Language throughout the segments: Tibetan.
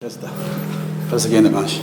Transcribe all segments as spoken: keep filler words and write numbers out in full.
Yes, da. First again, Mash.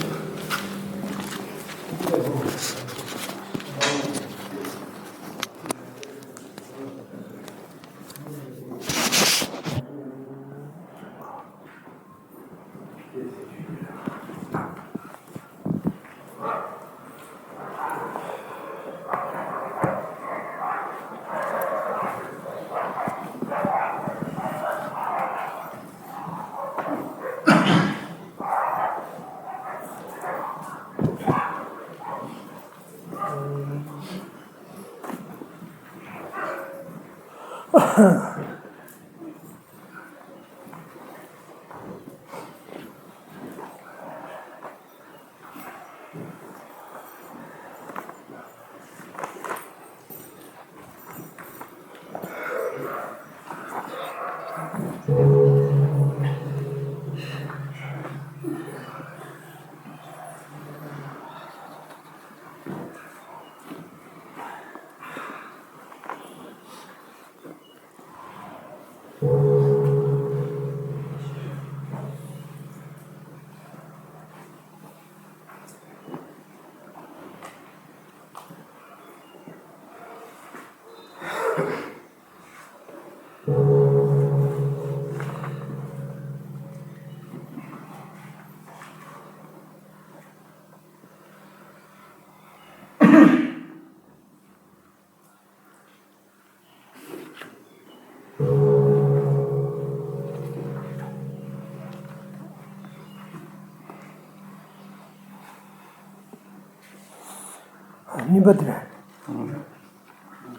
གཉིས་པ་དེ་རེད།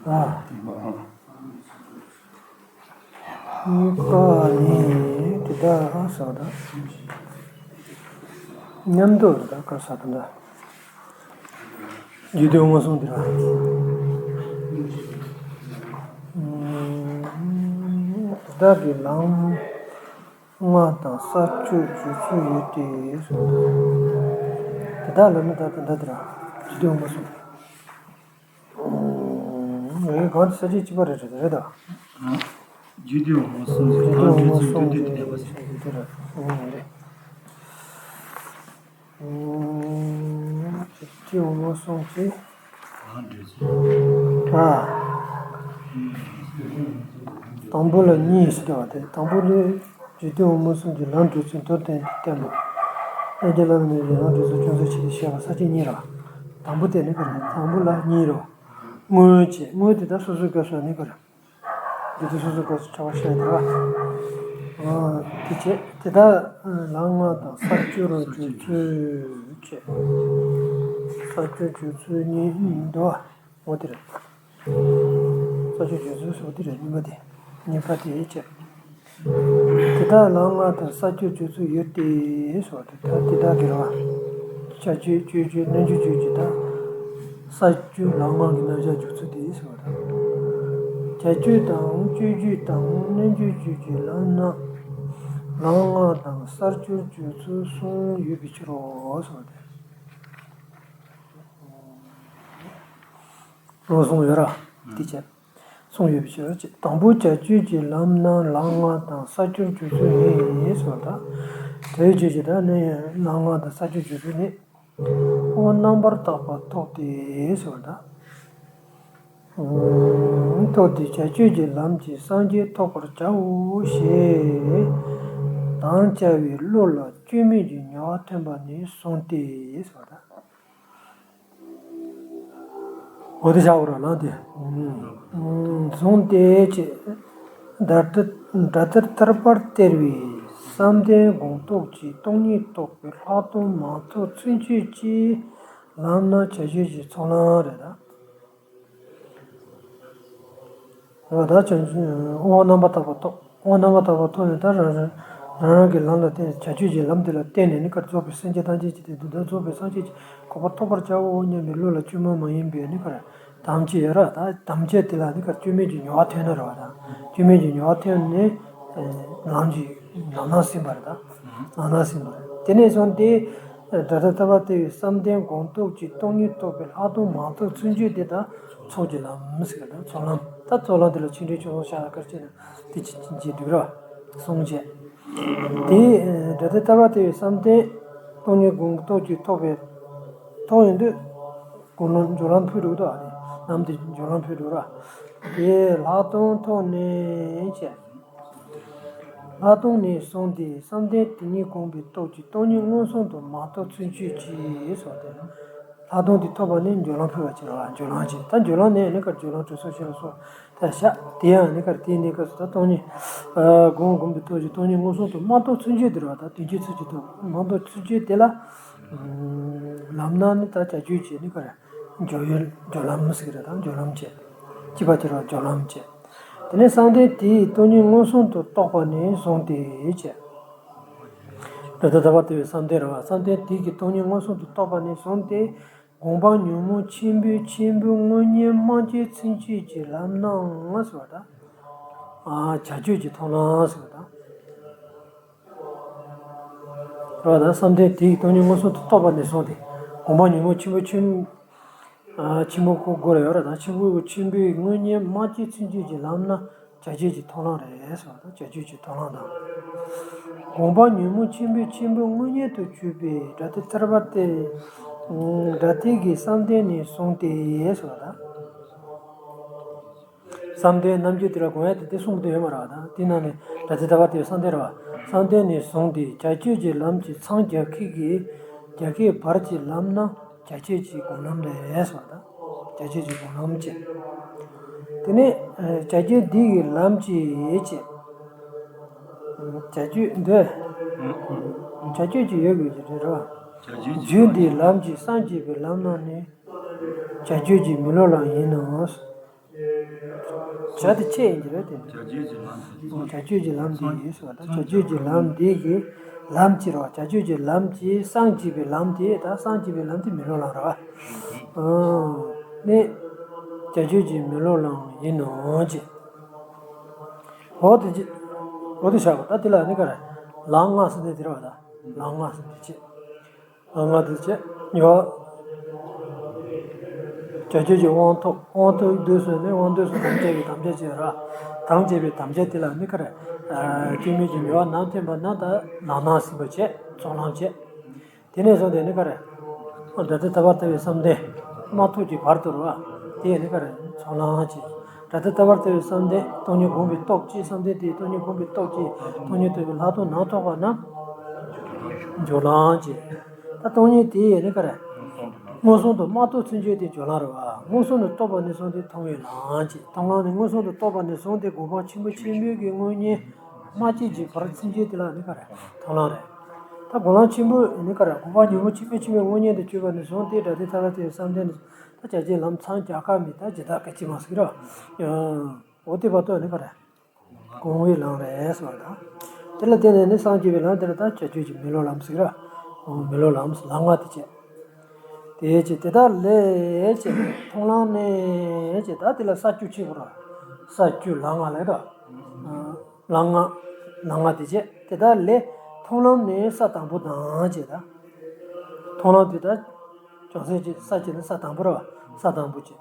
ཨ། གཉིས་པ་ནི་དེ་ལྟར་ཟེར་བ་དང་། མཉམ་དུ་དེ་ལྟར་བཀར་ས་དང་འདྲ། རྒྱུད་སྡེ་འོད་སྲུང་དེ་ལ། བདག་གི་ལམ་ལྔ་དང་ས་བཅུ་སྦྱོར་ཚུལ་ཡོད་དེ། དེ་དག་ལ་ནི་བདག་དང་བདག་དེ་ལ་རྒྱུད་སྡེ་འོད་སྲུང་། རེད། གང་དེ་ས་བཅད་གཅིག་པ་རེད། རེད་རེད་ད། རྒྱུད་སྡེ་འོད་སྲུང་གི་རྒྱུད་སྡེ་འོད་སྲུང་གི་དེ་རེད། ཨ། དང་པོ་ལ་གཉིས་ཟེར་བ་དེ། དང་པོ་ནི་རྒྱུད་སྡེ་འོད་སྲུང་གི་ལམ་བགྲོད་ཚུལ་མདོར་བསྟན་ཏེ་བསྟན་པ། ཨེ་ཀྱེ་བླ་མའི་ལམ་བགྲོད་ཚུལ་ཅུང་ཟད་ཕྱེ་སྟེ་བཤད་པ་ས་བཅད་གཉིས་རེད། དང་པོ་དེ་ནི་ག་རེ། དང་པོ་ལ་གཉིས་རེད། དངོས་བྱས། དངོས་དེ་དག་སོ་སོའི་སྐབས་སུ་ནི་ག་རེ། འདི་དུས་སོ་སོའི་སྐབས་སུ་ཕྲ་བ་བཤད་འདུག་ག། དེ་བྱས་དེ་དག་ལམ་ལྔ་དང་ས་བཅུར་སྦྱོར་ཚུལ་བྱས། ས་བཅུར་སྦྱོར་ཚུལ་གཉིས་འདུག་ག། འོ་དེ་རེད། ས་བཅུར་སྦྱོར་ཚུལ་ཟེར་བ་དེ་རེད། གཉིས་པ་དེ། གཉིས་པ་དེ་བྱས། དེ་དག་ལམ་ལྔ་དང་ས་བཅུར་སྦྱོར་ཚུལ་ཡོད་དེ་ཟེར་བ་དེ། ད་དེ་དག་གི་རེད་བ། བྱ་སྤྱོད་སྤྱོད་བྱེད་རྣལ་འབྱོར་སྤྱོད་ཀྱི་དང་། ས་བཅུ་ལམ་ལྔ་གི་རྣམ་གཞག་སྦྱོར་ཚུལ་དེ་ཟེར་བ་དང་། བྱ་སྤྱོད་དང་སྤྱོད་བྱེད་དང་རྣལ་འབྱོར་སྤྱོད་ཀྱི་ལམ་སྣ། ལམ་ལྔ་དང་ས་བཅུར་སྦྱོར་ཚུལ་གསུམ་ཡོད་པའི་ཕྱིར་རོ་ཟེར་བ་དེ། རོ་གསུམ་ཡོད་ར། དེ་བྱས། གསུམ་ཡོད་པའི་ཕྱིར་རོ། དང་པོ་བྱ་སྤྱོད་ཀྱི་ལམ་སྣ་ལམ་ལྔ་དང་ས་བཅུར་སྦྱོར་ཚུལ་ཡིན་ཟེར་བ་དང་། དེའི་རྗེས་ཀྱི་ད་ནི་ལམ་ལྔ་དང་ས་བཅུར་སྦྱོར་ཚུལ་ནི། དབང་རྣམ་པར་དག་པ་རྟོགས་ཏེ་ཟེར་བ་དང་། རྟོགས་ཏེ་བྱ་སྤྱོད་ཀྱི་ལམ་གྱིས་སངས་རྒྱས་ཐོབ་པར་བྱའོ་ཞེས་དམ་བཅའ་བའི་བློ་ལ་སྐྱོན་མེད་ཀྱི་ཉེ་བ་ཐོན་པ་ནི་བཟུང་སྟེ་ཟེར་བ་དང་། འོ་དེ་བྱ་བ་ར་ལ་དེ། བཟུང་སྟེ་ཅེས། སྒྲ་དེ་སྒྲ་དེ་ཐར་པར་སྟེར་བའི་བསམ་གཏན་སྒོམ་རྟོག་གི་སྟོང་ཉིད་རྟོགས་པའི་ལྷག་མཐོང་མ་རྟོགས་ཚུན་ཆད་ཀྱི་ལམ་སྣ་བྱ་སྤྱོད་ཀྱི་ཚོགས་ལམ་རེད་ད། འོ་ད་ཅང་དབང་རྣམ་པར་དག་པ་རྟོགས། དབང་རྣམ་པར་དག་པ་རྟོགས་ནས་ད་རང་རང་རང་རང་གི་ལམ་ལ་བརྟེན། བྱ་སྤྱོད་ཀྱི་ལམ་དེ་ལ་བརྟེན་ནས་ནི་ག་རེ། རྫོགས་པའི་སངས་རྒྱས་ཐམས་ཅད་ཀྱི་དེ་འདི་ལྟར་རྫོགས་པའི་སངས་རྒྱས་ཀྱི་གོ་འཕང་ཐོབ་པར་བྱའོ་སྙམ་པའི་བློ་ལ་བཅོས་མ་མ་ཡིན་པའི་ནི་ག་རེ། དམ་བཅའ་ཡོད་ར། ད་དམ་བཅའ་དེ་ལ་ནི་ག་རེ། སྐྱོན་མེད་ཀྱི་ཉེ་བ་ཐོན་ན་རེད་བ། ད་སྐྱོན་མེད་ཀྱི་ཉེ་བ་ཐོན་ནས་ལམ་གྱི་ལམ་སྣ་ཟིན་པ་རེད། ད་ལམ་སྣ་ཟིན་པ་རེད། དེ་ནས་བཟུང་སྟེ་སྒྲ་དེ་ཐར་པར་སྟེར་བའི་བསམ་གཏན་སྒོམ་རྟོག་གི་སྟོང་ཉིད་རྟོགས་པའི་ལྷག་མཐོང་མ་རྟོགས་ཚུན་ཆད་དེ་དག་ཚོགས་ཀྱི་ལམ་ཟེར་གི། ད་ཚོགས་ལམ། ད་ཚོགས་ལམ་དེ་ལ་ཆེ་འབྲིང་ཆུང་གསུམ་ཤར་ག་རེ་བྱས་ན་དེ་ཅི་ཅི་འཇིག་སྒྲིབ་ར་གསུམ་བྱས། དེས་སྒྲ་དེ་ལྟར་བ་དེ་བས་བསམ་གཏན་སྟོང་ཉིད་སྒོམ་སྟོབས་ཀྱིས་རྟོགས་པའི་རྟོགས་ཡོང་དུས། སྒོམ་ལམ་སྦྱོར་ལམ་ཕུལ་འགྲོ་གི་འདུག་ཨ་ནི་ལམ་དེ་སྦྱོར་ལམ་ཕུལ་འགྲོ་ར། དེས་ལྷག་མཐོང་ཐོབ་ནས་བྱས། ལྷག་མཐོང་ནས་བཟུང་སྟེ་བསམ་གཏན་དེ་ཉིད་སྒོམ་པའི་སྟོབས་ཀྱིས་སྟོང་ཉིད་མངོན་སུམ་དུ་མ་རྟོགས་ཚུན་ཆོད་ཀྱི་སོགས་ཏེ། ལྷག་མཐོང་དེ་ཐོབ་པ་ནི་སྦྱོར་ལམ་ཕུལ་བ་བྱེད་ར། སྦྱོར་ལམ་བྱེད། ད་སྦྱོར་ལམ་ནས་ནི་ཀར་སྦྱོར་ལམ་གྲོལ་སོགས་ཤེས་རབ་སོགས་ད་བཞག་དེ་ཡང་ནི་ཀར་དེའི་གནས་སྐབས་སུ་ད་སྟོང་ཉིད་སྒོམ་སྒོམ་པའི་སྟོབས་ཀྱིས་སྟོང་ཉིད་མངོན་སུམ་དུ་མ་རྟོགས་ཚུན་ཆོད་དེ་ར། ད་དོན་སྤྱི་ཚུལ་གྱི་ཐོག་མ་རྟོགས་ཚུན་ཆོད་དེ་ལ། ལམ་སྣ་ནི་ད་བྱ་སྤྱོད་ཀྱི་ནི་ཀར་སྦྱོར་ཡུལ་སྦྱོར་ལམ་ཟེར་གི་རེད། ད་སྦྱོར་ལམ་བྱེད། ཅི་བ་ཅི་ར་སྦྱོར་ལམ་བྱེད། དེ་ནས་བསམ་གཏན་དེས་སྟོང་ཉིད་མངོན་སུམ་དུ་རྟོགས་པ་ནས་བཟུང་སྟེ་བྱས། སྒྲ་དེ་ལྟར་བ་དེ་བས་བསམ་གཏན་རེད་བ། བསམ་གཏན་དེ་གིས་སྟོང་ཉིད་མངོན་སུམ་དུ་རྟོགས་པ་ནས་བཟུང་སྟེ། དགོངས་པ་ཉོན་མོངས་ཆེན་པོའི་ཆེན་པོའི་དངོས་གཉེན་མ་སྐྱེས་ཚུན་ཆོད་ཀྱི་ལམ་སྣ་ཟེར་བ་དང་། བྱ་སྤྱོད་ཀྱི་མཐོང་ལམ་ཟེར་བ་དང་། རེད་བ། ད་བསམ་གཏན་དེ་གིས་སྟོང་ཉིད་མངོན་སུམ་དུ་རྟོགས་པ་ནས་བཟུང་སྟེ། དགོངས་པ་ཉོན་མོངས་ཆེན་པོ་ཆེན། ཆེན་པོ་ཁོ་སྒོ་ར་ཡོད་ར། ད་ཆེན་པོ་ཆེན་པོའི་དངོས་གཉེན་མ་སྐྱེས་ཚུན་ཆོད་ཀྱི་ལམ་སྣ་བྱ་སྤྱོད་ཀྱི་མཐོང་ལམ་རེད་ཟེར་བ་དང་། བྱ་སྤྱོད་ཀྱི་མཐོང་ལམ་དང་། དགོངས་པ་ཉོན་མོངས་ཆེན་པོའི་ཆེན་པོའི་དངོས་གཉེན་དུ་གྱུར་པའི་སྒྲ་དེ་ལྟར་བ་དེ། སྒྲ་དེ་གིས་བསམ་གཏན་ནས་བཟུང་སྟེ་ཟེར་བ་དང་། བསམ་གཏན་རྣམ་འགྱུར་དེ་ལ་དགོངས་ཡ་དེ་དེ་གསུངས་དུ་ཡོད་མ་རེད་བ། ད་དེ་ནང་ནས་སྒྲ་དེ་ལྟར་བ་དེ་བསམ་གཏན་རེད་བ། བསམ་གཏན་ནས་བཟུང་སྟེ་བྱ་སྤྱོད་ཀྱི་ལམ་གྱི་མཚམས་རྒྱ་ཁད་ཀྱི་རྒྱ་ཁད་བར་གྱི་ལམ་སྣ་བྱ་སྤྱོད་ཀྱི་སྒོམ་ལམ་རེད་ཟེར་བ་དང་། བྱ་སྤྱོད་ཀྱི་སྒོམ་ལམ་བྱེད། དེ་ནས་བྱ་སྤྱོད་འདི་ཡི་ལམ་གྱི་བྱེད། བྱ་སྤྱོད་འདི། བྱ་སྤྱོད་ཀྱི་ཡོད་དགོས་ཀྱི་རེད་བ། བྱ་སྤྱོད་ཀྱི་རྒྱུ་འདི་ལམ་གྱི་སངས་རྒྱས་པའི་ལམ་རྣམས་ནི། བྱ་སྤྱོད་ཀྱི་མི་སློབ་ལམ་ཡིན་ནོ། བྱ་དེ་ཆེད་ཡིན་གྱི་རེད་དེ། བྱ་སྤྱོད་ཀྱི་ལམ་དེ། བྱ་སྤྱོད་ཀྱི་ལམ་དེ་ཡིན་ཟེར་བ་དང་། བྱ་སྤྱོད་ཀྱི་ལམ་དེ་གི་ལམ་གྱི་རོ། བྱ་སྤྱོད་ཀྱི་ལམ་གྱི་སངས་རྒྱས་པའི་ལམ་དེ། ད་སངས་རྒྱས་པའི་ལམ་དེ་མི་སློབ་ལམ་རེད་བ། ཨང་། ནི། བྱ་སྤྱོད་ཀྱི་མི་སློབ་ལམ་ཡིན་ནོ་ཅེས། འོ་དེ་ཅི། འོ་དེ་བྱ་བ་ད་དེ་ལ་ནི་ག་རེ། ལམ་ལྔ་ཟེར་ནས་དེ་རེད་བ་ད། ལམ་ལྔ་ཟེར་ནས་ཅི། ལམ་ལྔ་དེ་ཅི། ཉོ་བ། བྱ་སྤྱོད་ཀྱི་དབང་ཐོབ། དབང་ཐོབ་དུས་སུ་ནི་དབང་དུས་སུ་དམ་བཅའ་བའི་དམ་བཅའ་བྱེད་ར། དམ་བཅའ་བའི་དམ་བཅའ་དེ་ལ་ནི་ག་རེ། སྐྱོན་མེད་ཀྱི་ཉོ་བ་ནང་འཐེན་པ་ན་ད་ལམ་སྣ་ཟིན་པ་བྱེད། ཚོགས་ལམ་བྱེད། དེ་ནས་བཟུང་སྟེ་ནི་ག་རེ། སྒྲ་དེ་ལྟར་བ་ལྟ་བུའི་བསམ་གཏན་མ་ཐོབ་ཀྱི་བར་དུ་རེད་བ། དེ་ནི་ག་རེ། ཚོགས་ལམ་བྱེད། སྒྲ་དེ་ལྟར་བ་ལྟ་བུའི་བསམ་གཏན་སྟོང་ཉིད་སྒོམ་པའི་སྟོབས་ཀྱིས། བསམ་གཏན་དེ་སྟོང་ཉིད་སྒོམ་པའི་སྟོབས་ཀྱིས་སྟོང་ཉིད་རྟོགས་པའི་ལྷག་མཐོང་ནང་རྟོགས་པ་རྣམས་སྦྱོར་ལམ་བྱེད། ད་སྟོང་ཉིད་དེ་ནི་ག་རེ། མངོན་སུམ་དུ་མ་རྟོགས་ཚུན་ཆོད་དེ་སྦྱོར་ལམ་རེད་བ། མངོན་སུམ་དུ་རྟོགས་པ་ནས་བཟུང་སྟེ་མཐོང་བའི་ལམ་བྱེད། མཐོང་ལམ་ནི་མངོན་སུམ་དུ་རྟོགས་པ་ནས་བཟུང་སྟེ་དགོངས་པ་ཆེན་པོ་ཆེན་པོའི་གི་དངོས་གཉེན། མ་སྐྱེས་ཀྱི་བར་ཚུན་ཆོད་དེ་ལ་ནི་ག་རེ། མཐོང་ལམ་རེད། ད་སྒོམ་ལམ་ཆེན་པོ་ནི་ག་རེ། དགོངས་པ་ཉོན་མོངས་ཆེན་པོའི་ཆེན་པོའི་དངོས་གཉེན་དུ་གྱུར་པ་ནས་བཟུང་སྟེ་སྒྲ་དེ་ལྟར་བ་དེ་བསམ་གཏན་ནི། ད་བྱ་བྱེད་ལམ་མཚམས་རྒྱ་ཁ་མེད། ད་ཇི་ལྟར་སྐད་ཅིག་མ་ཟིག་ར། ཡང་། འོ་དེ་བར་དུ་ནི་ག་རེ། སྒོམ་པའི་ལམ་རེད་ཟེར་བ་དང་། དེ་ལ་བརྟེན་ནས་ནི་སངས་རྒྱས་པའི་ལམ་དེ་ལ་ད་བྱ་སྤྱོད་ཀྱི་མི་སློབ་ལམ་ཟིག་ར། མི་སློབ་ལམ་ཟེར་ལམ་ལྔ་དེ་བྱས། དེའི་ཕྱིར་དེ་དག་ལས་ཀྱི་མཐོང་ལམ་ནི་ཀྱི་ད་དེ་ལ་ས་བཅུ་ཆེ་བོ་ར། ས་བཅུ་ལམ་ལྔ་ལས་ར། ལམ་ལྔ། ལམ་ལྔ་དེ་བྱས། དེ་དག་ལས་མཐོང་ལམ་ནི་ས་དང་པོ་དང་བྱས་ད། མཐོང་ལམ་དེ་ད། བྱང་སེམས་ཀྱི་ས་བྱས་ནི་ས་དང་པོ་ར་བ། ས་དང་པོ་བྱས།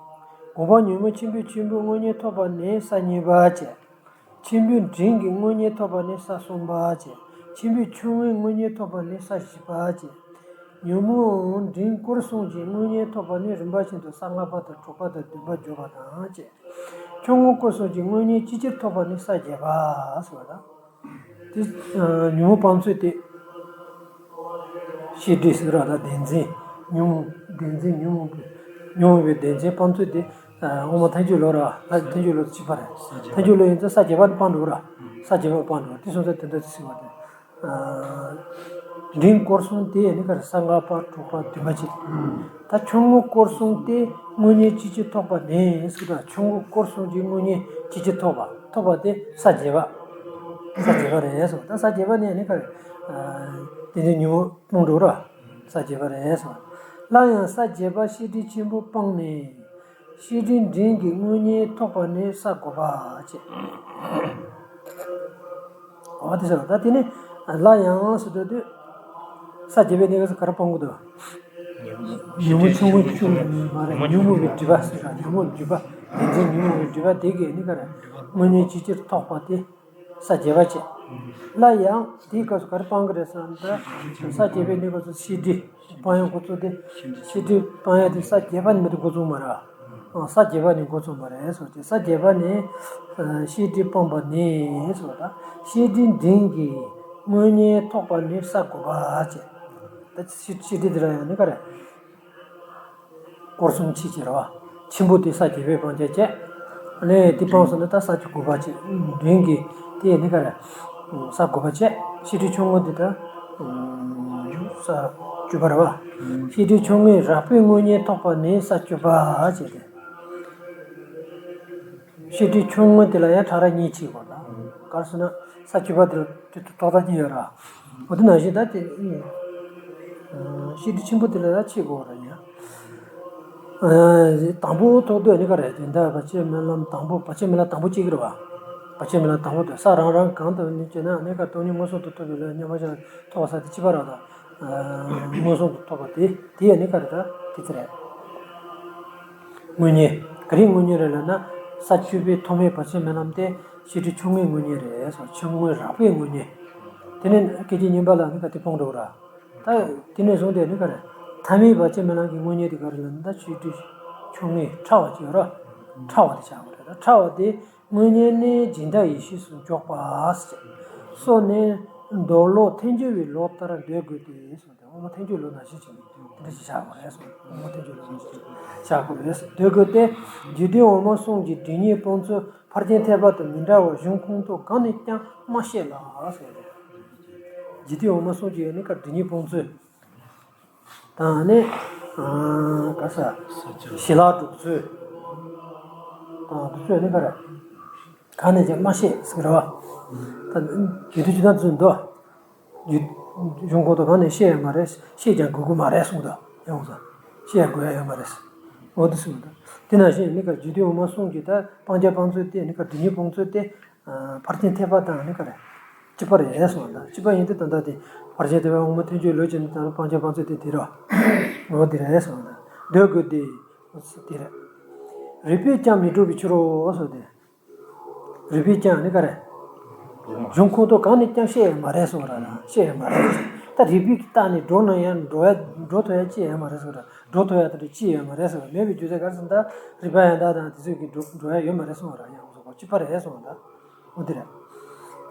དགོངས་པ་ཉོན་མོངས་ཆེན་པོའི་ཆེན་པོའི་དངོས་གཉེན་ཐོབ་པ་ནི་ས་གཉིས་པ་བྱས། ཆེན་པོའི་འབྲིང་གི་དངོས་གཉེན་ཐོབ་པ་ནི་ས་གསུམ་པ་བྱས། ཆེན་པོའི་ཆུང་ངུའི་དངོས་གཉེན་ཐོབ་པ་ནི་ས་བཞི་པ་བྱས། ཉོན་མོངས་འབྲིང་སྐོར་གསུམ་གྱི་དངོས་གཉེན་ཐོབ་པ་ནི་རིམ་པ་བཞིན་དུ་ས་ལྔ་པ་དང་དྲུག་པ་དང་བདུན་པ་བརྗོད་པ་དང་བཅས། ཆུང་ངུ་སྐོར་གསུམ་གྱི་དངོས་གཉེན་ཅི་ཕྱིར་ཐོབ་པ་ནི་ས་བརྒྱད་པ་ཟེར་བ་དང་། དེ། ཉོན་མོངས་སྤང་ཚུལ་དེ། ཤེས་སྒྲིབ་ཟེར་བ་དང་བདེན་འཛིན། ཉོན་མོངས་བདེན་འཛིན། ཉོན་མོངས་པའི། ཉོན་མོངས་པའི་བདེན་འཛིན་སྤང་ཚུལ་དེ། དབུ་མ་ཐལ་འགྱུར་ལུགས་ར་བ། ཐལ་འགྱུར་ལུགས་དེ་གཅིག་པ་རེད། ཐལ་འགྱུར་ལུགས་ཡིན་ཙང་ས་བརྒྱད་པ་དེ་སྤང་འགྲོ་ར། ས་བརྒྱད་པ་སྤང་འགྲོ། དེ་སོང་ཙང་དེ་འདྲ་དེ་ཟེར་བ་དེ། འབྲིང་སྐོར་གསུམ་དེ་ནི་ག་རེ། ས་ལྔ་པ་དྲུག་པ་བདུན་པ་བཅས། ད་ཆུང་ངུ་སྐོར་གསུམ་དེ་དངོས་གཉེན་ཅི་ཕྱིར་ཐོབ་པ་ནས་ཟེར་ད། ཆུང་ངུ་སྐོར་གསུམ་གྱི་དངོས་གཉེན་ཅི་ཕྱིར་ཐོབ་པ། ཐོབ་པ་དེ་ས་བརྒྱད་པ། ས་བརྒྱད་པ་རེད་ཟེར། ད་ས་བརྒྱད་པ་ནས་ནི་ག་རེ། དེ་ནས་ཉོན་མོངས་སྤོང་འགྲོ་ར། ས་བརྒྱད་པ་རེད་ཟེར། སླར་ཡང་ས་བརྒྱད་པ་ཤེས་སྒྲིབ་ཆེན་པོ་སྤངས་ནས། ཤེས་སྒྲིབ་འབྲིང་གི་དངོས་གཉེན་ཐོབ་པ་ནི་ས་དགུ་པ་བྱས། འོ་དེ་ཟེར་བ། ད་དེ་ནི་སླར་ཡང་ཟེར་དུས་དུས། ས་བརྒྱད་པའི་གནས་སྐབས་སུ་ག་རེ་སྤང་དགོས་འདུག་ཉོན་མོངས་ཆུང་ངུ་བཅུ་མ་རེད། ཉོན་མོངས་པའི་སྒྲིབ་པ་ཟེར་བ། ཉོན་མོངས་སྒྲིབ་པ། བདེན་འཛིན་ཉོན་མོངས་པའི་སྒྲིབ་པ་དེ་གིས་ནི་ག་རེ། དངོས་གཉེན་ཅི་ཕྱིར་ཐོབ་པ་དེ། ས་བརྒྱད་པ་བྱས། སླར་ཡང་དེའི་སྐབས་སུ་ག་རེ་སྤང་གི་རེད་ཟེར་ན། ས་བརྒྱད་པའི་གནས་སྐབས་སུ་ཤེས་སྒྲིབ་སྤང་ཡག་འགོ་བཙུགས་ཏེ། ཤེས་སྒྲིབ་སྤང་ཡག་དེ་ས་བརྒྱད་པ་ནས་མར་འགོ་བཙུགས་མ་རེད། ཨ། ས་བརྒྱད་པ་ནས་འགོ་བཙུགས་པ་རེད་ཟེར་ཏེ། ས་བརྒྱད་པ་ནས་ཨ་ཤེས་སྒྲིབ་སྤངས་པ་ནས་ཟེར་བ་དང་། ཤེས་སྒྲིབ་འབྲིང་གི་དངོས་གཉེན་ཐོབ་པ་ནི་ས་དགུ་པ་བྱས། ད་ཤེས་ཤེས་སྒྲིབ་དེ་ལ་ཡང་ནི་ག་རེ། སྐོར་གསུམ་ཕྱེ་བྱས་རེད་བ། ཆེན་པོ་དེ་ས་བརྒྱད་པས་སྤང་བྱ་བྱས། ཨ་ནི་དེ་སྤངས་སོང་ན་ད་ས་བཅུ་དགུ་པ་བྱས། འབྲིང་གི་དེ་ནི་ག་རེ། ས་དགུ་པ་བྱས། ཤེས་སྒྲིབ་ཆུང་ངུ་དེ་ད་ས་བཅུ་པ་རེད་བ། ཤེས་སྒྲིབ་ཆུང་ངུས་རགས་པའི་དངོས་གཉེན་ཐོབ་པ་ནི་ས་བཅུ་པ་བྱས་ཏེ། ཤེས་སྒྲིབ་ཆུང་ངུ་དེ་ལ་ཡང་ཕྲ་རགས་གཉིས་ཕྱེ་དགོས་ལ། ག་རེ་ཟེར་ན་ས་བཅུ་པ་དེ་ལ་དེ་ཐོག་མཐའ་གཉིས་ཡོད་ར། འོ་དེ་ནང་བཞིན་ད་དེ། ཤེས་སྒྲིབ་ཆེན་པོ་དེ་ལ་ཡང་ཕྱེ་དགོས་ར་ཡ། དང་པོ་ཐོག་ཏུ་ནི་ག་རེ། དེ་འདྲ་བར་ཆད་སྨོན་ལམ་དང་པོ། བར་ཆད་སྨོན་ལམ་དང་པོ་གཅིག་རེད་བ། བར་ཆད་སྨོན་ལམ་དང་པོ་དེ་ས་རང་རང་གང་དུ་ནི་བྱས་ན་ནི་ག་སྟོང་ཉིད་མངོན་སུམ་དུ་ཐོབ་པའི་ལམ་མཉམ་པར་བཞག་ཐོབ་པ་ས་དེ་གཅིག་པ་ར་ད། མངོན་སུམ་དུ་ཐོབ་པ་དེ་དེ་ཡང་ནི་ག་རེ་ད་དེ་ཚེ་རེད། དངོས་གཉེན། ག་རེ་དངོས་གཉེན་རེད་ལབ་ན། ས་བཅུ་པའི་ཐོག་མའི་བར་ཆད་སྨོན་ལམ་དེ་ཤེས་སྒྲིབ་ཆུང་ངུའི་དངོས་གཉེན་རེད་ཟེར། ཆུང་ངུའི་རགས་པའི་དངོས་གཉེན། དེ་ནས་སྐད་ཅིག་གཉིས་པ་ལ་ནི་ག་དེ་སྤོང་འགྲོ་ར། ད་དེ་ནས་བཟུང་སྟེ་ནི་ག་རེ། ཐ་མའི་བར་ཆད་སྨོན་ལམ་གྱི་དངོས་གཉེན་དེ་ག་རེ་ལབ་ན། ད་ཤེས་སྒྲིབ་ཆུང་ངུའི་ཕྲ་བ་ཅིག་ཡོད་ར། ཕྲ་བ་དེ་ཆགས་པ་རེད། ད་ཕྲ་བ་དེ་དངོས་གཉེན་ནི་སྦྱིན་བདག་ཡེ་ཤེས་སུ་འཇོག་པ་ཟེར། སོ་ནས་འདོད་ལོག་ཐལ་འགྱུར་བའི་ལོ་ལྟར་འདོད་དགོས་ཏེ་ཟེར། དབུ་མ་ཐལ་འགྱུར་ལོ་ནང་བཞིན་བྱས་ནས་དེ་འདྲ་ཞིག་བཞག་དགོས་རེད་གསུངས། དབུ་མ་ཐལ་འགྱུར་ལོ་ནང་བཞིན་བཞག་དགོས་རེད་གསུངས། འདོད་དགོས་ཏེ། རྒྱུད་སྡེ་འོག་མ་གསུམ་གྱི་སྒྲིབ་གཉིས་སྤོང་ཚུལ་ཕར་ཕྱིན་ཐེག་པ་དང་མི་འདྲ་བར་གཞུང་ཁུངས་ཐོག་གང་ནས་ཀྱང་མ་བཤད་ལ་གསུངས་རེད། རྒྱུད་སྡེ་འོག་མ་གསུམ་གྱི་ནི་ག་སྒྲིབ་གཉིས་སྤོང་ཚུལ་དང་ནི། ག་ས། ཞི་ལྷག་སྒྲུབ་ཚུལ་དང་དེ་ཚོ་ནི་ག་རེ། གང་ནས་ཀྱང་མ་བཤད་ཟེར་གི་རེད་བ། ད་རྒྱུད་སྡེ་བཅུ་དང་ཚོ་འདུག་རྒྱུད། གཞུང་ཁུངས་ཐོག་གང་ནས་བཤད་ཡོད་མ་རེད། བཤད་ཀྱང་དགོས་ཀྱི་མ་རེད་གསུངས་འདུག་ཡོང་ས། བཤད་དགོས་ཡ་ཡོད་མ་རེད། འོ་དེ་གསུངས་འདུག་དེ་ནང་བཞིན་ནི་ག་རྒྱུད་སྡེ་འོག་མ་གསུམ་གྱི་ད་སྤང་བྱ་སྤང་ཚུལ་དེ་ནི་ག་སྒྲིབ་གཉིས་སྤོང་ཚུལ་དེ། ཕར་ཕྱིན་ཐེག་པ་དང་ནི་ག་རེ། གཅིག་པ་རེད་གསུངས་འདུག་གཅིག་པ་ཡིན་དུས་ད་ལྟ་དེ་ཕར་ཕྱིན་ཐེག་པ་འོག་མ་ཐལ་འགྱུར་ལོ་བྱས་ནས་ད་སྤང་བྱ་སྤང་ཚུལ་དེ་དེ་རེད་བ། འོ་དེ་རེད་གསུངས་འདུག་འདོད་དགོས་ཏེ། དེ་རེད། རིགས་པས་ཀྱང་མི་འགྲུབ་པའི་ཕྱིར་རོ་གསུངས་ཏེ། རིགས་པས་ཀྱང་ནི་ག་རེ། གཞུང་ཁུངས་ཐོག་གང་ནས་ཀྱང་བཤད་ཡོད་མ་རེད་གསུངས་ར། བཤད་ཡོད་མ་རེད། ད་རིགས་པས་བརྟགས་ནས་འགྲོ་ན་ཡང་འགྲོ་ཡ་འགྲོ་ཐུབ་ཡ་ཅི་ཡོད་མ་རེད་གསུངས་ར། འགྲོ་ཐུབ་ཡ་དེ་འདྲ་ཅི་ཡོད་མ་རེད་གསུངས་ར། མེད་པའི་རྒྱུ་མཚན་ག་རེ་ཟེར་ན། ད་རིགས་པ་ཡང་དག་དང་དེ་ཚོས་ཀྱིས་འགྲོ་འགྲོ་ཡ་ཡོད་མ་རེད་གསུངས་ར། ཡང་གསུངས་པ་གཅིག་པ་རེད་གསུངས་ད། འོ་དེ་རེད།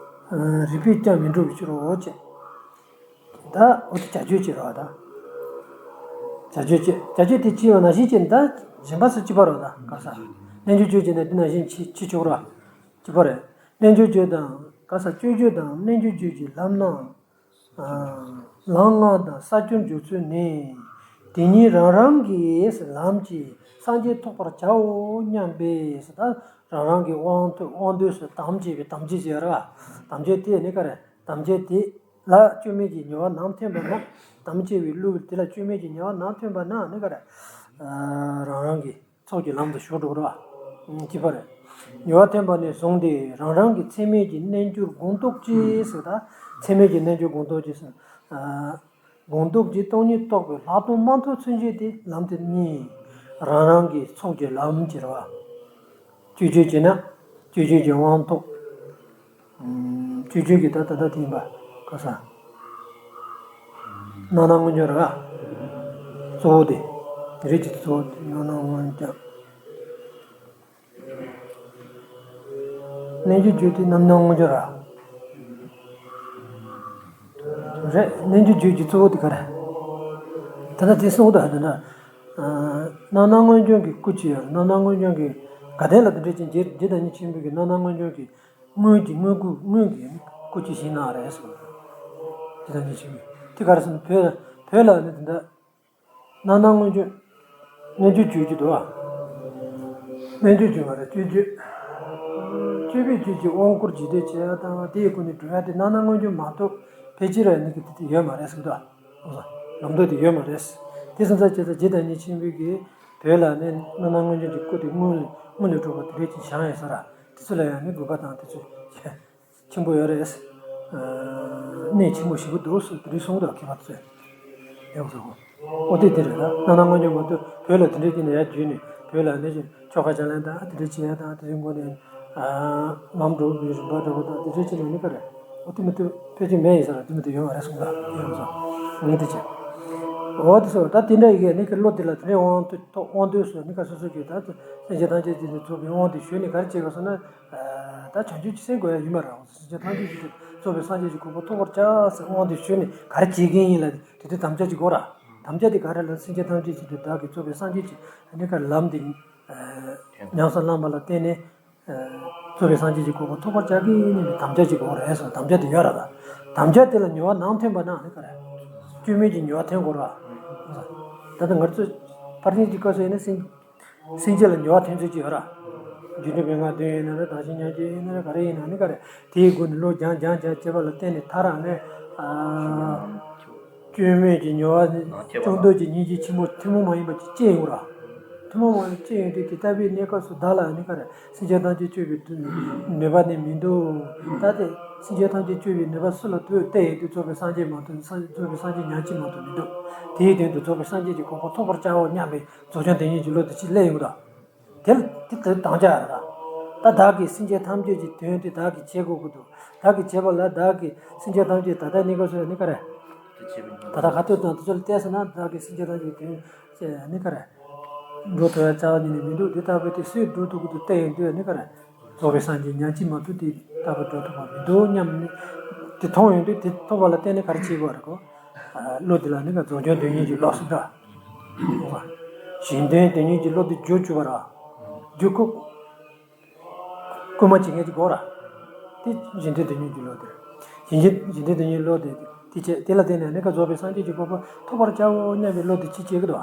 རིགས་པས་ཀྱང་མི་འགྲུབ་པའི་ཕྱིར་རོ་ཅེས། ད་འོ་དེ་བྱ་སྤྱོད་ཅེས་རོ་ད། བྱ་སྤྱོད་ཅེས། བྱ་སྤྱོད་དེ་ཅི་ཡོད་ནང་བཞིན་བྱས་ནས་ད་གཞན་པ་སུ་གཅིག་པ་རོ་ད་ག་ས། རྣལ་འབྱོར་སྤྱོད་ཅེས་ནས་དེ་ནང་བཞིན་ཅི་ཅི་ཆོག་རོ། གཅིག་པ་རེད། རྣལ་འབྱོར་སྤྱོད་དང་ག་ས་སྤྱོད་སྤྱོད་དང་རྣལ་འབྱོར་སྤྱོད་ཀྱི་ལམ་སྣ། ལམ་ལྔ་དང་ས་བཅུར་འཇུག་ཚུལ་ནི། དེ་ཉིད་རང་རང་གི་ལམ་གྱིས་སངས་རྒྱས་ཐོབ་པར་བྱའོ་སྙམ་པས་ད། རང་རང་གི་དབང་དུ་དབང་དུས་སུ་དམ་བཅས་པའི་དམ་བཅས་ཟེར་བ། དམ་བཅས་དེ་ནི་ག་རེ། དམ་བཅས་དེ་ལ་སྐྱོན་མེད་ཀྱི་ཉེ་བར་ནམ་ཐོན་པ་ན། དམ་བཅས་པའི་བློ་དེ་ལ་སྐྱོན་མེད་ཀྱི་ཉེ་བར་ནམ་ཐོན་པ་ན་ནི་ག་རེ། རང་རང་གི་ཚོགས་ཀྱི་ལམ་དུ་ཞུགས་འགྲོ་གི་རེད་བ། གཅིག་པ་རེད། ཉེ་བར་ཐོན་པ་ནས་བཟུང་སྟེ་རང་རང་གི་ཚད་མེད་ཀྱི་རྣལ་འབྱོར་སྒོམ་སྟོབས་ཀྱིས་ཟེར་ད། ཚད་མེད་ཀྱི་རྣལ་འབྱོར་སྒོམ་སྟོབས་ཀྱིས་ཟེར། སྒོམ་སྟོབས་ཀྱིས་སྟོང་ཉིད་རྟོགས་པའི་ལྷག་མཐོང་མ་ཐོབ་ཚུན་ཆད་དེ་ལམ་དེ་གཉིས། རང་རང་གི་ཚོགས་ཀྱི་ལམ་གྱི་རེད་བ། སྤྱོད་སྤྱོད་བྱས་ན་སྤྱོད་སྤྱོད་ཀྱི་དབང་ཐོབ། སྤྱོད་སྤྱོད་ཀྱི་ད་ད་ལྟ་དེ་ཡིན་པ་ག་ས། སྣང་སྣང་སྔོན་འཇུག་ར། གཙོ་བོ་དེ། རིགས་ཀྱི་གཙོ་བོ་དེ་སྣང་སྣང་སྔོན་འཇུག་རྣལ་འབྱོར་སྤྱོད་དེ་རྣམ་སྣང་སྔོན་འཇུག་ར། རེད། རྣལ་འབྱོར་སྤྱོད་ཀྱི་གཙོ་བོ་དེ་ག་རེ། ད་ལྟ་དེ་གསུངས་ད་དེ་འདྲ། སྣང་སྣང་སྔོན་འཇུག་གི་སྐུ་ཅི་ཡོད། སྣང་སྣང་སྔོན་འཇུག་གི་དགའ་ལྡན་ལ་དེ་འདྲ་ཅན་རྗེ་རྗེ་བདག་ཉིད་ཆེན་པོ་གི་སྣང་སྣང་སྔོན་འཇུག་གི་སྔོན་གྱི་དངོས་སྐུ་སྔོན་གྱི་སྐུ་ཅི་ཞིག་ན་རེད་གསུངས། དེ་དང་ཉིད་ཆེན་པོས་དེ་ག་རེ་གསུངས། བོད་བོད་ལ་ནི་དེ་འདྲ་སྣང་སྣང་སྔོན་འཇུག་རྣལ་འབྱོར་སྤྱོད་ཀྱི་འདུག་བ། རྣལ་འབྱོར་སྤྱོད་མ་རེད། སྤྱོད་སྤྱོད། སྤྱོད་པས་སྤྱོད་ཀྱི་དབང་བསྐུར་རྗེས་ཟློས་བྱེད་ཡ་དང་དེའི་སྒོ་ནས་སྒྲུབ་ཡ་དེ་སྣང་སྣང་སྔོན་འཇུག་མ་གཏོགས་ཕལ་ཆེར་ནི་གི་དེ་དེ་ཡོད་མ་རེད་གསུངས་འདུག་བ། ལམ་མདོ་དེ་ཡོད་མ་རེད། དེ་སོང་ཙང་བྱས་ཙང་རྗེ་བདག་ཉིད་ཆེན་པོས་ཀྱིས་བོད་ལ་ནི་སྣང་སྣང་སྔོན་འཇུག་གི་སྐུ་དེ་སྔོན་ལ་སྔོན་ལ་གྲུབ་པ་དེ་འདྲ་ཅིག་བཞེངས་ཡོད་ས་ར། དེ་ཚོ་ལ་ཡང་ནི་དགོས་པ་དང་དེ་ཚོ་ཆེན་པོ་ཡོད་རེད། གནད་ཆེན་པོ་ཞེ་པོ་འདུག་ཟེར་དེ་འདྲ་གསུངས་འདུག་མཁས་པ་ཚོས། ཡག་པོ་ཟེར་གོ། ཨོ་དེ་དེ་རེད་ད། སྣང་སྣང་སྔོན་འཇུག་མ་གཏོགས་བོད་ལ་དེ་འདྲ་ཅིག་ནས་ཡར་བརྒྱུད་ནས་བོད་ལ་ནི་ཆོ་ག་ཕྱག་ལེན་དང་དེ་འདྲ་བྱེད་ཡ་དང་དེ་ཚོའི་སྒོ་ནས། ལམ་འགྲོ་བའི་རིམ་པ་འདྲ་པོ་དང་དེ་འདྲ་བྱས་ནས་ནི་ག་རེ། འོ་དེ་མི་ཐུབ་ཕལ་ཆེར་མེད་ཡིན་ས་ར་དེ་མི་ཐུབ་ཡོང་བ་རེད་གསུངས་ད་ཡོང་ས་ངས་དེ་བྱས། འོ་དེ་སོ་ད་དེ་འདྲ་ཡི་གེ་ནི་གི་བློ་དེ་ལ་དེ་འདྲའི་དབང་དུ་དབང་དུ་སོ་ནི་ག་སོ་སོ་གི་ད་སེམས་ཅན་ཐམས་ཅད་ཀྱི་དེ་རྫོགས་པའི་དབང་དུ་ཞུས་ནས་ག་རེ་བྱེད་དགོས་སོ་ན། ད་བྱང་ཆུབ་ཀྱི་སེམས་དགོས་ཡ་ཡིན་པ་ར། སེམས་ཅན་ཐམས་ཅད་ཀྱི་དེ་རྫོགས་པའི་སངས་རྒྱས་ཀྱི་གོ་འཕང་ཐོབ་པར་བྱ་ཟེར་དབང་དུ་ཞུས་ནས་ག་རེ་བྱེད་ཀྱི་ཡིན་ལ་དེ་དུས་དམ་བཅའ་ཅིག་དགོས་ར། དམ་བཅའ་དེ་ག་རེ་ལ་སེམས་ཅན་ཐམས་ཅད་ཀྱི་དེ་བདག་གི་རྫོགས་པའི་སངས་རྒྱས་ཀྱི་ནི་ག་ལམ་དེ་ཉམས་སུ་བླངས་པ་ལ་བརྟེན་ནས། རྫོགས་པའི་སངས་རྒྱས་ཀྱི་གོ་འཕང་ཐོབ་པར་བྱ་གི་ཡིན་པའི་དམ་བཅའ་ཅིག་དགོས་རེད་ཟེར། དམ་བཅའ་དེ་ཡོད་ར་ད། དམ་བཅའ་དེ་ལ་ཉེ་བར་ནང་ཐོན་པ་ན་ནི་ག་རེ། སྐྱོན་མེད་ཀྱི་ཉེ་བར་ཐོན་དགོས་ར། ད་ལྟ་ང་ཚོ་ཕར་ཕྱིན་གྱི་སྐབས་སུ་ཡིན་ན་སེམས་སེམས་བསྐྱེད་ལ་ཉེ་བར་ཐོན་ཚུལ་ཅིག་ཡོད་ར། རྒྱུ་འབྲས་མན་ངག་བདུན་ཡིན་ན་རེད། དག་ཞིང་མཉམ་བརྗེ་ཡིན་ན་རེད། ག་རེ་ཡིན་ན་ནི་ག་རེ། དེའི་སྒོ་ནས་བློ་སྦྱང་སྦྱང་སྦྱང་བྱས་པ་ལ་བརྟེན་ནས་ཐ་ར་ནས། སྐྱོན་མེད་ཀྱི་ཉེ་བར་ནི་སྐྱོན་འདོད་ཀྱི་སྙིང་རྗེ་ཆེན་པོ་ཐུན་མོང་མ་ཡིན་པ་ཅིག་སྐྱེ་ཡོང་ར། ཐུན་མོང་མ་ཡིན་སྐྱེ་ཡོང་དུས་དེ་ལྟ་བུའི་གནས་སྐབས་སུ་བདག་ལ་ནི་ག་རེ། སེམས་ཅན་ཐམས་ཅད་སྐྱོབ་པའི་ནུས་པ་ནི་མི་འདུག་ད་དེ་སེམས་ཅན་ཐམས་ཅད་སྐྱོབ་པའི་ནུས་པ་སུ་ལ་འདུག་བལྟས་ཡོང་དུས་རྫོགས་པའི་སངས་རྒྱས་མ་གཏོགས་སངས་རྫོགས་པའི་སངས་རྒྱས་ཉག་གཅིག་མ་གཏོགས་མི་འདུག་དེའི་དོན་དུ་རྫོགས་པའི་སངས་རྒྱས་ཀྱི་གོ་འཕང་ཐོབ་པར་བྱའོ་སྙམ་པའི་རྫོགས་བྱང་དོན་གཉེར་གྱི་བློ་དེ་ཅིག་སླེབས་ཡོང་གི་འདུག་དེ་ལ་དེ་དེ་དམ་བཅའ་ར། ད་བདག་གིས་སེམས་ཅན་ཐམས་ཅད་ཀྱི་དོན་དེ་བདག་གིས་བྱེད་དགོས་ཀྱི་འདུག་བདག་གིས་བྱེད་པ་ལ་བདག་གིས་སེམས་ཅན་ཐམས་ཅད་ད་ལྟ་གནས་སྐབས་སུ་ནི་ག་རེ། ད་ལྟ་ག་དུས་དང་དུས་ཚོད་ལ་བལྟས་ཟེར་ན་བདག་གིས་སེམས་ཅན་ཐམས་ཅད་ཀྱི་དོན་བྱེད་ནི་ག་རེ། འགྲོ་ཐུབ་པའི་རྩ་བ་ཉིད་ནས་མི་འདུག་དེ་ལྟ་བུའི་དེ་སུས་སྒྲུབ་ཐུབ་ཀྱི་འདུག་བལྟས་ཡོང་དུས་ནི་ག་རེ། རྫོགས་པའི་སངས་རྒྱས་ཉག་གཅིག་མ་གཏོགས་དེ་ལྟ་བུ་འགྲོ་ཐུབ་པ་མི་འདུག་སྙམ་ནས་དེ་མཐོང་ཡོང་དུས་དེ་མཐོང་བ་ལ་བརྟེན་ནས་ག་རེ་བྱེད་དགོས་རེད་གོ། བློ་དེ་ལ་ནི་ག་རྫོགས་བྱང་དོན་གཉེར་གྱི་བློ་ཟེར་འདྲ། གཞན་དོན་དོན་གཉེར་གྱི་བློ་དེ་འཇུག་བཅུག་པ་ར། འཇུག་སྐུལ། སྐུལ་མ་བྱེད་མཁན་གྱི་སྒོ་ར། དེ་གཞན་དོན་དོན་གཉེར་གྱི་བློ་དེ་རེད། གཞན་གཞན་དོན་དོན་གཉེར་བློ་དེ་དེ་བྱས་དེ་ལ་བརྟེན་ནས་ནི་ག་རྫོགས་པའི་སངས་རྒྱས་ཀྱི་གོ་འཕང་ཐོབ་པར་བྱའོ་སྙམ་པའི་བློ་དེ་ཅི་བྱེད་ཀྱི་འདུག་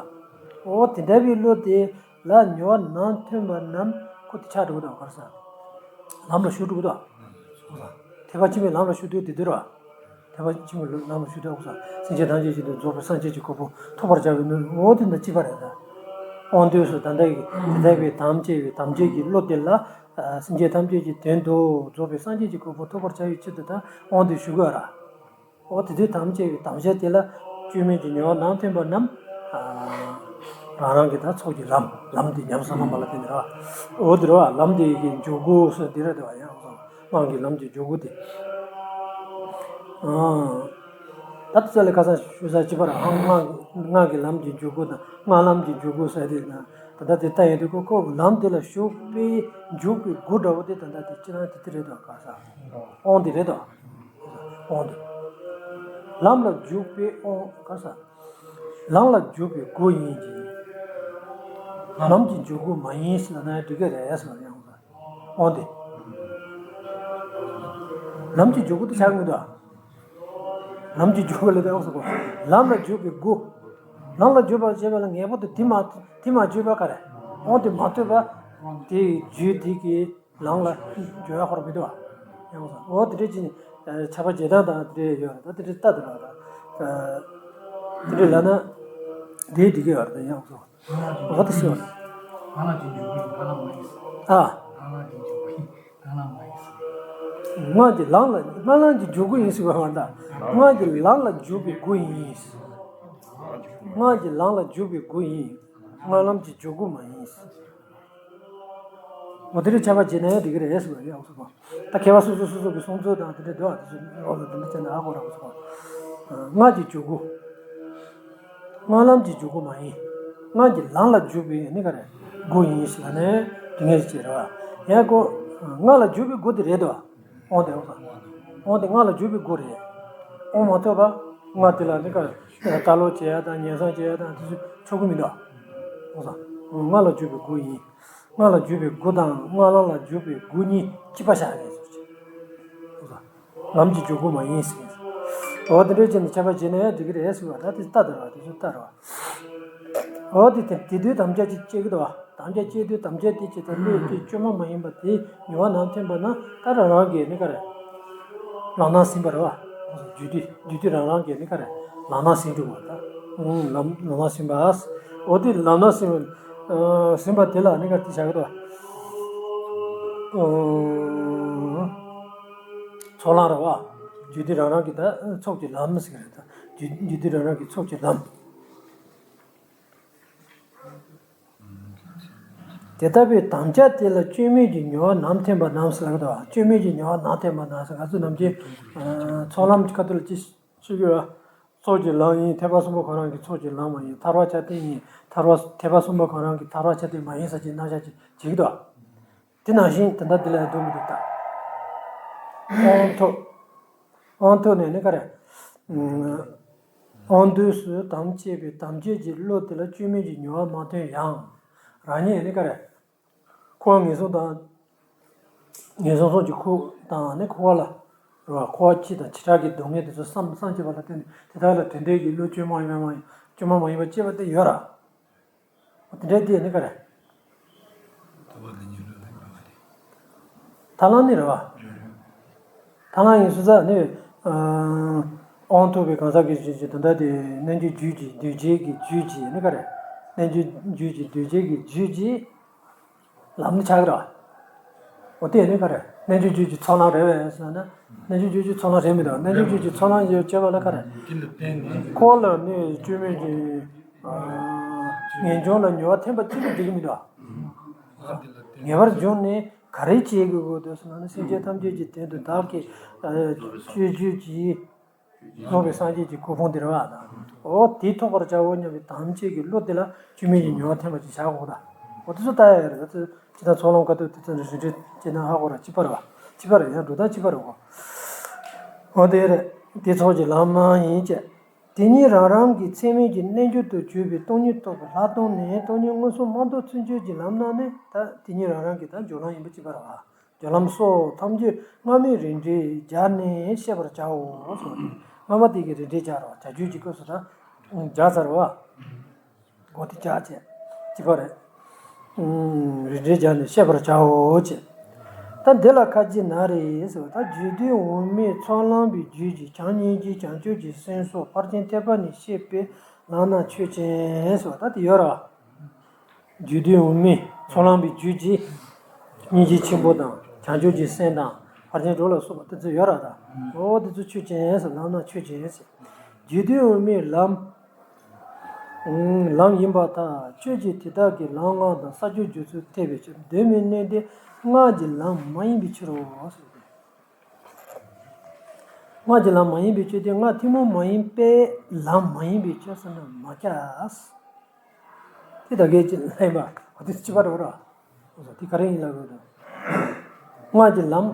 འོ་དེ་འདྲ་བའི་བློ་དེ་ལ་ཉེ་བར་ནང་ཐོན་པ་རྣམས་ཁོ་དེ་ཆགས་འགྲོ་གི་འདུག་ག་རེ་ཟེར། ལམ་ལ་ཞུགས་འགྲོ་གི་འདུག་ཐེག་པ་ཆེན་པོའི་ལམ་ལ་ཞུགས་དུས་དེ་དུས་ར། ཐེག་པ་ཆེན་པོའི་ལམ་ལ་ཞུགས་དུས་སེམས་ཅན་ཐམས་ཅད་ཀྱི་དོན་རྫོགས་པའི་སངས་རྒྱས་ཀྱི་གོ་འཕང་ཐོབ་པར་བྱ་བའི་ནི་འོ་དེ་འདྲ་ཅི་པ་རེད་ད། དབང་དུས་སུ་ད་ལྟ་ཡི་དེ་ལྟ་བུའི་དམ་བཅའ་བའི་དམ་བཅའ་གྱི་བློ་དེ་ལ། སེམས་ཅན་ཐམས་ཅད་ཀྱི་དོན་དུ་རྫོགས་པའི་སངས་རྒྱས་ཀྱི་གོ་འཕང་ཐོབ་པར་བྱ་བའི་ཆེད་དུ་ད་དབང་དུ་ཞུགས་དགོས་ར། འོ་དེ་དུས་དམ་བཅའ་བའི་དམ་བཅའ་དེ་ལ་སྐྱོན་མེད་ཀྱི་ཉེ་བར་ནང་ཐོན་པ་རྣམས། རང་རང་གི་ད་ཚོགས་ཀྱི་ལམ་ལམ་དེ་ཉམས་སུ་བླངས་པ་ལ་བརྟེན་ནས་ར། འོ་དེ་ར་ལམ་དེ་གི་འཇུག་སྒོ་སོགས་དེ་ར་དེ་བ་ཡང་སོང་སྔགས་ཀྱི་ལམ་གྱི་འཇུག་སྒོ་དེ། ད་དེ་ཚོ་ལས་ཁ་སང་ཞུ་ས་ཅི་པ་ར་སྔགས་སྔགས་ཀྱི་ལམ་གྱི་འཇུག་སྒོ་དང་སྔགས་ལམ་གྱི་འཇུག་སྒོ་ཟེར་དེ་ན་ད་ལྟ་དེ་ལྟ་ཡོང་དུས་ཁོ་ཁོ་ལམ་དེ་ལ་ཞུགས་པའི་འཇུག་པའི་སྒོ་འདྲ་བོ་དེ་ད་ལྟ་དེ་སྤྱིར་བཏང་དེ་དེ་རེད་དོ་ག་ས་དབང་དེ་རེད་དོ། དབང་དུ། ལམ་ལ་འཇུག་པའི་དབང་ག་ས། ལམ་ལ་འཇུག་པའི་སྒོ་ཡིན་གྱི། ལམ་གྱི་འཇུག་སྒོ་མ་ཡིན་ཟེར་ན་འགྲིག་གི་རེད་ཟེར་བ་ཡང་དབང་དེ། ལམ་གྱི་འཇུག་སྒོ་དེ་ཆགས་མི་འདུག་ལམ་གྱི་འཇུག་སྒོ་ལ་དེ་དབང་ཟེར་གོ། ལམ་ལ་འཇུག་པའི་སྒོ། ལམ་ལ་འཇུག་པར་བྱེད་པ་ལ་ངེས་པར་དུ་དེ་མ་དེ་མ་བརྗོད་པ་ག་རེ། དབང་དེ་མ་ཐོས་པ། དེ་བརྗོད་དེ་གི། ལམ་ལ་འགྱོ་ཡ་ཁོ་ར་མི་འདུག་བ། ཡང་སོང་། འོ་དེ་འདྲས་ཅིག་ནི་ཁྱབ་པ་འབྱེད་སྟངས་དང་དེ་འདྲས་ཡོད་རེད། ད་དེ་འདྲས་ལྟ་དེ་ར་ད། དེ་འདྲས་ལབ་ན་དེའི་འགྲིག་གི་ཡོད་རེད། ད་ཡང་སོང་། འོ་དེ་ཤེས་པ་རེད། ཨ། སྔགས་ཀྱི་ལམ་ལ་སྔགས་ལམ་གྱི་འཇུག་སྒོ་ཡིན་ཟེར་བ་མ་གཏོགས། སྔགས་ཀྱི་ལམ་ལ་འཇུག་པའི་སྒོ་ཡིན། སྔགས་ཀྱི་ལམ་ལ་འཇུག་པའི་སྒོ་ཡིན། སྔགས་ལམ་གྱི་འཇུག་སྒོ་མ་ཡིན། འོ་དེ་འདྲའི་ཁྱབ་པ་བྱེད་ན་ཡང་འགྲིག་གི་རེད་ཟེར་བ་རེད། ཨོ་སོ་གོ། ད་མཁས་པ་སོ་སོ་སོ་སོ་གི་གསུང་ཚུལ་དང་དེ་འདྲ་འདུག་ཨ། དེ་ཚོ་འོ་ལ་དེ་འདྲ་བྱས་ན་ཨ་གོ་ར་ཨོ་སོ་གོ། སྔགས་ཀྱི་འཇུག་སྒོ། སྔགས་ལམ་གྱི་འཇུག་སྒོ་མ་ཡིན། སྔགས་ཀྱི་ལམ་ལ་འཇུག་པའི་ནི་ག་རེ། སྒོ་ཡིན་ཞེས་ལ་ནི་དེ་ངེས་ཅེས་རེད་བ། ཡང་ཁོ། སྔགས་ལ་འཇུག་པའི་སྒོ་དེ་རེད་དོ། དབང་དེ་དབང་དེ་སྔགས་ལ་འཇུག་པའི་སྒོ་རེད། དབང་མ་ཐོབ་པ། སྔགས་དེ་ལ་ནི་ག་རེ། ལྟ་ཀློག་བྱེད་ཡ་དང་ཉན་བསམ་བྱེད་ཡ་དང་དེ་ཚོ་ཆོག་གི་མི་འདུག་ཨ། སྔགས་ལ་འཇུག་པའི་སྒོ་ཡིན། སྔགས་ལ་འཇུག་པའི་སྒོ་དང་སྔགས་ལམ་ལ་འཇུག་པའི་སྒོ་གཉིས་གཅིག་པ་བཞག་ཡས་ཟེར་གྱི། ལམ་གྱི་འཇུག་སྒོ་མ་ཡིན་ཟེར། འོ་དེ་འདྲའི་ཆེད་ནས་ཁྱབ་པ་བྱེད་ན་ཡང་འགྲིག་གི་རེད་ཟེར་བ་ད་དེ་ལྟ་དེ་ར་དེ་ཚོ་ལྟ་ར་བ། འོ་དེ་དེ་དེ་དུས་དམ་བཅའ་ཅིག་བཅད་ཀྱི་འདུག་བ། དམ་བཅའ་བཅད་དུས་དམ་བཅའ་དེ་ཅི་ལྟར་བློས་བཏུས་བཅོས་མ་མ་ཡིན་པ་དེ་ཉེ་བར་ནང་ཐོན་པ་ན་ད་རང་རང་གིས་ནི་ག་རེ། ལམ་སྣ་ཟིན་པ་རེད་བ། རྒྱུད་སྡེ་རྒྱུད་སྡེ་རང་རང་གིས་ནི་ག་རེ། ལམ་སྣ་ཟིན་འགྲོ་བ་ད། ལམ་ལམ་སྣ་ཟིན་པ། འོ་དེ་ལམ་སྣ་ཟིན་པ། ཟིན་པ་དེ་ལ་ནི་ག་རེ་དེ་བྱ་གི་འདུག་བ། ཚོགས་ལམ་རེད་བ། རྒྱུད་སྡེ་རང་རང་གི་ད་ཚོགས་ཀྱི་ལམ་ཟེར་གི་རེད་ད། རྒྱུད་རྒྱུད་སྡེ་རང་རང་གི་ཚོགས་ཀྱི་ལམ། དེ་ལྟ་བུའི་དམ་བཅའ་དེ་ལ་སྐྱོན་མེད་ཀྱི་མྱུར་བ་ནམ་ཐོན་པ་ནམ་ཟེར་ལབ་འདུག་སྐྱོན་མེད་ཀྱི་མྱུར་བ་ནམ་ཐོན་པ་ནམ་ཟེར། ང་ཚོ་ནམ་རྒྱུན་ཚོགས་ལམ་གྱི་ཁ་ཐུག་ལ་ཅི་ཞུ་གི་ཡོད། ཚོགས་ཀྱི་ལམ་ཡིན། ཐེག་པ་གསུམ་པོ་ཁོ་རང་གི་ཚོགས་ཀྱི་ལམ་མ་ཡིན། ཐར་པ་ཆ་ཏིང་ཡིན། ཐར་པ་ཐེག་པ་གསུམ་པོ་ཁོ་རང་གི་ཐར་པ་ཆ་ཏིང་མ་ཡིན་ཟེར་གྱི་རྣམ་གཞག་ཅིག་བྱེད་ཀྱི་འདུག་དེ་ནང་བཞིན་དེ་འདྲ་དེ་ལ་འདུག་མི་འདུག་ལྟ། དབང་ཐོབ། དབང་ཐོབ་ནས་ནི་ག་རེ། དབང་དུས་སུ་དམ་བཅས་པའི་དམ་བཅས་ཀྱི་བློ་དེ་ལ་སྐྱོན་མེད་ཀྱི་མྱུར་བ་མ་ཐོན་ཡང་། རང་ཉིད་ནི་ག་རེ། འཁོར་བ་ངན་སོང་དང་། ངན་སོང་གསུམ་གྱི་འཁོར་དང་ནི་འཁོར་བ་ལ། རེད་བ། འཁོར་བ་སྤྱི་དང་བྱེ་བྲག་གི་སྡུག་བསྔལ་དེ་ཚོ་བསམ་བསམ་བྱས་པ་ལ་བརྟེན་ནས་དེ་དག་ལ་དོན་ལྡན་གྱི་བློ་བཅོས་མ་ཡིན་པ་མ་ཡིན། བཅོས་མ་མ་ཡིན་པ་སྐྱེས་པ་དེ་ཡོད་ར། དེ་འདྲའི་དེ་ནི་ག་རེ། ཐར་ལམ་ནི་རེད་བ། ཐར་ལམ་ཡིན་སུ་ཚ་ནི། དབང་ཐོབ་པའི་གང་ཟག་གི་རྗེས་ཀྱི་དོན་དག་དེ་རྣལ་འབྱོར་རྒྱུད་ཀྱི་གདུལ་བྱའི་གི་རྒྱུད་ཀྱི་ནི་ག་རེ། རྣལ་འབྱོར་རྒྱུད་ཀྱི་གདུལ་བྱའི་གི་རྒྱུད་ཀྱི་ལམ་ནི་ཆགས་ཀྱི་རེད་བ། འོ་དེ་ནི་ག་རེ། རྣལ་འབྱོར་རྒྱུད་ཀྱི་ཚོགས་ལམ་རེད་བས་ཟེར་ན། རྣལ་འབྱོར་རྒྱུད་ཀྱི་ཚོགས་ལམ་རེད་མི་འདུག་རྣལ་འབྱོར་རྒྱུད་ཀྱི་ཚོགས་ལམ་ཡོད་ཅེས་པ་ལ་ག་རེ། འཁོར་ལ་ནི་སྐྱོན་མེད་ཀྱི། ངེས་འབྱུང་ལ་མྱུར་བ་ཐོན་པ་གཅིག་པུ་འགྲིག་གི་མི་འདུག་ངེས་པར་འབྱུང་ནས་ག་རེ་བྱེད་དགོས་དགོས་འདུག་ཟེར་ན་ནི། སེམས་ཅན་ཐམས་ཅད་ཀྱི་དོན་དུ་བདག་གིས་སྤྱོད་བརྗོད་ཀྱིས། རྫོགས་པའི་སངས་རྒྱས་ཀྱི་གོ་འཕང་དེ་རེད་བ་དང་། འོ་དེ་ཐོབ་པར་བྱའོ་སྙམ་པའི་དམ་བཅས་ཀྱི་བློ་དེ་ལ་སྐྱོན་མེད་ཀྱི་མྱུར་བ་ཐོན་པ་ཅིག་བྱ་དགོས་དང་། འོ་དེ་ཚོ་ལྟ་ཡ་རེད། ད་ཚོ་ཅི་ལྟར་ཚོགས་ལམ་བཀའ་ཐུབ་དེ་ཚོ་རེ་རེ་ཅི་ན་ཧ་གོ་ར་གཅིག་པ་རེད་བ། གཅིག་པ་རེད། ཡང་འགྲོ་སྟངས་གཅིག་པ་རེད་གོ། འོ་དེ་རེད། དེ་ཚོགས་ཀྱི་ལམ་མ་ཡིན་ཅེས། དེ་ཉིད་རང་རང་གི་ཚད་མིན་གྱི་རྣལ་འབྱོར་དུ་གྱུར་པའི་སྟོང་ཉིད་རྟོགས་པའི་ལྷག་མཐོང་ནས་སྟོང་ཉིད་མངོན་སུམ་མ་རྟོགས་ཚུན་ཆོད་ཀྱི་ལམ་རྣམས་ནི་ད་དེ་ཉིད་རང་རང་གི་ད་སྦྱོར་ལམ་ཡིན་པ་གཅིག་པ་རེད་བ། སྦྱོར་ལམ་སོགས་ཐམས་ཅད་སྔ་མའི་རིགས་འགྲེས་སྦྱར་ནས་བཤད་པར་བྱའོ་གསུངས་ཏེ། སྔ་མ་དེ་གའི་རིགས་འགྲེས་སྦྱར་བ། བྱ་རྒྱུད་ཀྱི་སྐབས་སུ་ད་སྦྱར་ཚར་བ། འོ་དེ་སྦྱར་བྱས་གཅིག་པ་རེད། རིགས་འགྲེས་སྦྱར་ནས་བཤད་པར་བྱའོ་ཅེས། ད་འདི་ལ་ཁ་ཅིག་ན་རེ་ཟེར་བ། ད་རྒྱུད་སྡེ་འོག་མའི་ཚོགས་ལམ་པའི་རྒྱུད་ཀྱི་བྱམས་སྙིང་རྗེ་བྱང་ཆུབ་ཀྱི་སེམས་སོགས་ཕར་ཕྱིན་ཐེག་པ་ནས་བཤད་པའི་ལམ་རྣམས་ཆོས་ཅན་ཟེར་བ་ད་དེ་ཡོད་ར། རྒྱུད་སྡེ་འོག་མའི་ཚོགས་ལམ་པའི་རྒྱུད་ཀྱི་སྙིང་རྗེ་ཆེན་པོ་དང་བྱང་ཆུབ་ཀྱི་སེམས་དང་ཕར་ཕྱིན་དྲུག་ལ་སོགས་པ་དེ་ཚོ་ཡོད་ར་ད། འོ་དེ་ཚོ་ཆོས་ཅན་ཟེར། ལམ་རྣམས་ཆོས་ཅན་ཟེར། རྒྱུད་སྡེ་འོག་མའི་ལམ། ལམ་ཡིན་པར་ཐལ། ཁྱོད་ཀྱིས་དེ་དག་གི་ལམ་སྔགས་དང་ས་བཅུ་རྒྱུད་ཚོ་ཐེག་པའི་ཕྱིར། དོན་མེད་གནས་འདི་སྔགས་ཀྱི་ལམ་མ་ཡིན་པའི་ཕྱིར་རོ། སྔགས་ཀྱི་ལམ་མ་ཡིན་པའི་ཕྱིར་ཏེ། སྔགས་ཐུན་མོང་མ་ཡིན་པའི་ལམ་མ་ཡིན་པའི་ཕྱིར་ཟེར་ན་མ་ཁྱབ། དེ་ད་གའི་ལན་པ་འོ་དེ་གཅིག་པ་རེད་ར། དེ་ག་རེ་ཡིན་ལབ་དགོས་དང་། སྔགས་ཀྱི་ལམ།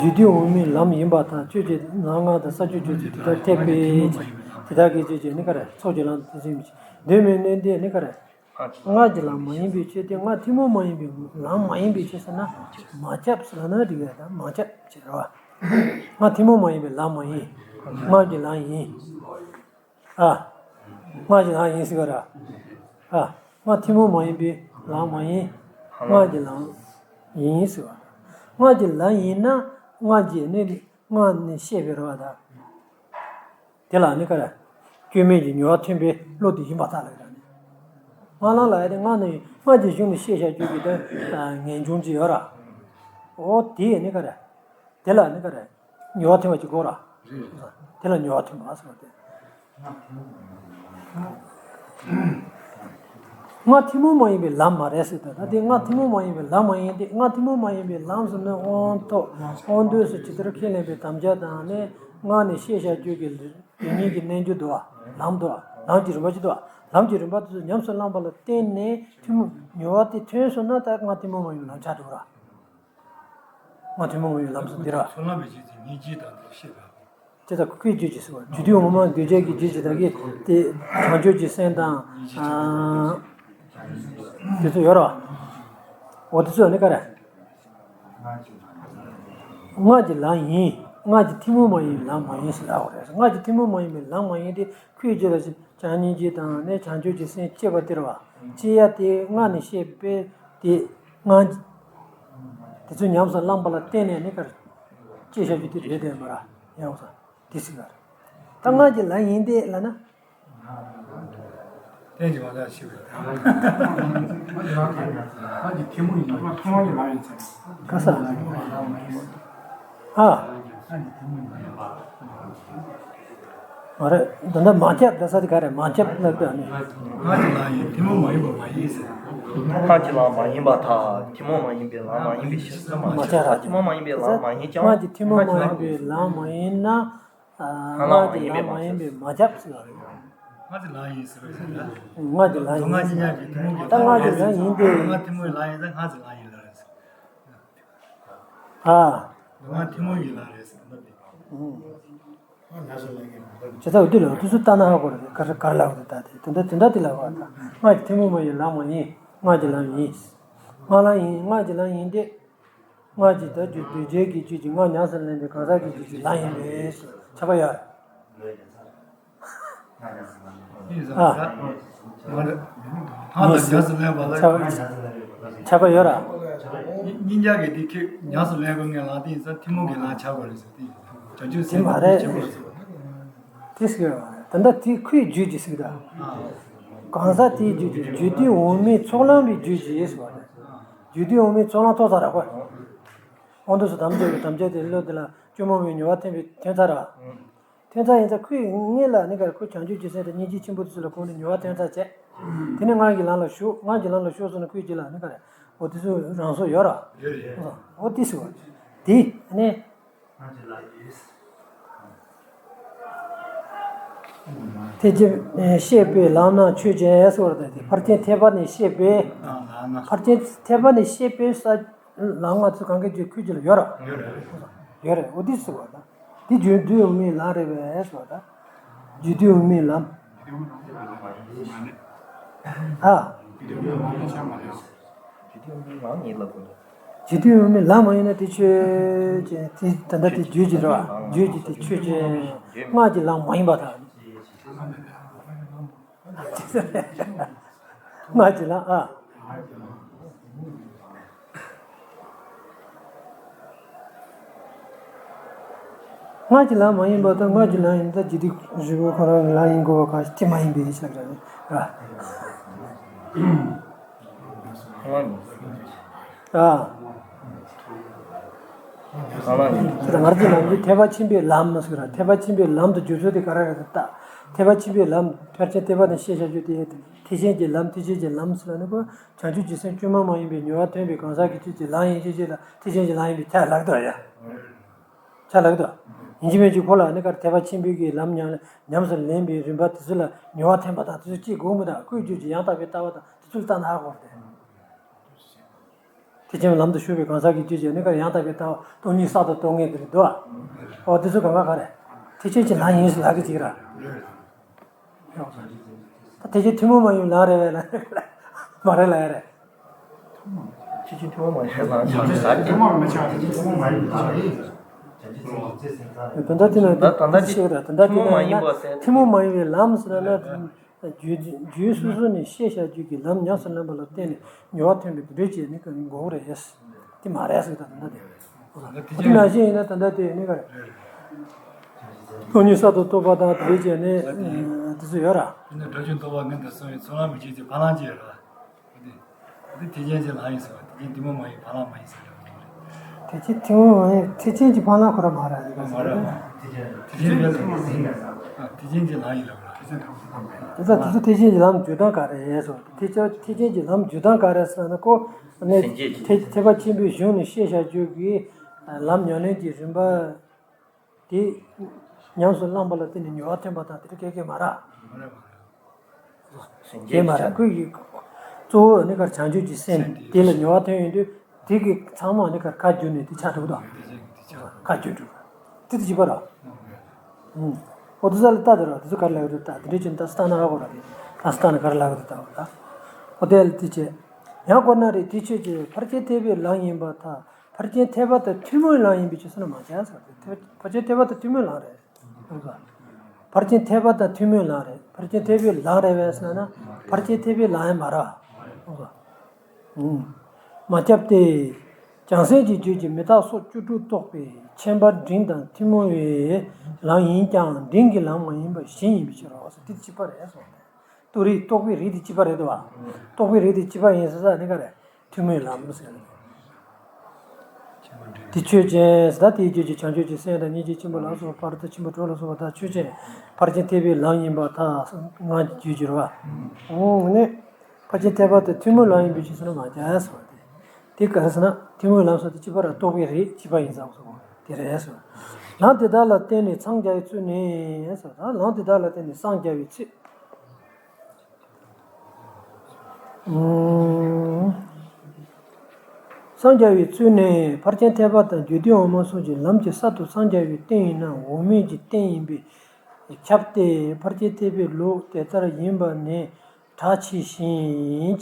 རྒྱུད་སྡེ་འོག་མའི་ལམ་ཡིན་པར་ཐལ། ཁྱོད་ཀྱིས་ལམ་སྔགས་དང་ས་བཅུ་རྒྱུད་ཚོ་དེ་དག་ཐེག་པའི་ཕྱིར། དེ་དག་གི་རྒྱུད་ཀྱི་ནི་ག་རེ། ཚོགས་ཀྱི་ལམ་དེ་ཚོའི་མི་ཕྱིར། དོན་མེད་གནས་འདི་ནི་ག་རེ། སྔགས་ཀྱི་ལམ་མ་ཡིན་པའི་ཕྱིར་ཏེ། སྔགས་ཐུན་མོང་མ་ཡིན་པའི་ལམ་མ་ཡིན་པའི་ཕྱིར་ཟེར་ན། མ་ཁྱབ་ཟེར་ན་འགྲིག་ཡ་དང་མ་ཁྱབ་ཅེས་རེད་བ། སྔགས་ཐུན་མོང་མ་ཡིན་པའི་ལམ་མ་ཡིན། སྔགས་ཀྱི་ལམ་ཡིན། ཨ། སྔགས་ཀྱི་ལམ་ཡིན་ཟེར་བ་རེད། ཨ། སྔགས་ཐུན་མོང་མ་ཡིན་པའི་ལམ་མ་ཡིན། སྔགས་ཀྱི་ལམ་ཡིན་ཟེར་བ། སྔགས་ཀྱི་ལམ་ཡིན་ན་སྔགས་ཀྱི་ནི་སྔགས་ནི་བཤད་པའི་རེད་བ་ད། དེ་ལ་ནི་ག་རེ། སྐྱོན་མེད་ཀྱི་མྱུར་བ་ཐོན་པའི་བློ་དེ་ཡིན་པར་ཐལ་ལབ་ཀྱི་རེད། སྔགས་ལམ་ལབ་ཡ་དེ་སྔགས་ནི་སྔགས་ཀྱི་གཞུང་ནས་བཤད་བཞག་རྒྱུ་གི་དེ་ངེས་འབྱུང་ཅིག་ཡོད་ར། འོ་དེ་ནི་ག་རེ། དེ་ལ་ནི་ག་རེ། མྱུར་བ་ཐོན་པ་ཅིག་དགོས་ར། དེ་ལ་མྱུར་བ་ཐོན་པ་ཟེར་བ་དེ། སྔགས་ཐུན་མོང་མ་ཡིན་པའི་ལམ་མ་རེད་ཟེར་ད། ད་དེ་སྔགས་ཐུན་མོང་མ་ཡིན་པའི་ལམ་མ་ཡིན་ཏེ། སྔགས་ཐུན་མོང་མ་ཡིན་པའི་ལམ་ཟེར་ན་དབང་ཐོབ། དབང་དུས་སུ་ཇི་ལྟར་ཁས་ལེན་པའི་དམ་བཅའ་དང་ནི་སྔགས་ནས་བཤད་བཞག་རྒྱུ་གི་དེ་ཉིད་ཀྱི་རྣལ་འབྱོར་འདུལ་བ། ལམ་འདུལ་བ། ལམ་གྱི་རིམ་པ་ཅིག་འདུལ་བ། ལམ་གྱི་རིམ་པ་དེ་ཚོ་ཉམས་སུ་བླངས་པ་ལ་བརྟེན་ནས་ཐུན་མོང་མྱུར་བ་དེ་ཐོན་སོང་ན་ད་སྔགས་ཐུན་མོང་མ་ཡིན་པའི་ལམ་ཆགས་འགྲོ་གི་ར། སྔགས་ཐུན་མོང་མ་ཡིན་པའི་ལམ་ཟེར་འདི་ར། ཚོགས་ལམ་པའི་རྗེས་ཀྱི་སྙིང་རྗེ་དང་དེ་བཤད་པ། དེ་དག་ཁོའི་རྒྱུད་ཀྱི་ཟེར་བ། རྒྱུད་སྡེ་འོག་མ་གདུལ་བྱ་གི་རྒྱུད་ཀྱི་ད་གི་དེ་བྱང་ཆུབ་ཀྱི་སེམས་དང་། དེ་ཚོ་ཡོད་ར། འོ་དེ་ཚོ་ནི་ག་རེ། སྔགས་ཀྱི་ལམ་ཡིན། སྔགས་ཀྱི་ཐུན་མོང་མ་ཡིན་པའི་ལམ་མ་ཡིན་ཟེར་ལབ་པ་རེད། སྔགས་ཀྱི་ཐུན་མོང་མ་ཡིན་པའི་ལམ་མ་ཡིན་ཏེ། ཁོའི་རྒྱུད་ལ་བྱམས་སྙིང་རྗེ་དང་ནི་བྱང་ཆུབ་ཀྱི་སེམས་སྐྱེ་བ་དེ་རེད་བ། སྐྱེ་ཡ་དེ་སྔགས་ནས་བཤད་པའི་དེ་སྔགས། དེ་ཚོ་ཉམས་སུ་བླངས་པ་ལ་བརྟེན་ནས་ནི་ག་རེ། སྐྱེ་བྱ་རྒྱུ་དེ་རེད་དེ་མ་ར། ཡང་ས། དེ་སྲིད་ལ། ད་སྔགས་ཀྱི་ལམ་ཡིན་ཏེ་ལབ་ན། གཏན་གྱི་མ་ལག་ཤེས་པའི་ལམ། སྔགས་ཀྱི་ཐུན་མོང་ཡིན་པ་ཐུན་མོང་གི་ལམ་ཡིན་ཚུལ། ག་ས། ཨ། སྔགས་ཀྱི་ཐུན་མོང་ཡིན་པ། མ་རེད། ད་ལྟ་མ་ཁྱབ་ལབ་ས་དེ་ག་རེད། མ་ཁྱབ་ལབ་དུས་ཨ་ནི། སྔར་གྱི་ལམ་ཡིན། ཐུན་མོང་མ་ཡིན་པ་མ་ཡིན་ཟེར། སྔར་གྱི་ལམ་མ་ཡིན་པར་ཐལ། ཐུན་མོང་མ་ཡིན་པའི་ལམ་མ་ཡིན་པའི་ཕྱིར་ཟེར། མ་མ་ཁྱབ་ཁྱབ་ར། ཐུན་མོང་མ་ཡིན་པའི་ལམ་མ་ཡིན་ཀྱང་། སྔར་གྱི་ཐུན་མོང་མ་ཡིན་པའི་ལམ་མ་ཡིན་ན། སྔར་གྱི་ལམ་མ་ཡིན་པའི་མ་ཁྱབ་ཟེར་བ་རེད། སྔར་གྱི་ལམ་ཡིན་ཟེར་བ་ཟེར་ན། སྔར་གྱི་ལམ་ཡིན་ཟེར། སྔར་གྱི་ལམ་ཡིན་ཏེ། ད་སྔར་གྱི་ལམ་ཡིན་ཏེ། སྔར་ཐུན་མོང་ལམ་ཡིན་ན་སྔར་གྱི་ལམ་ཡིན་ལ་རེད་ཟེར། ཨ། སྔར་ཐུན་མོང་གི་ལམ་རེད་ཟེར་ན། ཨུ། བྱས་ཙང་འོ་དེ་ལ་དུས་སུ་ལྟ་ན་ཧ་གོ་རེད། ག་རེ་ག་རེ་ལབ་དགོས་རེད། ད་དེ་དེ་འདྲ་དེ་འདྲ་དེ་ལབ་པ་དང་། སྔར་གྱི་ཐུན་མོང་མ་ཡིན་ལམ་མ་ཡིན། སྔར་གྱི་ལམ་ཡིན། སྔར་ལམ་ཡིན། སྔར་གྱི་ལམ་ཡིན་ཏེ། སྔར་གྱི་ད་རྒྱུ་འདོད་བྱེད་ཀྱི་རྒྱུད་ཀྱི་སྔར་ཉམས་སུ་ལེན་པའི་གང་ཟག་གི་རྒྱུད་ཀྱི་ལམ་ཡིན་པས་ཁྱབ་པ་ཡོད། ཨ། སྔར་དང་ཉམས་སུ་ལེན་པ་ལ་ཁྱབ་པ་ཡོད་ར། སྙིང་རྗེ་གི་དེ་ཁྱོད་ཉམས་སུ་ལེན་དགོས་ངེས་ལ་དེ་ཡིན་ཙང་ཐུན་མོང་གི་ལམ་ཆགས་པ་རེད་ཟེར། དེ་བྱང་ཆུབ་སེམས་དཔའ་ཆེན་པོ་ཟེར། དེ་ཟེར་བ་རེད། ད་ལྟ་དེ་ཁོའི་རྒྱུད་ཀྱི་ཟེར་གི་ད། གང་ཟག་དེའི་རྒྱུད་ཀྱི་རྒྱུད་སྡུད་འོག་མའི་ཚོགས་ལམ་པའི་རྒྱུད་ཀྱི་ཟེར་བ་རེད། རྒྱུད་སྡུད་འོག་མའི་ཚོགས་ལམ་ཐོབ་ཚར་ར་ཁོ། དབང་དུ་སོང་དམ་བཅའ་བའི་དམ་བཅའ་དེ་བློ་དེ་ལ་སྐྱོ་མ་མེད་མྱོང་བ་ཐོན་པའི་ཐོན་ཚར་ར། ཐོན་ཚར་ཡིན་ཙང་ཁོས་སྔོན་ལ་ནི་ག་རེ། ཁོ་བྱང་ཆུབ་ཀྱི་སེམས་དང་སྙིང་རྗེ་ཆེན་པོ་དེ་ཚོ་ལ་དགོངས་ནས་མྱོང་བ་ཐོན་ཚར་བྱས། དེ་ནས་སྔར་གྱི་ལམ་ལ་ཞུགས། སྔར་གྱི་ལམ་ལ་ཞུགས་སོང་ན་ཁོའི་རྗེས་ལ་ནི་ག་རེ། འོ་དེ་ཚོ་རང་སོར་ཡོད་ར། ཡོད་རེད། འོ་དེ་ཟེར་བ། དེ་ནས། ཐེག་ཆེན་བཤད་པའི་ལམ་རྣམས་ཆོས་ཅན་ཟེར་བ་དང་། དེ་ཕར་ཕྱིན་ཐེག་པ་ནས་བཤད་པའི། ཕར་ཕྱིན་ཐེག་པ་ནས་བཤད་པའི་ས། ལམ་ལྔ་ཚུལ་གང་གི་རྒྱུད་ཁོའི་རྒྱུད་ལ་ཡོད་ར། ཡོད་རེད། ཡོད་རེད། འོ་དེ་ཟེར་བ་དང་། དེ་རྒྱུད་སྡུད་འོག་མའི་ལམ་རེད་པས་ཟེར་བ་དང་། རྒྱུད་སྡུད་འོག་མའི་ལམ། ཨ། རྒྱུད་སྡུད་འོག་མའི་ལམ་ཡིན་ལབ་དགོས། རྒྱུད་སྡུད་འོག་མའི་ལམ་མ་ཡིན་ན་དེ་ཆོས་ཅན། དེ་ད་ལྟ་དེ་རྒྱུད་ཀྱི་རེད་བ། རྒྱུད་ཀྱི་དེ་ཆོས་ཅན། སྔར་གྱི་ལམ་མ་ཡིན་པ་དང་། སྔར་གྱི་ལམ་ཨ། སྔར་གྱི་ལམ་མ་ཡིན་པ་དང་། སྔར་གྱི་ལམ་ཡིན་ད་རྒྱུད་སྡུད་བཞི་པོ་ཁོ་རང་གི་ལམ་ཡིན་དགོས་པ་གང་ཞིག་དེ་མ་ཡིན་པའི་ཕྱིར་རེད། ཨ། ཨ། ང་རང་ཚོའི་ནང་གི་ཐེག་པ་ཆེན་པོའི་ལམ་ཟེར་ར། ཐེག་པ་ཆེན་པོའི་ལམ་དུ་གྱུར་ཚུལ་དེ་ག་རེ་རེད་ཟེར་ད། ཐེག་པ་ཆེན་པོའི་ལམ་ཕར་ཕྱིན་ཐེག་པ་ནས་བཤད་བྱ་རྒྱུ་དེ། ཐེག་ཆེན་གྱི་ལམ། ཐེག་ཆེན་གྱི་ལམ་ཟེར་ན་ནི་ཁོ་བྱང་ཆུབ་ཀྱི་སེམས་བཅོས་མ་མ་ཡིན་པའི་མྱོང་བ་ཐོན་པའི་གང་ཟག་གི་རྒྱུད་ཀྱི་ལམ་ཡིན་ཕྱིར་ལ་ཐེག་ཆེན་གྱི་ལམ་ཡིན་པའི་ཆ་ལག་ཏུ་ཡ། ཆ་ལག་ཏུ། ཡིན་གཅིག་མིན་གཅིག་ཁོ་ལ་ནི་ག་རེ། ཐེག་པ་ཆེན་པོའི་གི་ལམ་ཉམས་ཉམས་སུ་ལེན་པའི་རིམ་པ་དེ་ཚོ་ལ་མྱོང་བ་ཐོན་པ་དང་། དེ་ཚོ་གཅིག་དགོས་མི་དང་། ཁོའི་རྒྱུད་ཀྱི་ཡང་དག་པའི་ལྟ་བ་དང་དེ་ཚོ་ལ་ལྟ་ན་ཧ་གོ་སྟེ། ཐེག་ཆེན་ལམ་དུ་ཞུགས་པའི་གང་ཟག་གི་རྒྱུད་ཀྱི་ནི་ག་རེ། ཡང་དག་པའི་ལྟ་བ་སྟོང་ཉིད་གསར་དུ་རྟོགས་ངེས་དེ་རེད་དོ། འོ་དེ་ཚོ་གང་ག་ག་རེ། ཐེག་ཆེན་གྱི་ལམ་ཡིན་ཟེར་ལབ་གི་ཅིག་ར། ད་ཐེག་ཆེན་ཐུན་མོང་མ་ཡིན་ལམ་རེད་པས་ལ། མ་རེད་ལབ་ཡ་རེད། ཐེག་ཆེན་ཐུན་མོང་མ་ཡིན་ལམ་ཆགས་ཟེར་གྱི། ཐུན་མོང་མ་ཆགས། ཐེག་ཆེན་ཐུན་མོང་མ་ཡིན་ལམ་ཆགས། དོན་དག་དེ་ན་ད་ད་ད་ཤེས་ར། དོན་དག་དེ་ན་ཐུན་མོང་མ་ཡིན་པ་ཟེར། ཐུན་མོང་མ་ཡིན་པའི་ལམ་ཟེར་ན། རྒྱུད་རྒྱུད་སོ་སོ་ནས་ཤེས་བྱ་རྒྱུད་ཀྱི་ལམ་ཉམས་སུ་ལེན་པ་ལ་བརྟེན་ནས་མྱོང་བ་ཐོན་པའི་དེ་འདྲ་བྱས་ནས་ག་རེ་འགོག་རེད། དེ་མ་རེད་ཟེར། ད་དོན་དག་དེ། དེ་ནང་བཞིན་ཡིན་ན་ད་ལྟ་དེ་ནི་ག་རེ། སྟོང་ཉིད་གསར་དུ་རྟོགས་པ་དང་དེ་བྱས་ནས་དེ་ཚོ་ཡོད་ར། དེ་ནི་དགྲ་བཅོམ་རྟོགས་པ་མངོན་དུ་སོང་བའི་ཚོགས་ལམ་མི་བྱེད་ཅིང་ཕ་ལམ་བྱེད་ར། དེ་དེ་ཐེག་ཆེན་གྱི་ལམ་ཡིན་ཟེར་བ། ཐེག་ཆེན་ཐུན་མོང་མ་ཡིན་ཕ་ལམ་མ་ཡིན་ཟེར་ར། ཐེག་ཆེན་ཐུན་མོང་མ་ཡིན། ཐེག་ཆེན་གྱི་ཕ་ལམ་ཁོ་ར་མ་ར་ཡིན་པ་ཟེར། མ་ར། ཐེག་ཆེན་གྱི་ལམ་ཡིན་ལ་མ་ར། ཐེག་ཆེན་གྱི་ལམ་ཡིན་ལ་མ་ར། དེ་ཚོ་དེ་ཚོ་ཐེག་ཆེན་གྱི་ལམ་བརྒྱུད་སྟངས་ག་རེ་རེད་ཟེར་བ། ཐེག་ཆེན་ཐེག་ཆེན་གྱི་ལམ་བརྒྱུད་སྟངས་ག་རེ་ཟེར་ན་ཁོ་ནི་སེམས་བསྐྱེད་ཀྱི་ཐེག་ཐེག་པ་ཆེན་པོའི་གཞུང་ནས་ཤེས་བྱ་རྒྱུད་ཀྱི་ལམ་ཉམས་ལེན་གྱི་རིམ་པ་དེ་ཉམས་སུ་བླངས་པ་ལ་བརྟེན་ནས་མྱོང་བ་ཐོན་པ་དང་དེ་འདྲ་ག་གེ་མ་རེད། མ་རེད་མ་རེད། ག་གེ་མ་རེད། ཁོ་ཡི་གཙོ་བོ་ནི་ག་རེ། བྱང་ཆུབ་ཀྱི་སེམས་དེ་ལ་མྱོང་བ་ཐོན་ཡོང་དུས་དེ་གི་ཚང་མ་ནི་ག་རེ་ཁ་བསྒྱུར་ནས་དེ་ཆགས་འགྲོ་གི་འདུག་ཁ་བསྒྱུར་འགྲོ། དེ་དེ་གཅིག་པ་རེད། ཨུམ། འོ་དེ་ཚོ་ལ་ལྟ་དེ་ར། དེ་ཚོ་ག་རེ་ལབ་ཀྱི་འདུག་ད་དེ་འདྲའི་ཅིག་ད་ལྟ་ན་ཧ་གོ་ར། དེ་ད་ལྟ་ན་ག་རེ་ལབ་ཀྱི་འདུག་ད་འོ་ད། འོ་དེ་ལ་དེ་བྱས། ཡང་དགོངས་ན་རེ། དེ་ཆོས་ཅན། ཕར་ཕྱིན་ཐེག་པའི་ལམ་ཡིན་པར་ཐལ། ཕར་ཕྱིན་ཐེག་པ་དང་ཐུན་མོང་ལམ་ཡིན་པའི་ཕྱིར་ཟེར་ན་མ་ཁྱབ་ཟེར། ཕར་ཕྱིན་ཐེག་པ་དང་ཐུན་མོང་ལམ་རེད། ཕར་ཕྱིན་ཐེག་པ་དང་ཐུན་མོང་ལམ་རེད། ཕར་ཕྱིན་ཐེག་པའི་ལམ་རེད་པས་ཟེར་ན། ཕར་ཕྱིན་ཐེག་པའི་ལམ་ཡང་མ་རེད། མ་ཁྱབ་སྟེ། བྱང་སེམས་ཀྱི་རྒྱུད་ཀྱི་མི་རྟག་སོགས་བཅུ་དྲུག་རྟོགས་པའི་ཁྱད་པར་འབྲིང་དང་ཐུན་མོང་བའི་ལམ་ཡིན་ཀྱང་འབྲིང་གི་ལམ་མ་ཡིན་པ་གཞན་ཡིན་པའི་ཕྱིར་རོ། དེ་གཅིག་པ་རེད་གསུངས་ཏེ། རྟོགས་རིགས་རྟོགས་པའི་རིགས་དེ་གཅིག་པ་རེད་དོ། རྟོགས་པའི་རིགས་དེ་གཅིག་པ་ཡིན་ཟེར་ས་ནི་ག་རེ། ཐུན་མོང་ལམ་ཟེར། དེ་ཆོས་ཅན། ད་དེའི་རྒྱུད་ཀྱི་བྱང་ཆུབ་ཀྱི་སེམས་དང་སྙིང་རྗེ་ཆེན་པོ་ལ་སོགས་པ། ཕ་རོལ་ཏུ་ཕྱིན་པ་དྲུག་ལ་སོགས་པ་དག་ཆོས་ཅན། ཕར་ཕྱིན་ཐེག་པའི་ལམ་ཡིན་པར་ཐལ། ང་རྒྱུད་ཀྱི་རེད་བ། འོ་ནི། ཕར་ཕྱིན་ཐེག་པ་དེ་ཐུན་མོང་ལམ་ཡིན་པའི་ཕྱིར་ཟེར་ན་མ་རེད་ཟེར་བ་དེ། དེ་ག་རེ་ཟེར་ན་ཐུན་མོང་ལམ་སོགས་དེ་གཅིག་པ་ར་རྟོགས་པའི་རིགས་གཅིག་པ་ཡིན་ཙང་སོ། དེ་རེད་ཟེར་བ། ལམ་དེ་དག་ལ་བརྟེན་ནས་འཚང་རྒྱ་བའི་ཚུལ་ནི་ཟེར་བ་དང་། ལམ་དེ་དག་ལ་བརྟེན་ནས་འཚང་རྒྱ་བའི་ཚུལ། འཚང་རྒྱ་བའི་ཚུལ་ནི། ཕར་ཕྱིན་ཐེག་པ་དང་རྒྱུད་སྡེ་འོག་མ་སོགས་ཀྱི་ལམ་གྱི་གསར་དུ་འཚང་རྒྱ་བའི་རྟེན་ཡིན་ན་འོག་མིན་གྱི་རྟེན་ཡིན་པས་ཁྱབ་སྟེ། ཕར་ཕྱིན་ཐེག་པའི་ལུགས་དེ་ལྟར་ཡིན་པ་ནི་གྲགས་ཆེ་ཞིང་།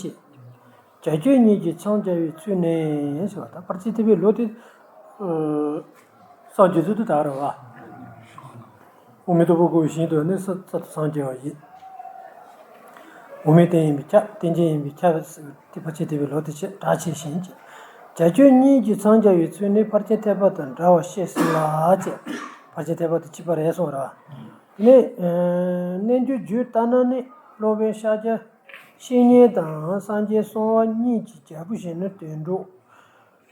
བྱ་སྤྱོད་གཉིས་ཀྱིས་འཚང་རྒྱ་བའི་ཚུལ་ནི་ཟེར་བ་དང་། ཕར་ཕྱིན་ཐེག་པའི་ལུགས་དེ་སངས་རྒྱས་ཚུལ་དུ་དར་བ། དབུ་མའི་སྟོབས་པོ་བསྐོར་བའི་ཞིང་དུ་ནི་ས་ས་དུ་སངས་རྒྱས་པ་ཡིན། དབུ་མའི་རྟེན་ཡིན་པས་ཁྱབ། རྟེན་ཅན་ཡིན་པས་ཁྱབ། དེ་ཕར་ཕྱིན་ཐེག་པའི་ལུགས་དེ་ཆེས་གྲགས་ཆེ་ཞིང་། བྱ་སྤྱོད་གཉིས་ཀྱིས་འཚང་རྒྱ་བའི་ཚུལ་ནི་ཕར་ཕྱིན་ཐེག་པ་དང་འདྲ་བར་བཤད་ཟིན་ལ་ཟེར། ཕར་ཕྱིན་ཐེག་པ་དེ་གཅིག་པ་རེད་གསུངས་ར། དེ་ནས་རྣལ་འབྱོར་རྒྱུད་ལྟར་ན་ནི་སློབ་དཔོན་ཤཱཀྱ་བཤེས་གཉེན་དང་སངས་རྒྱས་གསང་བ་གཉིས་ཀྱི་རྒྱལ་པོ་གཞོན་ནུ་དོན་གྲུབ།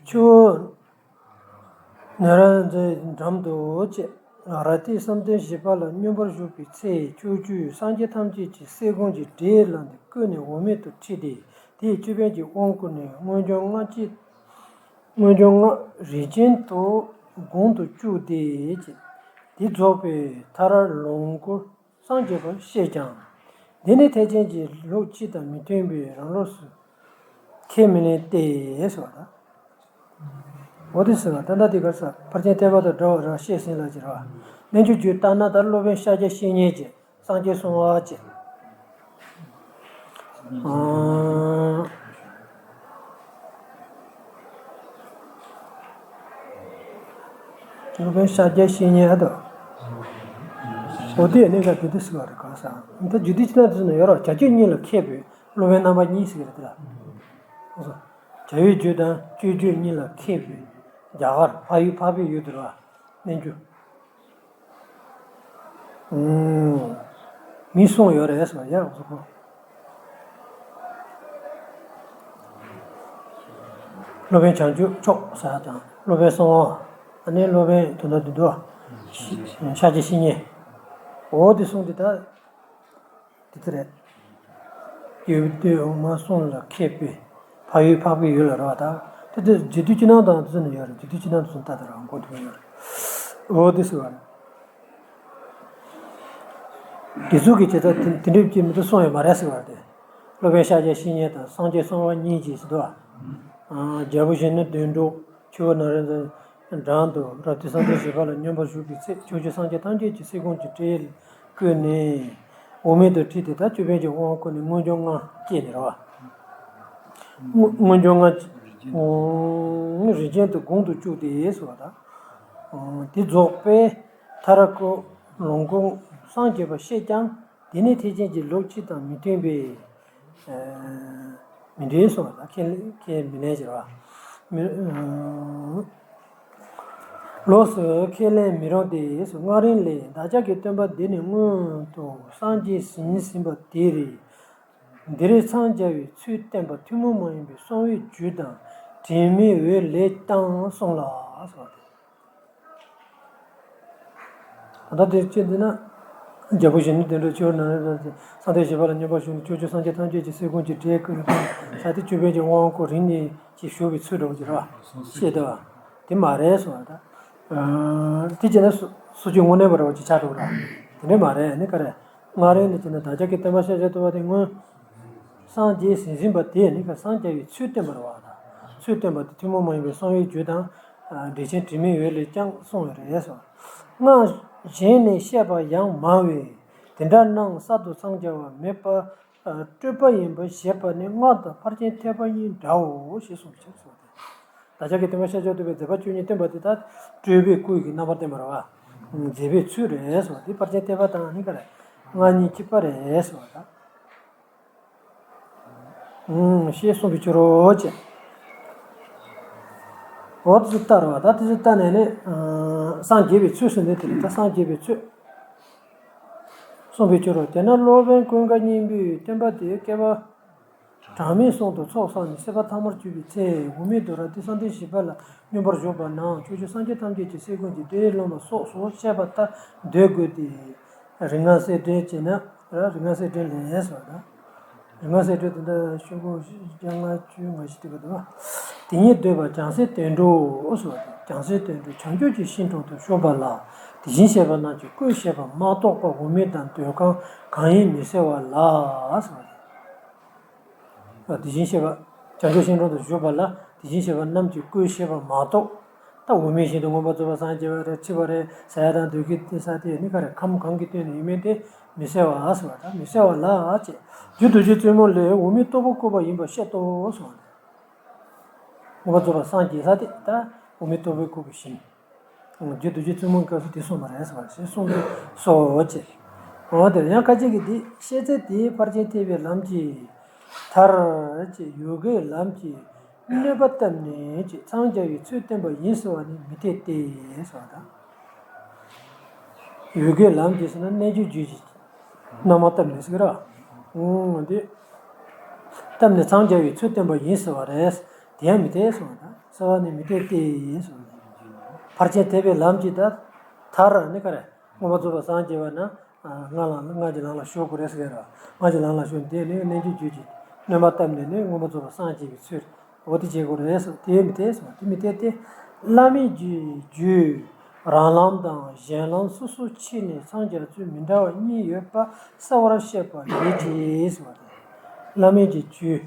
ཆུ་བོ་ནཻ་རཉྫ་ནའི་འགྲམ་དུ་བྱས། རབ་ཏུ་བསམ་གཏན་བཞི་པ་ལ་སྙོམས་པར་ཞུགས་པའི་ཚེ། ཕྱོགས་བཅུའི་སངས་རྒྱས་ཐམས་ཅད་ཀྱིས་སེ་གོལ་གྱི་སྒྲས་བསླངས་ཏེ་ཀུན་ནས་འོག་མིན་དུ་ཁྲིད་དེ། དེས་ཅོད་པན་གྱི་དབང་བསྐུར་ནས་སྔོན་བྱུང་ལྔ་སྐྱེས། སྔོན་བྱུང་ལྔ་རིམ་བཞིན་དུ་དགུང་དུ་བཅུག་སྟེ། དེ་རྫོགས་པའི་མཐར་ལོངས་སྐུ་སངས་རྒྱས་པར་བཤད་ཀྱང་། འདི་ནི་ཐེག་ཆེན་གྱི་ལུགས་སྤྱི་དང་མི་མཐུན་པས་རང་ལུགས་སུ་ཁས་མི་ལེན་ཏེ་ཟེར་བ་དང་། འོ་དེ་ཟེར་བ་ད་ལྟ་དེ་གར་ས་ཕར་ཕྱིན་ཐེག་པ་དང་འདྲ་བར་བཤད་ཟིན་ལ་ཟེར་བ། རྣལ་འབྱོར་རྒྱུད་ལྟར་ན་ད་སློབ་དཔོན་ཤཱཀྱ་བཤེས་གཉེན་གྱིས། སངས་རྒྱས་གསང་བ་བཅས། ཨང་། སློབ་དཔོན་ཤཱཀྱ་བཤེས་གཉེན་ཨ་དོ། འོ་དེ་གནས་སྐབས་དེ་དུས་སུ་བ་རེད་གང་ཟག་ད་རྒྱུད་སྡེ་ཕྱི་ནང་དུ་ནས་ཡོད་རོགས། བྱ་སྤྱོད་གཉིས་ལ་མཁས་པའི་སློབ་དཔོན་རྣམ་པ་གཉིས་ཟེར་གྱི་རེད་དེ་ལ། བྱ་བའི་རྒྱུད་དང་སྤྱོད་རྒྱུད་གཉིས་ལ་མཁས་པའི་རྒྱ་གར་འཕགས་ཡུལ་འཕགས་པའི་ཡུལ་དུ་ར་རྣལ་འབྱོར། ཨུམ། མི་གསུམ་ཡོད་རེད་ཟེར་བ་ཡ་གཟུགས་པོ། སློབ་དཔོན་བྱང་ཆུབ་མཆོག་ཟེར་དང་སློབ་དཔོན་གསང་བ། ཨ་ནི་སློབ་དཔོན་དོན་དག་བདུན་དུ་ཤཱཀྱ་བཤེས་གཉེན། འོ་དེ་གསུམ་དེ་ད། དེ་ཚོ་རེད། རྒྱུད་སྡེ་འོག་མ་གསུམ་ལ་མཁས་པའི་འཕགས་ཡུལ་འཕགས་པའི་ཡུལ་ལ་རེད་བ་དང་། དེ་དུས་རྒྱུད་སྡེ་ཕྱི་ནང་དང་དེ་ཚོ་ནས་ཡོད་རེད། རྒྱུད་སྡེ་ཕྱི་ནང་དེ་ཚོ་ལྟ་དེ་རང་གོ་ཐུབ་ཡོད་རེད། འོ་དེ་ཟེར་བ་རེད། དེ་ཚོ་གི་བྱེད་ཐབས་དེ་དེ་འདྲའི་ཅིག་མི་འདུག་གསུངས་ཡོད་མ་རེད་ཟེར་བ་རེད་དེ། སློབ་དཔོན་ཤཱཀྱ་བཤེས་གཉེན་དང་སངས་རྒྱས་གསང་བ་གཉིས་ཀྱིས་ཟེར་དུས། རྒྱལ་པོ་གཞོན་ནུ་དོན་གྲུབ། ཆུ་བོ་ནཻ་རཉྫ་ནའི་འགྲམ་དུ་རབ་ཏུ་བསམ་གཏན་བཞི་པ་ལ་སྙོམས་པར་ཞུགས་པའི་ཚེ། ཕྱོགས་བཅུའི་སངས་རྒྱས་ཐམས་ཅད་ཀྱིས་སེ་གོལ་གྱི་སྒྲས་བསྐུལ་ནས། འོག་མིན་དུ་ཁྲིད་དེ་ད་ཅོད་པན་གྱི་དབང་བསྐུར་ནས་སྔོན་བྱུང་ལྔ་སྐྱེས་ནས་རེད་བ། སྔོན་སྔོན་བྱུང་ལྔ། རིམ་བཞིན་དུ་དགུང་དུ་བཅུག་སྟེ་ཟེར་བ་དང་། དེ་རྫོགས་པའི་མཐར་ཀུན་ལོངས་སྐུ་སངས་རྒྱས་པར་བཤད་ཀྱང་། འདི་ནི་ཐེག་ཆེན་གྱི་ལུགས་སྤྱི་དང་མི་མཐུན་པས། མི་འགྲིག་གསུངས་པ་དང་ཁས་ཁས་མི་ལེན་ཟེར་བ། མི། ལོགས་སུ་ཁས་ལེན་མི་རུང་སྟེ། ལྔ་རིམ་ལས། བདག་ཅག་གི་སྟོན་པ་འདི་ནི་སྔོན་དུ་སངས་རྒྱས་ཟིན་ཟིན་པ་དེ་རེད། འདིར་འཚང་རྒྱ་བའི་ཚུལ་བསྟན་པ་ཐུན་མོང་མ་ཡིན་པའི་གསང་བའི་རྒྱུད་དང་དྲི་མེད་འོད་ལས་ཀྱང་གསུངས་ལ་གསུངས་པ་སྟེ། ད་ལྟ་དེ་བྱས་འདི་ན། རྒྱལ་པོ་གཞོན་ནུ་དོན་གྲུབ་ཆུ་བོ་ནཻ་རཉྫ་ནའི་སངས་རྒྱས་བཞི་པ་ལ་སྙོམས་པར་ཞུགས་ནས་ཕྱོགས་བཅུའི་སངས་རྒྱས་ཐམས་ཅད་ཀྱིས་སེ་གོལ་གྱི་སྒྲས་བསྐུལ་ནས་ས་དེ་ཅོད་པན་གྱི་དབང་བསྐུར་རིམ་གཉིས་ཀྱིས་ཞུགས་པའི་ཚུལ་འདྲ་བོ་ཅིག་རེད་བ། ཤེས་འདུག་བ། དེ་མ་རེད་གསུངས་པ་ད། དེ་བྱས་ན་སུ་སུ་ཅིག་དངོས་གནས་པ་རེད་བ་ཅིག་ཆགས་འགྲོ་གི་རེད། དེ་འདྲ་མ་རེད་ནི་ག་རེ། སྔ་རིམ་ནས་བྱས་ན་བདག་ཅག་གི་སྟོན་པ་ཤཱཀྱ་ཐུབ་པ་དེ་སྔོན། སངས་རྒྱས་ཟིན་ཟིན་པ་དེས་ནི་སངས་རྒྱ་བའི་ཚུལ་བསྟན་པ་རེད་བ་དང་། ཚུལ་བསྟན་པ་དེ་ཐུན་མོང་མ་ཡིན་པའི་གསང་བའི་རྒྱུད་དང་། འགྲེལ་ཆེན་དྲི་མེད་འོད་ལས་ཀྱང་གསུངས་ཡོད་རེད་ཟེར། སྔགས་གཞན་ནས་བཤད་པ་ཡང་མང་བས། དེ་འདྲ་སྣང་གསར་དུ་འཚང་རྒྱ་བ་མེད་པ། སྤྲོས་པ་ཡིན་པར་བཞེད་པ་ནི་སྔགས་དང་ཕར་ཕྱིན་ཐེག་པ་གཉིས་འདྲའོ་ཞེས་གསུངས་ཕྱིར་གསུངས་ཏེ། བདག་ཅག་གི་སྟོན་པ་ཤཱཀྱ་ཐུབ་པས་མཛད་པ་བཅུ་གཉིས་བསྟན་པ་དེ་དག་སྤྲོས་པའི་སྐུ་ཡི་རྣམ་པར་བསྟན་པ་རེད་བ། མཛད་པའི་ཚུལ་རེད་ཟེར་བ་དེ་ཕར་ཕྱིན་ཐེག་པ་དང་ནི་ག་རེ། སྔགས་གཉིས་གཅིག་པ་རེད་ཟེར་བ་དང་། ཞེས་གསུངས་པའི་ཕྱིར་རོ་ཅེས། འོ་དེ་ཚོ་ལྟར་བ་ད་དེ་ཚོ་ལྟ་ནས་ནི། སངས་རྒྱས་པའི་ཚུལ་ཟེར་ནས་དེ་ལ་ད་སངས་རྒྱས་པའི་ཚུལ། གསུངས་པའི་ཕྱིར་རོ། དེས་ན་སློབ་དཔོན་ཀུན་དགའ་སྙིང་པོས་བསྟན་པ་དེའི་བསྐལ་པ། གྲངས་མེད་གསུམ་དུ་ཚོགས་བསགས་ནས། སྲིད་པ་ཐ་མར་གྱུར་པའི་ཚེ། འོག་མིན་འདུ་ར་དེ་བསམ་གཏན་བཞི་པ་ལ་མངོན་པར་ཞུགས་པ་ན། ཕྱོགས་བཅུའི་སངས་རྒྱས་ཐམས་ཅད་ཀྱི་སྲས་ཀུན་གྱིས་བདེ་བའི་ལམ་ལ་སོགས་སུ་བཤད་པ་ལྟར་འདོད་དགོས་ཏེ། རིགས་ལྔ་གསལ་འགྲེལ་བྱས་ན། རིགས་ལྔ་གསལ་འགྲེལ་ལས་ཟེར་བ་དང་། རིགས་ལྔ་གསལ་འགྲེལ་དེ་འདྲ་ཤོག་གུ་བརྒྱ་ལྔ་བཅུ་ང་བཞི་དེ་ག་དང་། དེ་ཉིད་འདོད་པ་བྱང་སེམས་དོན་གྲུབ་ཟེར་བ་དང་། བྱང་སེམས་དོན་གྲུབ་བྱང་ཆུབ་ཀྱི་ཤིང་དྲུང་དུ་བཞུགས་པ་ལ། དེ་བཞིན་གཤེགས་པ་རྣམས་ཀྱི་སྐུ་བཤད་པ་མ་གཏོགས་པ་འོག་མིན་དང་འདོད་ཁམས་གང་ཡིན་མི་གསལ་བ་ལ་ཟེར་བ་དང་། དེ་བཞིན་གཤེགས་པ། བྱང་ཆུབ་ཤིང་དྲུང་དུ་བཞུགས་པ་ལ་དེ་བཞིན་གཤེགས་པ་རྣམས་ཀྱི་སྐུ་བཤད་པ་མ་གཏོགས། ད་འོག་མིན་ཞིང་དུ་མངོན་པར་རྫོགས་པར་སངས་རྒྱས་པ་རེད། འཆི་བ་རེད། ཟ་ཡ་དང་འདོད་ཀྱི་དེ་ས་དེ་ནི་ག་རེ་ཁམས་གང་གི་སྟེང་ནས་ཡིན་མིན་དེ་མི་གསལ་བ་ཟེར་བ་དང་མི་གསལ་བ་ལ་ཅེས། རྒྱུ་རྡོ་རྗེ་བཙུན་མོ་ལས་འོག་མིན་སྟུག་པོ་བཀོད་པ་ཡིན་པར་བཤད་དོ་གསུངས་པ་རེད། མངོན་པར་རྫོགས་པར་སངས་རྒྱས་ས་དེ་ད་འོག་མིན་སྟུག་པོ་བཀོད་པའི་ཞིང་། རྒྱུ་རྡོ་རྗེ་བཙུན་མོའི་སྐབས་སུ་དེ་གསུངས་པ་རེད་ཟེར་བ་ཞེས་གསུངས་པས་སོ་ཅེས། འོ་དེར་ཡང་ཁ་ཅིག་གིས་འདི་བཤད་ཚེ་དེའི་ཕར་ཕྱིན་ཐེག་པའི་ལམ་གྱི་མཐར་ཅེས་ཡོ་གའི་ལམ་གྱི་གནོད་པ་བཏབ་ནས་ཅེས་འཚང་རྒྱ་བའི་ཚུལ་བསྟན་པ་ཡིན་ཟེར་བ་ནི་མི་འཐད་དེ་ཟེར་བ་དང་། ཡོ་གའི་ལམ་གྱིས་ཟེར་ན་རྣལ་འབྱོར་རྒྱུད་ཀྱི་སྣང་བ་བཏབ་ནས་ཟེར་གི་ར། འོང་འདི། བཏབ་ནས་འཚང་རྒྱ་བའི་ཚུལ་བསྟན་པ་ཡིན་ཟེར་བ་རེད། དེ་ཡང་མི་འཐད་གསུངས་པ་དང་། ཟེར་བ་ནི་མི་འཐད་དེ་ཡིན་གསུངས་པ་དང་། ཕར་ཕྱིན་ཐེག་པའི་ལམ་གྱི་ད་མཐར་ནི་ག་རེ། མངོན་པར་རྫོགས་པར་སངས་རྒྱས་པ་ན། ལྔ་ལ་ལྔ་གྱི་ལམ་ལ་ཞུགས་དགོས་རེད་ཟེར་གི་ར། ལྔ་གྱི་ལམ་ལ་ཞུགས་དེ་ནི་རྣལ་འབྱོར་རྒྱུད་ཀྱི་སྣང་བ་བཏབ་ནས་ནི་མངོན་པར་རྫོགས་པར་སངས་རྒྱས་པའི་ཚུལ། འོ་དེ་བྱེད་དགོས་རེད་ཟེར། དེ་མི་འཐད་ཟེར་བ་དེ་མི་འཐད་དེ། བླ་མེད་ཀྱི་རྒྱུད་རང་ལམ་དང་གཞན་ལམ་སོ་སོར་ཕྱེ་ནས་འཚང་རྒྱ་ཚུལ་མི་འདྲ་བ་གཉིས་ཡོད་པ་གསལ་བར་བཤད་པ་ཡོད་ཅེས་ཟེར་བ་དང་། བླ་མེད་ཀྱི་རྒྱུད་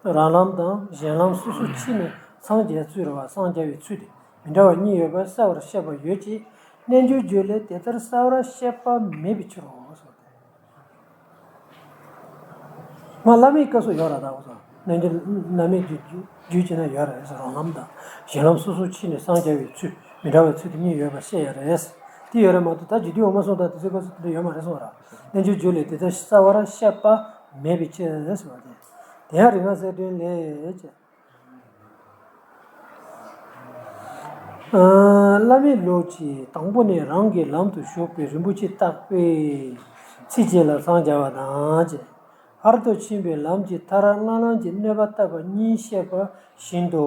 རང་ལམ་དང་གཞན་ལམ་སོ་སོར་ཕྱེ་ནས་འཚང་རྒྱ་ཚུལ་རེད་བ། འཚང་རྒྱ་བའི་ཚུལ་དེ་མི་འདྲ་བ་གཉིས་ཡོད་པ་གསལ་བར་བཤད་པ་ཡོད་ཅེས་རྣལ་འབྱོར་རྒྱུད་ལས་དེ་ལྟར་གསལ་བར་བཤད་པ་མེད་པའི་ཕྱིར་རོ་ཟེར་བ་དང་། མ་བླ་མེད་སྐབས་སུ་ཡོད་ར་ད་གོ་ས། རྣལ་འབྱོར་བླ་མེད་རྒྱུད་རྒྱུད་ཅེ་ན་ཡོད་ར་ཡོད་ས་རང་ལམ་དང་གཞན་ལམ་སོ་སོར་ཕྱེ་ནས་སངས་རྒྱ་བའི་ཚུལ་མི་འདྲ་བའི་ཚུལ་དེ་གཉིས་ཡོད་པ་བཤད་ཡོད་རེད། དེ་ཡོད་ར་མ་གཏོགས་ད་རྒྱུད་སྡེ་འོག་མ་གསུམ་དང་དེ་ཚོའི་སྐབས་སུ་དེ་འདྲ་ཡོད་མ་རེད་གསུངས་ར། རྣལ་འབྱོར་རྒྱུད་ལས་དེ་ལྟར་གསལ་བར་བཤད་པ་མེད་པའི་ཕྱིར་ཟེར་བ་དེ། དེ་ཡང་རིགས་ལྔ་གསལ་འགྲེལ་ལས་ཀྱི། བླ་མེད་ལུགས་ཀྱིས་དང་པོ་ནས་རང་གི་ལམ་དུ་ཞུགས་པའི་རིན་པོ་ཆེ་བརྟག་པའི་ཚིགས་བཅད་ལ་འཚང་རྒྱ་བ་དང་། ཕར་དུ་ཕྱིན་པའི་ལམ་གྱི་མཐར་སྔ་ལམ་གྱི་གནོད་པ་བཏབ་པ་གཉིས་བཤད་པ་བཞིན་དུ།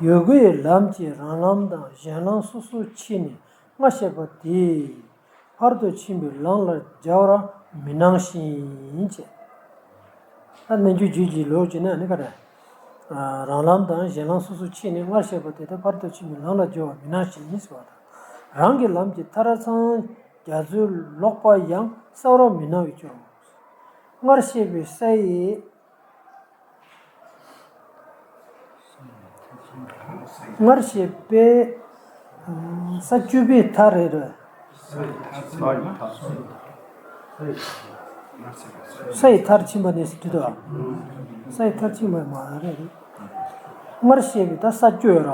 ཡོ་གའི་ལམ་གྱི་རང་ལམ་དང་གཞན་ལམ་སོ་སོར་ཕྱེ་ནས་སྔར་བཤད་པ་དེ། ཕར་དུ་ཕྱིན་པའི་ལམ་ལ་སྦྱར་བར་མི་སྣང་ཞིང་ཅེས། ད་རྣལ་འབྱོར་རྒྱུད་ཀྱི་ལུགས་ཀྱི་ནང་ནས་ག་རེ། རང་ལམ་དང་གཞན་ལམ་སོ་སོར་ཕྱེ་ནས་སྔར་བཤད་པ་དེ་ལྟར་ཕར་དུ་ཕྱིན་པའི་ལམ་ལ་སྦྱར་བར་མི་སྣང་ཞིང་ཟེར་བ་དང་། རང་གི་ལམ་གྱི་མཐར་འཚང་རྒྱ་ཚུལ་ལོག་པ་ཡང་གསལ་བར་མི་སྣང་བའི་ཕྱིར་རོ། སྔར་བཤད་པའི་ས་ཡི། སྔར་བཤད་པའི་ས་བཅུ་པའི་མཐར་རེད་རེད། ས་ཡི་མཐར་ཕྱིན་པ་ནས་སུ་བྲིས་དོ། ས་ཡི་མཐར་ཕྱིན་པ་མ་རེད། སྔར་བཤད་པའི་ད་ས་བཅུ་ཡོད་ར།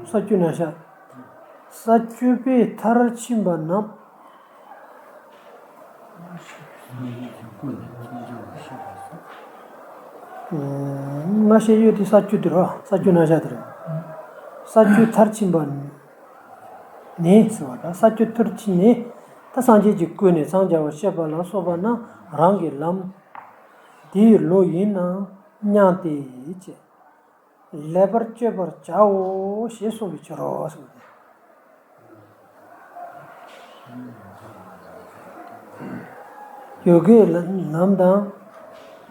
ས་བཅུ་ན་ཤ། ས་བཅུ་པའི་མཐར་ཕྱིན་པ་རྣམས། སྔར་བཤད་ཡོད་དེ་ས་བཅུ་དེ་རེད། ས་བཅུ་ན་ཤ་དེ་རེད། ས་བཅུ་མཐར་ཕྱིན་པ་ནས་ཟེར་བ་དང་ས་བཅུ་མཐར་ཕྱིན་ནས་ད་སངས་རྒྱས་ཀྱི་སྐུ་ནས་འཚང་རྒྱ་བར་བཤད་པ་ལ་སོགས་པ་རྣམས་རང་གི་ལམ་དེའི་ལུགས་ཡིན་ནམ་སྙམ་སྟེ་ཅེས། ལེགས་པར་དཔྱད་པར་བྱའོ་ཞེས་གསུངས་པའི་ཕྱིར་རོ་གསུངས་ཏེ། ཡོ་གའི་ལམ་དང་།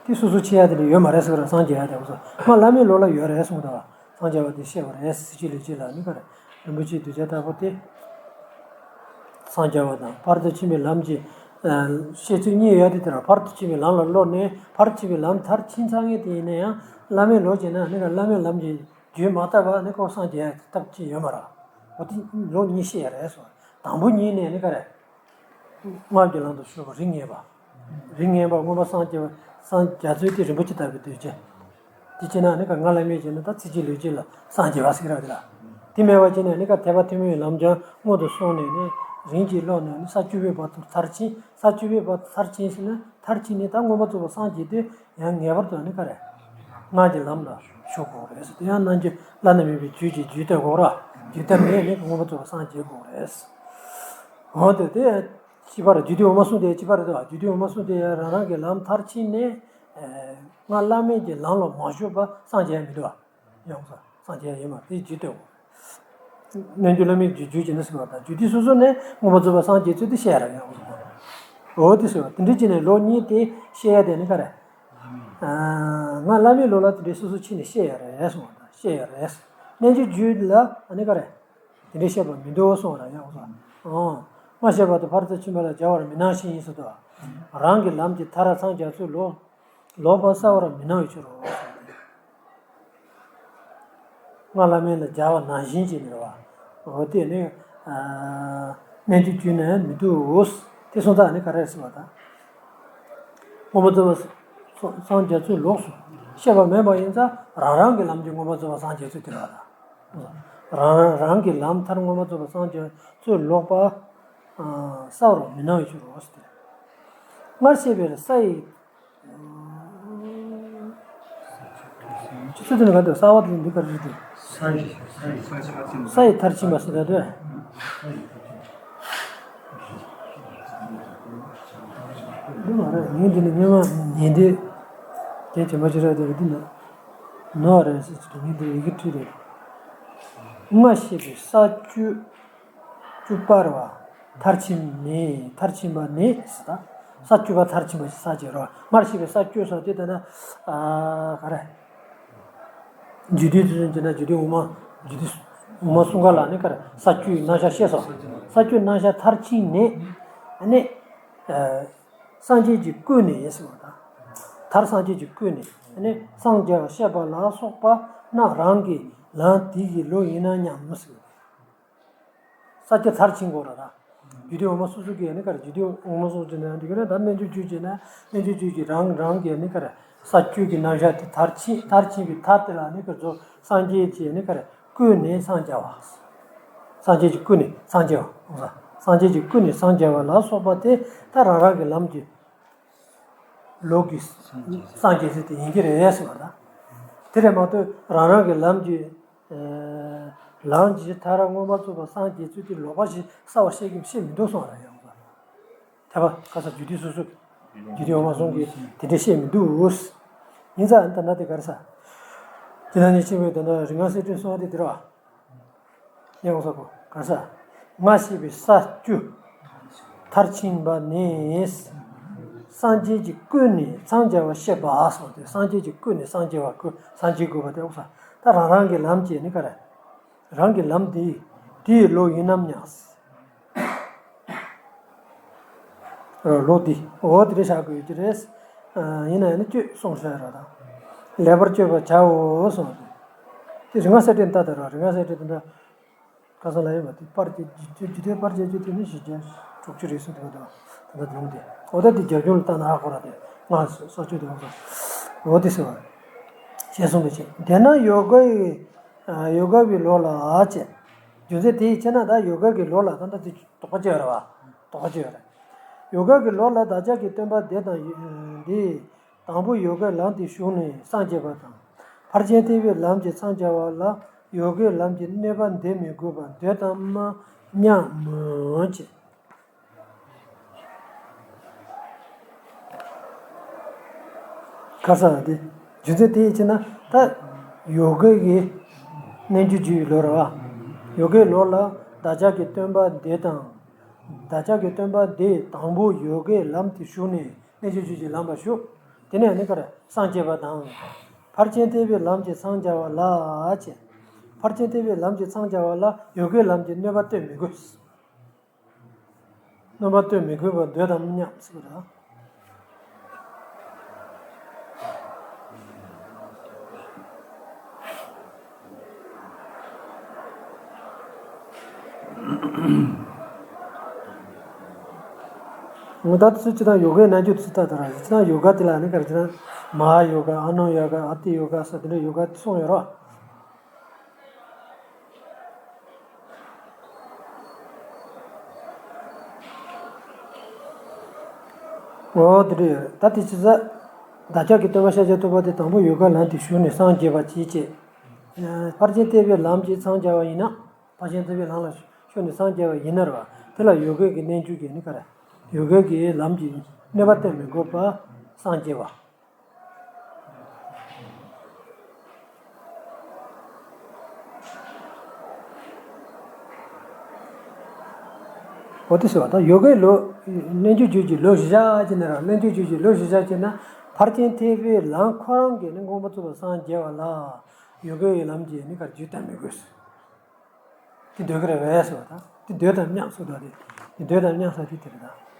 དེ་སོ་སོ་ཕྱེ་ཡ་དེ་ལ་ཡོད་མ་རེད་ཟེར་བ་ར་སངས་རྒྱས་ཡ་དེ་གོ་ས་མ་བླ་མེད་ལུགས་ལ་ཡོད་རེད་གསུངས་ད། སངས་རྒྱས་པ་དེ་བཤད་པ་རེད། སྲིད་ཕྱིན་ལུས་ཕྱིན་ལ་ནི་ག་རེ། རིན་པོ་ཆེའི་གདུལ་བྱ་ལྟ་བུ་དེ། སངས་རྒྱས་པ་དང་ཕར་དུ་ཕྱིན་པའི་ལམ་གྱི། བཤད་ཚུལ་གཉིས་ཡོད་དེ་དེ་ལ་ཕར་དུ་ཕྱིན་པའི་ལམ་ལ་སློབ་ནས་ཕར་ཕྱིན་པའི་ལམ་མཐར་ཕྱིན་ཚར་མཁན་དེ་ཡིན་ན་ཡང་བླ་མེད་ལུགས་ཀྱི་ནང་ནི་ག་བླ་མེད་ལམ་གྱི་རྒྱུད་མ་བཏབ་པ་ནི་ཁོ་སངས་རྒྱས་ཐབས་ཅི་ཡོད་མ་རེད། འོ་དེ་ལུགས་གཉིས་བཤད་ཡ་རེད་སོ། དང་པོ་ཉིད་ནས་ནི་ག་རེ། སྔགས་ཀྱི་ལམ་དུ་ཞུགས་པ་རིགས་ངེས་པ། རིགས་ངེས་པ་མངོན་པར་སངས་རྒྱས་པ་སངས་རྒྱ་མཚོའི་ཏི་རིན་པོ་ཆེ་ལྟ་བུའི་གདུལ་བྱ། དེ་བྱས་ན་ནི་ག་ང་ལ་མེད་ཅེ་ན་ད་ཚིག་གཅིག་ལུས་གཅིག་ལ་སངས་རྒྱས་པ་ཟེར་ར་དེ་ལ། དེ་མེད་པ་བྱས་ན་ནི་ག་དད་པ་ཐུན་མོང་བའི་ལམ་སྦྱོང་སྔོན་དུ་སོང་ནས་ནི་རིམ་གྱིས་ཀློག་ནས་ནི་ས་བཅུ་པའི་བར་དུ་མཐར་ཕྱིན། ས་བཅུ་པའི་བར་དུ་མཐར་ཕྱིན་ཟེར་ན་མཐར་ཕྱིན་ནས་ད་མངོན་པར་རྫོགས་པར་སངས་རྒྱས་དུས་ཡང་ངེས་པར་དུ་ནི་ག་རེ། སྔགས་ཀྱི་ལམ་ལ་ཞུགས་དགོས་རེད་ཟེར་དེ་ཡང་རྣལ་འབྱོར་བླ་ན་མེད་པའི་རྒྱུད་ཀྱི་རྒྱུད་སྟོན་དགོས་ར། རྒྱུད་སྟོན་མེད་ནི་མངོན་པར་རྫོགས་པར་སངས་རྒྱས་དགོས་རེད། འོ་དེ་དེ། ཅི་པར་རྒྱུད་སྡེ་འོག་མ་གསུམ་དེ་ཅི་པར་རེད་དོ། རྒྱུད་སྡེ་འོག་མ་གསུམ་དེ་ཡང་རང་རང་གི་ལམ་མཐར་ཕྱིན་ནས་ སྔར་བླ་མེད་ཀྱི་ལམ་ལ་མ་ཞུགས་པར་སངས་རྒྱས་མི་འདུག་བ། ཡོངས་སུ་སངས་རྒྱས་ཡིན་མ་དེ་རྒྱུད་དེ། རྣལ་འབྱོར་བླ་མེད་ཀྱི་རྒྱུད་ཀྱི་ནི་ཟེར་བ་དང་རྒྱུད་སྡེ་སོ་སོ་ནས་མངོན་པར་རྫོགས་པར་སངས་རྒྱས་ཚུལ་དེ་བཤད་ཡ་རེད་ཡོངས་སུ། འོ་དེ་ཟེར་བ་དེ་འདྲ་བྱས་ནས་ལོག་གཉིས་དེ་བཤད་ཡ་དེ་ནི་ག་རེ། སྔར་བླ་མེད་ལོག་ལ་དེ་འདྲའི་སོ་སོ་ཕྱིན་ནས་བཤད་ཡ་རེད་གསུངས་པ་དང་བཤད་ཡ་རེད། རྣལ་འབྱོར་རྒྱུད་ལ་ཨ་ནི་ག་རེ། དེ་འདྲའི་བཤད་པ་མི་འདུག་གསུངས་པ་རེད་ཡོངས་སུ། སྔར་བཤད་པ་དང་ཕར་ཚུར་ཕྱིན་པ་ལ་སྦྱར་བར་མི་སྣང་ཞིང་ཟེར་དུས། རང་གི་ལམ་གྱི་མཐར་འཚང་རྒྱ་མཚོའི་ལོག་ལོག་པ་གསལ་བར་མི་སྣང་བའི་ཕྱིར་རོ། སྔར་བླ་མེད་ལ་སྦྱར་བ་ནང་བཞིན་བྱས་ནས་རེད་བ། འོ་དེ་ནི། རྣལ་འབྱོར་རྒྱུད་ནི་མི་འདུག་དེ་སོང་ཙང་ནི་ག་རེ་ཟེར་བ་དང་། མངོན་པར་རྫོགས་པར་སངས་རྒྱ་མཚོའི་ལོགས་སུ་བཤད་པ་མེད་པ་ཡིན་ཙང་རང་རང་གི་ལམ་གྱི་མངོན་པར་རྫོགས་པར་སངས་རྒྱས་ཚུལ་དེ་རེད་བ་དང་། རང་རང་གི་ལམ་མཐར་མངོན་པར་རྫོགས་པར་སངས་རྒྱས་ཚུལ་ལོག་པ། གསལ་བར་མི་སྣང་བའི་ཕྱིར་རོ་ཟེར་ཏེ། སྔར་བཤད་པའི་ས་ཡི། ཆུ་ཚོད་དེ་ནི་ག་འདུག་གསར་བ་དེ་འདི་ག་རེ་རེད་དེ། ས་ཡི་མཐར་ཕྱིན་པ་ཟེར་ད་དེ། འདི་མ་རེད་ངས་འདི་ནི་སྔོན་མ་ཉན་དེ། དེ་དྲན་པ་ཅི་རེད་དེ་འདི་ནི། ནོར་རེད་ཟེར་གྱི་འདུག་ངས་འདི་ཡི་གེ་བྲིས་རེད། སྔར་བཤད་པའི་ས་བཅུ། བཅུ་པ་རེད་བ། མཐར་ཕྱིན་ནས་མཐར་ཕྱིན་པ་ནས་ཟེར་ད། ས་བཅུ་པ་མཐར་ཕྱིན་པ་ཞིག་ས་བཅད་རེད་བ། སྔར་བཤད་པའི་ས་བཅུ་ཟེར་དེ་ལྟ་ན། ཨ། ག་རེ། རྒྱུད་སྡེ་དེ་ཚོ་བྱས་ན་རྒྱུད་སྡེ་འོག་མ། རྒྱུད་སྡེ་འོག་མ་གསུམ་ཀ་ལ་ནི་ག་རེ་ས་བཅུའི་རྣམ་གཞག་བཤད་སོང་། ས་བཅུའི་རྣམ་གཞག་མཐར་ཕྱིན་ནས། ཨ་ནི། ཨ། སངས་རྒྱས་ཀྱིས་བསྐུལ་ནས་ཟེར་བ་དང་། མཐར་སངས་རྒྱས་ཀྱིས་བསྐུལ་ནས་ཨ་ནི་སངས་རྒྱས་པ་བཤད་པ་ལ་སོགས་པ་རྣམས་རང་གི་ལམ་དེ་ཡི་ལོགས་ཡིན་ནམ་སྙམ་ཟེར་བ་དང་། ས་བཅུ་མཐར་ཕྱིན་དགོས་ར་ད། རྒྱུད་སྡེ་འོག་མ་སོ་སོ་གིས་ནི་ག་རེ་རྒྱུད་སྡེ་འོག་མ་སོ་སོ་ནས་འདི་ག་རེ་ད་རྣལ་འབྱོར་རྒྱུད་ཀྱི་ན་རྣལ་འབྱོར་རྒྱུད་ཀྱི་རང་རང་གིས་ནི་ག་རེ་ས་བཅུ་གི་རྣམ་གཞག་དེ་མཐར་ཕྱིན་མཐར་ཕྱིན་པའི་མཐར་དེ་ལ་ནི་ག་རེ་ཚོ་སངས་རྒྱས་ཀྱིས་ནི་ག་རེ་བསྐུལ་ནས་སངས་རྒྱ་བ། སངས་རྒྱས་ཀྱིས་བསྐུལ་ནས་སངས་རྒྱས་པ། སངས་རྒྱས་ཀྱིས་བསྐུལ་ནས་སངས་རྒྱ་བ་ལ་སོགས་པ་དེ་ད་རང་རང་གི་ལམ་གྱི་ལོགས་ཀྱི་སངས་རྒྱས་ཟེར་དེ་ཡིན་གྱི་རེད་ཟེར་བ་དང་། དེ་རེད་མ་གཏོགས་རང་རང་གི་ལམ་གྱི་ལམ་གྱི་མཐར་མངོན་པར་རྫོགས་པར་སངས་རྒྱས་ཚུལ་དེ་ལོག་པ་ཞིག་གསལ་བར་བཤད་ཀྱི་བཤད་མི་འདུག་གསུངས་ར་ཡོང་བ། ཐེག་པ་ཁ་ས་རྒྱུད་སྡེ་སོ་སོ་རྒྱུད་སྡེ་འོག་མ་གསུམ་གྱིས་དེ་འདྲ་བཤད་མི་འདུག་ཡིན་ཙང་ད་ན་དེ་ག་རེ་ས། དེ་ན་ནི་ཆེན་པོའི་ད་ན་རིག་སྔགས་གསེར་ཕྲེང་གསུང་བ་དེ་དེ་རེད་བ། ཡང་ས་གོ་ག་ས། སྔར་བཤད་པའི་ས་བཅུ། མཐར་ཕྱིན་པ་ནས། སངས་རྒྱས་ཀྱིས་བསྐུལ་ནས་འཚང་རྒྱ་བ་བཤད་པ་སོགས་ཏེ་སངས་རྒྱས་ཀྱིས་བསྐུལ་ནས་སངས་རྒྱས་པ་བསྐུལ་སངས་རྒྱས་དགོས་པ་དེ་འོག་ས། ད་རང་རང་གི་ལམ་གྱི་ནི་ག་རེ། རང་གི་ལམ་དེ། དེའི་ལོགས་ཡིན་ནམ་སྙམ། ལོགས་འདི་འོ་དེ་འདྲ་བཞག་དགོས་ཀྱི་རེད། ཡིན་ན་ཡང་ནི་སྤྱོད་གསུངས་བཞག་ར་དང་། ལེགས་པར་སྤྱོད་པར་བྱའོ་གསུངས་ཏེ། དེ་རིག་སྔགས་གསེར་ཕྲེང་ལྟ་དེ་ར་རིག་སྔགས་གསེར་ཕྲེང་དེ་འདྲ། ཁ་སང་ལ་ཡོད་པ་དེ་པར་གྱི་རྒྱུད་སྡེ་པར་བྱེད་རྒྱུ་དེ་ནི་བཞི་བརྒྱ་དྲུག་ཅུ་རེད་གསུངས་དེ་བ་དང་ད་ལྟ་ལུང་དེ་འོ་ད་དེ་རྒྱབ་ལྗོངས་ལ་ལྟ་ན་ཧ་གོ་ར་དེ་སྔགས་སོ་སོ་སྤྱོད་དེ་འོ་ད་འོ་དེ་ཟེར་བ། ཞེས་གསུངས་པའི་ཕྱིར་དེས་ན་ཡོ་ག་ཡི་ཡོ་ག་བའི་ལོགས་ལ་ཨ་ཅེ། རྒྱུ་མཚན་དེ་ཡི་ཕྱིར་ན་ད་ཡོ་ག་གི་ལོགས་ལ་ད་ལྟ་དེ་དོགས་པ་ཅི་ཡོད་རེད་བ། དོགས་པ་ཅི་ཡོད་རེད། ཡོ་ག་གི་ལོགས་ལ་བདག་ཅག་གི་སྟོན་པ་འདི་དང་འདི། དང་པོ་ཡོ་གའི་ལམ་དེ་ཞུགས་ནས་སངས་རྒྱས་པ་དང་། ཕར་ཕྱིན་ཐེག་པའི་ལམ་གྱི་འཚང་རྒྱ་བ་ལ་ཡོ་གའི་ལམ་གྱི་གནོད་པ་འདི་མི་དགོས་པར་འདོད་དམ་སྙམ་མོ་ཅེས། ཁ་ས་དེ་རྒྱུ་མཚན་དེ་ཡི་ཕྱིར་ན་ད་ཡོ་ག་གི་རྣལ་འབྱོར་རྒྱུད་ལོ་ར་བ། ཡོ་གའི་ལོ་ལ་བདག་ཅག་གི་སྟོན་པ་འདི་དང་། བདག་ཅག་གི་སྟོན་པ་འདི་དང་པོ་ཡོ་གའི་ལམ་དེ་ཞུགས་ནས། རྣལ་འབྱོར་རྒྱུད་ཀྱི་ལམ་པ་ཞུགས། དེ་ནས་ནི་ག་རེ་སངས་རྒྱས་པ་དང་། ཕར་ཕྱིན་ཐེག་པའི་ལམ་གྱི་འཚང་རྒྱ་བ་ལ་ཅེས། ཕར་ཕྱིན་ཐེག་པའི་ལམ་གྱི་འཚང་རྒྱ་བ་ལ་ཡོ་གའི་ལམ་གྱི་གནོད་པ་སྟོན་མི་དགོས། གནོད་པ་སྟོན་མི་དགོས་པར་འདོད་དམ་སྙམ་ཟེར་བ་དང་། ངོ་ད་ཚུལ་ཅི་དང་ཡོ་གའི་རྣལ་འབྱོར་ཚུལ་ལྟ་དང་ར་ཅི་དང་ཡོ་ག་དེ་ལ་ནི་ག་རེ་ཅི་ན་མ་ཧཱ་ཡོ་ག་ཨ་ནུ་ཡོ་ག་ཨ་ཏི་ཡོ་ག་ས་དེ་འདྲ་ཡོ་ག་གསུངས་ཡོད་རོ། འོ་དེ་འདྲ་ཡོད་རེད་ད་དེ་ཅི་ཟ། བདག་ཅག་གི་སྟོན་པ་ཤཱཀྱ་ཐུབ་པ་དེ་དང་པོ་ཡོ་ག་ལམ་དེ་ཞུགས་ནས་སངས་རྒྱས་པ་ཅིའི་ཕྱིར། ཕར་ཕྱིན་ཐེག་པའི་ལམ་གྱི་འཚང་རྒྱ་བ་ཡིན་ན། ཕར་ཕྱིན་ཐེག་པའི་ལམ་ལ་ཞུགས་ནས་སངས་རྒྱས་པ་ཡིན་ན་ར་བ་དེ་ལ་ཡོ་གའི་གི་རྣལ་འབྱོར་གྱི་ནི་ག་རེ། ཡོ་གའི་གི་ལམ་གྱི་གནོད་པ་སྟོན་མི་དགོས་པ་སངས་རྒྱས་པ། འོ་དེ་ཟེར་བ་དང་ཡོ་གའི་ལོ། རྣལ་འབྱོར་རྒྱུད་ཀྱི་ལོ་བཞི་ཆ་ཅི་ནས་རང་རྣལ་འབྱོར་རྒྱུད་ཀྱི་ལོ་བཞི་ཆ་ཅི་ན་ཕར་ཕྱིན་ཐེག་པའི་ལམ་ཁོ་རང་གིས་ནི་མངོན་པར་རྫོགས་པར་སངས་རྒྱས་པ་ལ་ཡོ་གའི་ལམ་གྱིས་ནི་གར་རྒྱུད་དམ་མི་དགོས། དེ་འདོད་ཀྱི་རེད་བས་ཟེར་བ་དང་དེ་འདོད་དམ་སྙམ་ཟེར་བ་དེ་དེ་འདོད་དམ་སྙམ་ཟེར་དེ་དེ་རེད་ད།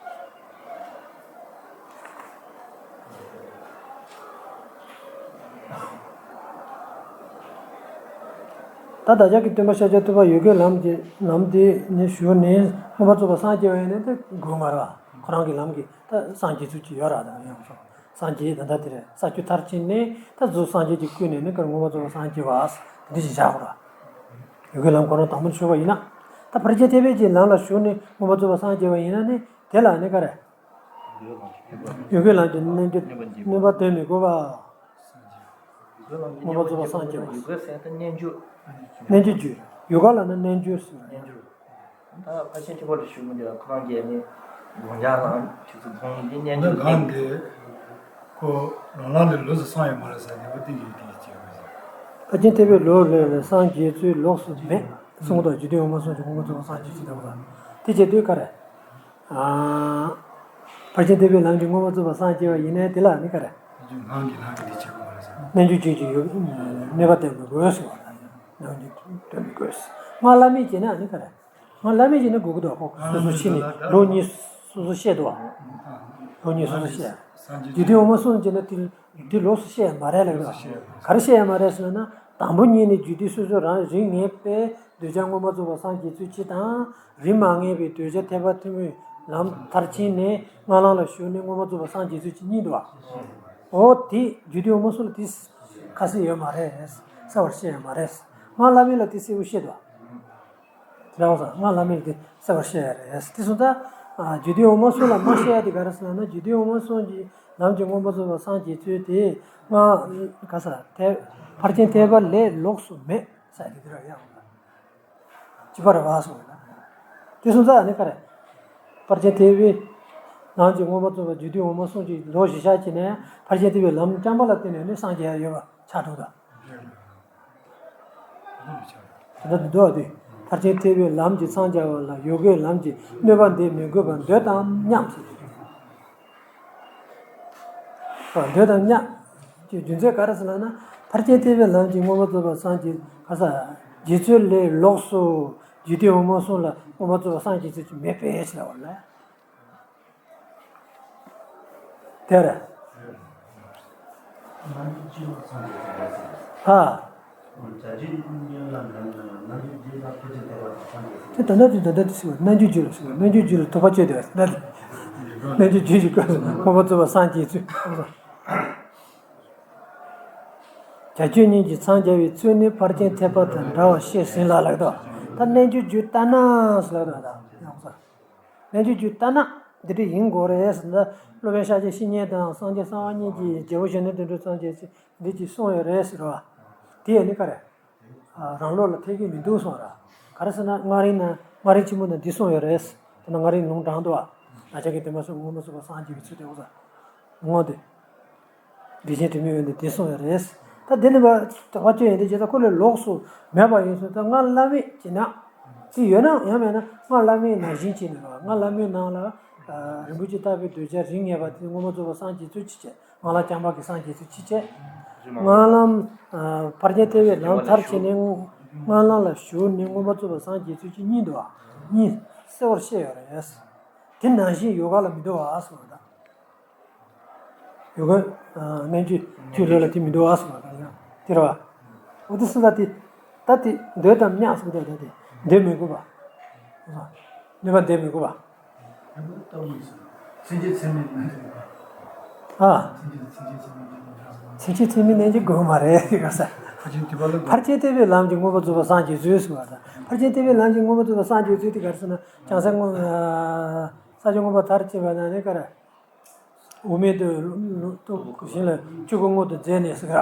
ད་བདག་ཅག་གི་སྟོན་པ་ཤཱཀྱ་ཐུབ་པ་ཡོ་གའི་ལམ་གྱི་ལམ་དེ་ནི་ཞུགས་ནས་མངོན་པར་རྫོགས་པར་སངས་རྒྱས་པ་ཡིན་ན་དེ་དགོས་མ་རེད་བ། ཁོ་རང་གི་ལམ་གྱིས་ད་སངས་རྒྱས་ཚུལ་གྱི་ཡོད་ར་ད་ཡང་སོང་། སངས་རྒྱས་ད་ལྟ་དེ་རེད་ས་བཅུ་མཐར་ཕྱིན་ནས་ད་གཟུགས་སངས་རྒྱས་ཀྱི་སྐུ་ནས་ནི་ཀར་མངོན་པར་རྫོགས་པར་སངས་རྒྱས་པ་དེ་འདྲ་ཞིག་བཞག་དགོས་ར། ཡོ་གའི་ལམ་ཁོ་རང་དང་པོ་ནས་ཞུགས་པ་ཡིན་ན། ད་ཕར་ཕྱིན་ཐེག་པའི་གི་ལམ་ལ་ཞུགས་ནས་མངོན་པར་རྫོགས་པར་སངས་རྒྱས་པ་ཡིན་ན་ནི་དེ་ལ་ནི་ག་རེ། ཡོ་གའི་ལམ་གྱི་རྣལ་འབྱོར་གནོད་པ་དོན་མི་དགོས་པ། མངོན་པར་རྫོགས་པར་སངས་རྒྱས་པ། ཡོ་ག་ཟེར་ད་རྣལ་འབྱོར། རྣལ་འབྱོར་རྒྱུད། ཡོ་ག་ལ་ནི་རྣལ་འབྱོར་ཟེར། རྣལ་འབྱོར། ད་ཕར་ཕྱིན་ཐེག་པ་ལ་ཞུགས་མི་འདུག་ཁོ་རང་གིས་ནི་དགོངས་འཆར་ལ་ཁྱེད་ཚོ་མཐོང་འདི་རྣལ་འབྱོར་གང་གི་ཁོ་རང་རང་ལས་ལོས་སུ་སངས་ཡོད་མ་རེད་ཟེར་ནས་འོ་དེ་ཡིན་དེ་ཡིན་ཅེས་ཟེར། ཕར་ཕྱིན་ཐེག་པའི་ལོ་ལས་ལས་སངས་རྒྱས་ཚུལ་ལོགས་སུ་མེད་གསུངས་དང་རྒྱུད་སྡེ་འོག་མ་གསུམ་གྱི་མངོན་པར་རྫོགས་པར་སངས་རྒྱས་ཚུལ་དང་པོ་དང་དེ་བྱེད་དུས་ག་རེ། ཕར་ཕྱིན་ཐེག་པའི་ལམ་གྱི་མངོན་པར་རྫོགས་པར་སངས་རྒྱས་པ་ཡིན་ནའི་དེ་ལ་ནི་ག་རེ། ནང་གི་ནང་གི་དེ་བྱེད་དགོས་མ་རེད་ཟེར། རྣལ་འབྱོར་རྒྱུད་ཀྱི་ཡོད་གནོད་པ་བསྟན་པའི་དགོས་སོ། རྣལ་འབྱོར་སྟོན་པའི་དགོས། སྔགས་བླ་མེད་བྱས་ན་ནི་ག་རེ། སྔགས་བླ་མེད་བྱས་ན་དགོས་ཀྱི་འདུག་ཁོ་སོ་སོ་ཕྱིན་ནས་ལོ་གཉིས་སོ་སོ་བཤད་འདུག་བ། ལོ་གཉིས་སོ་སོ་བཤད། རྒྱུད་སྡེ་འོག་མ་གསུམ་བྱས་ན་དེ་དེ་ལོགས་སུ་བཤད་ཡ་མ་རེད་ལབ་ཀྱི་འདུག་བ། ག་རེ་བཤད་ཡ་མ་རེད་ཟེར་ན་དང་པོ་ཉིད་ནས་རྒྱུད་སྡེ་སོ་སོ་རང་རིགས་ངེས་པའི་གདུལ་བྱ་མངོན་པར་རྫོགས་པར་སངས་རྒྱས་ཚུལ་གཅིག་དང་། རིགས་མ་ངེས་པའི་གདུལ་བྱ་ཐེག་པ་ཐུན་མོང་ལམ་མཐར་ཕྱིན་ནས་སྔགས་ལམ་ལ་ཞུགས་ནས་མངོན་པར་རྫོགས་པར་སངས་རྒྱས་ཚུལ་གཅིག་གཉིས་འདུག་བ། འོ་དེ་རྒྱུད་སྡེ་འོག་མ་གསུམ་ལ་དེ་ཁ་གསལ་ཡོད་མ་རེད། གསལ་བར་བཤད་ཡོད་མ་རེད། སྔགས་བླ་མེད་ལ་དེ་གསལ་བོ་བཤད་འདུག་བ། རེད་བ། སྔགས་བླ་མེད་ལ་དེ་གསལ་བར་བཤད་ཡོད་རེད། དེ་སོང་ཙང་རྒྱུད་སྡེ་འོག་མ་གསུམ་ལ་མ་བཤད་ཡ་དེ་ག་རེ་ཟེར་ན་རྒྱུད་སྡེ་འོག་མ་གསུམ་གྱི་ལམ་གྱི་མངོན་པར་རྫོགས་པར་སངས་རྒྱས་ཚུལ་དེ་སྔགས་ག་ས་ཐེག་ཕར་ཕྱིན་ཐེག་པ་ལས་ལོགས་སུ་མེད་ས་དེ་དེ་ར་ཡང་། ཅི་པ་ར་བ་སོང་ལ། དེ་སོང་ཙང་ནི་ག་རེ། ཕར་ཕྱིན་ཐེག་པའི་ནང་གི་མངོན་པར་རྫོགས་པ་རྒྱུད་སྡེ་འོག་མ་གསུམ་གྱི་ལོ་བཞི་ཆ་གྱི་ནས་ཕར་ཕྱིན་ཐེག་པའི་ལམ་རྐྱང་པ་ལ་བརྟེན་ནས་ནི་སངས་རྒྱས་ཡོད་པ་ཆགས་འགྲོ་ད། དེ་འདྲ་འདུག་སྟེ། ཕར་ཕྱིན་ཐེག་པའི་ལམ་གྱིས་སངས་རྒྱས་པ་ལ་ཡོ་གའི་ལམ་གྱིས་གནོད་པ་འདི་མི་དགོས་པར་འདོད་དམ་སྙམ་ཟེར། འདོད་དམ་སྙམ། ཀྱི་རྒྱུ་མཚན་ག་རེ་ཟེར་ལབ་ན། ཕར་ཕྱིན་ཐེག་པའི་ལམ་གྱིས་མངོན་པར་རྫོགས་པར་སངས་རྒྱས་ག་ས། རྒྱས་ཚུལ་ལས་ལོགས་སུ་རྒྱུད་སྡེ་འོག་མ་གསུམ་ལ་མངོན་པར་རྫོགས་པར་སངས་རྒྱས་ཚུལ་གྱི་མེད་པའི་ཕྱིར་རོ་ལ། དེ་རེད། ཨ། དེ་ད་ལྟ་དེ་ད་ལྟ་དེ་ཟེར་བ་རྣལ་འབྱོར་རྒྱུད་ལ་ཟེར་བ་རྣལ་འབྱོར་རྒྱུད་ལ་ཐོགས་པ་གཅོད་དེ་ན། རྣལ་འབྱོར་རྒྱུད་ཀྱི་སྐབས་སུ་མངོན་པར་རྫོགས་པར་སངས་རྒྱས་ཚུལ། བྱ་སྤྱོད་གཉིས་ཀྱིས་འཚང་རྒྱ་བའི་ཚུལ་ནི་ཕར་ཕྱིན་ཐེག་པ་དང་འདྲ་བར་བཤད་ཟིན་ལ་ལགས་དོ། ད་རྣལ་འབྱོར་རྒྱུད་ལྟར་ན་ཟེར་ལ་དོ། ད་ཡང་ས། རྣལ་འབྱོར་རྒྱུད་ལྟར་ན་འདི་འདྲ་ཡིན་དགོས་རེད་ཟེར་ན། སློབ་དཔོན་ཤཱཀྱ་བཤེས་གཉེན་དང་སངས་རྒྱས་གསང་བ་གཉིས་ཀྱིས་རྒྱལ་པོ་གཞོན་ནུ་དོན་གྲུབ་ཚང་རྒྱལ་གྱིས་འདི་གཅིག་གསུངས་ཡོད་རེད་ཟེར་བ། དེ་ཡང་ནི་ག་རེ། རང་ལུགས་ལ་ཐེག་གི་མི་འདུག་གསུངས་ར། ག་རེ་ཟེར་ན་སྔགས་རིང་ན་སྔགས་རིང་ཆེན་པོ་ན་འདི་གསུངས་ཡོད་རེད། དེ་ན་སྔགས་རིང་ལུང་དྲངས་འདུག་བ། བདག་ཅག་གི་སྟོན་པ་སོགས་མངོན་པར་རྫོགས་པར་སངས་རྒྱས་པའི་ཚུལ་དེ་འོ་ས། ངོ་དེ། བདེ་ཆེན་དྲི་མེད་འོད་ནི་འདི་གསུངས་ཡོད་རེད། ད་འདི་ནི་བ་དྲི་བ་བཅོས་ཡིན་དེ་བྱས་ཙང་ཁོ་ལས་ལོགས་སུ་མེད་པ་ཡིན་སོང་ད་སྔགས་བླ་མེད་ཅེ་ན། དེ་ཡོད་ན་ཡང་མེད་ན་སྔགས་བླ་མེད་ནང་བཞིན་བྱས་ནས་ར་སྔགས་བླ་མེད་ནང་ལ། རིན་པོ་ཆེ་ལྟ་བུའི་གདུལ་བྱ་རིགས་ངེས་པ་དེ་མངོན་པར་རྫོགས་པར་སངས་རྒྱས་ཚུལ་གྱི་བྱས། སྔགས་ལམ་རྐྱང་པ་གི་སངས་རྒྱས་ཚུལ་གྱི་བྱས། སྔགས་ལམ། ཕར་ཕྱིན་ཐེག་པའི་ལམ་མཐར་ཕྱིན་ནས། སྔགས་ལམ་ལ་ཞུགས་ནས་མངོན་པར་རྫོགས་པར་སངས་རྒྱས་ཚུལ་གྱི་གཉིས་འདུག་བ། གཉིས་གསལ་བར་བཤད་ཡོད་རེད། དེ་ནང་བཞིན་ཡོ་ག་ལ་མི་འདུག་བ་གསུངས་པ་དང་། ཡོ་ག་རྣལ་འབྱོར་རྒྱུད་ལ་དེ་མི་འདུག་བ་གསུངས་པ་དང་ཡང་དེ་རེད་བ། འོ་དེ་སུ་ལ་དེ། ད་དེ་འདོད་དམ་སྙམ་གསུངས་པ་དང་ད་དེ་འདོད་མི་དགོས་པ། གནོད་པ་འདོད་མི་དགོས་པ། ཨ། ཚིགས་བཅད་ཚིགས་མིན་ནན་གྱི་དགོས་མ་རེད་དེ་ག་ས། ཕར་ཕྱིན་ཐེག་པའི་ལམ་གྱི་མངོན་པར་རྫོགས་པར་སངས་རྒྱས་ཚུལ་གསུངས་པ་དང་ཕར་ཕྱིན་ཐེག་པའི་ལམ་གྱི་མངོན་པར་རྫོགས་པར་སངས་རྒྱས་ཚུལ་དེ་ག་རེ་ཟེར་ན་བྱང་སེམས་མངོན། ས་བཅུ་མངོན་པ་མཐར་ཕྱིན་པ་ན་ནི་ག་རེ། དབུ་མེད་དུ་ལུ་ཏོ་བཞིན་ལ་ཆོས་སྐུ་མངོན་དུ་མཛད་ནས་ཟེར་ག་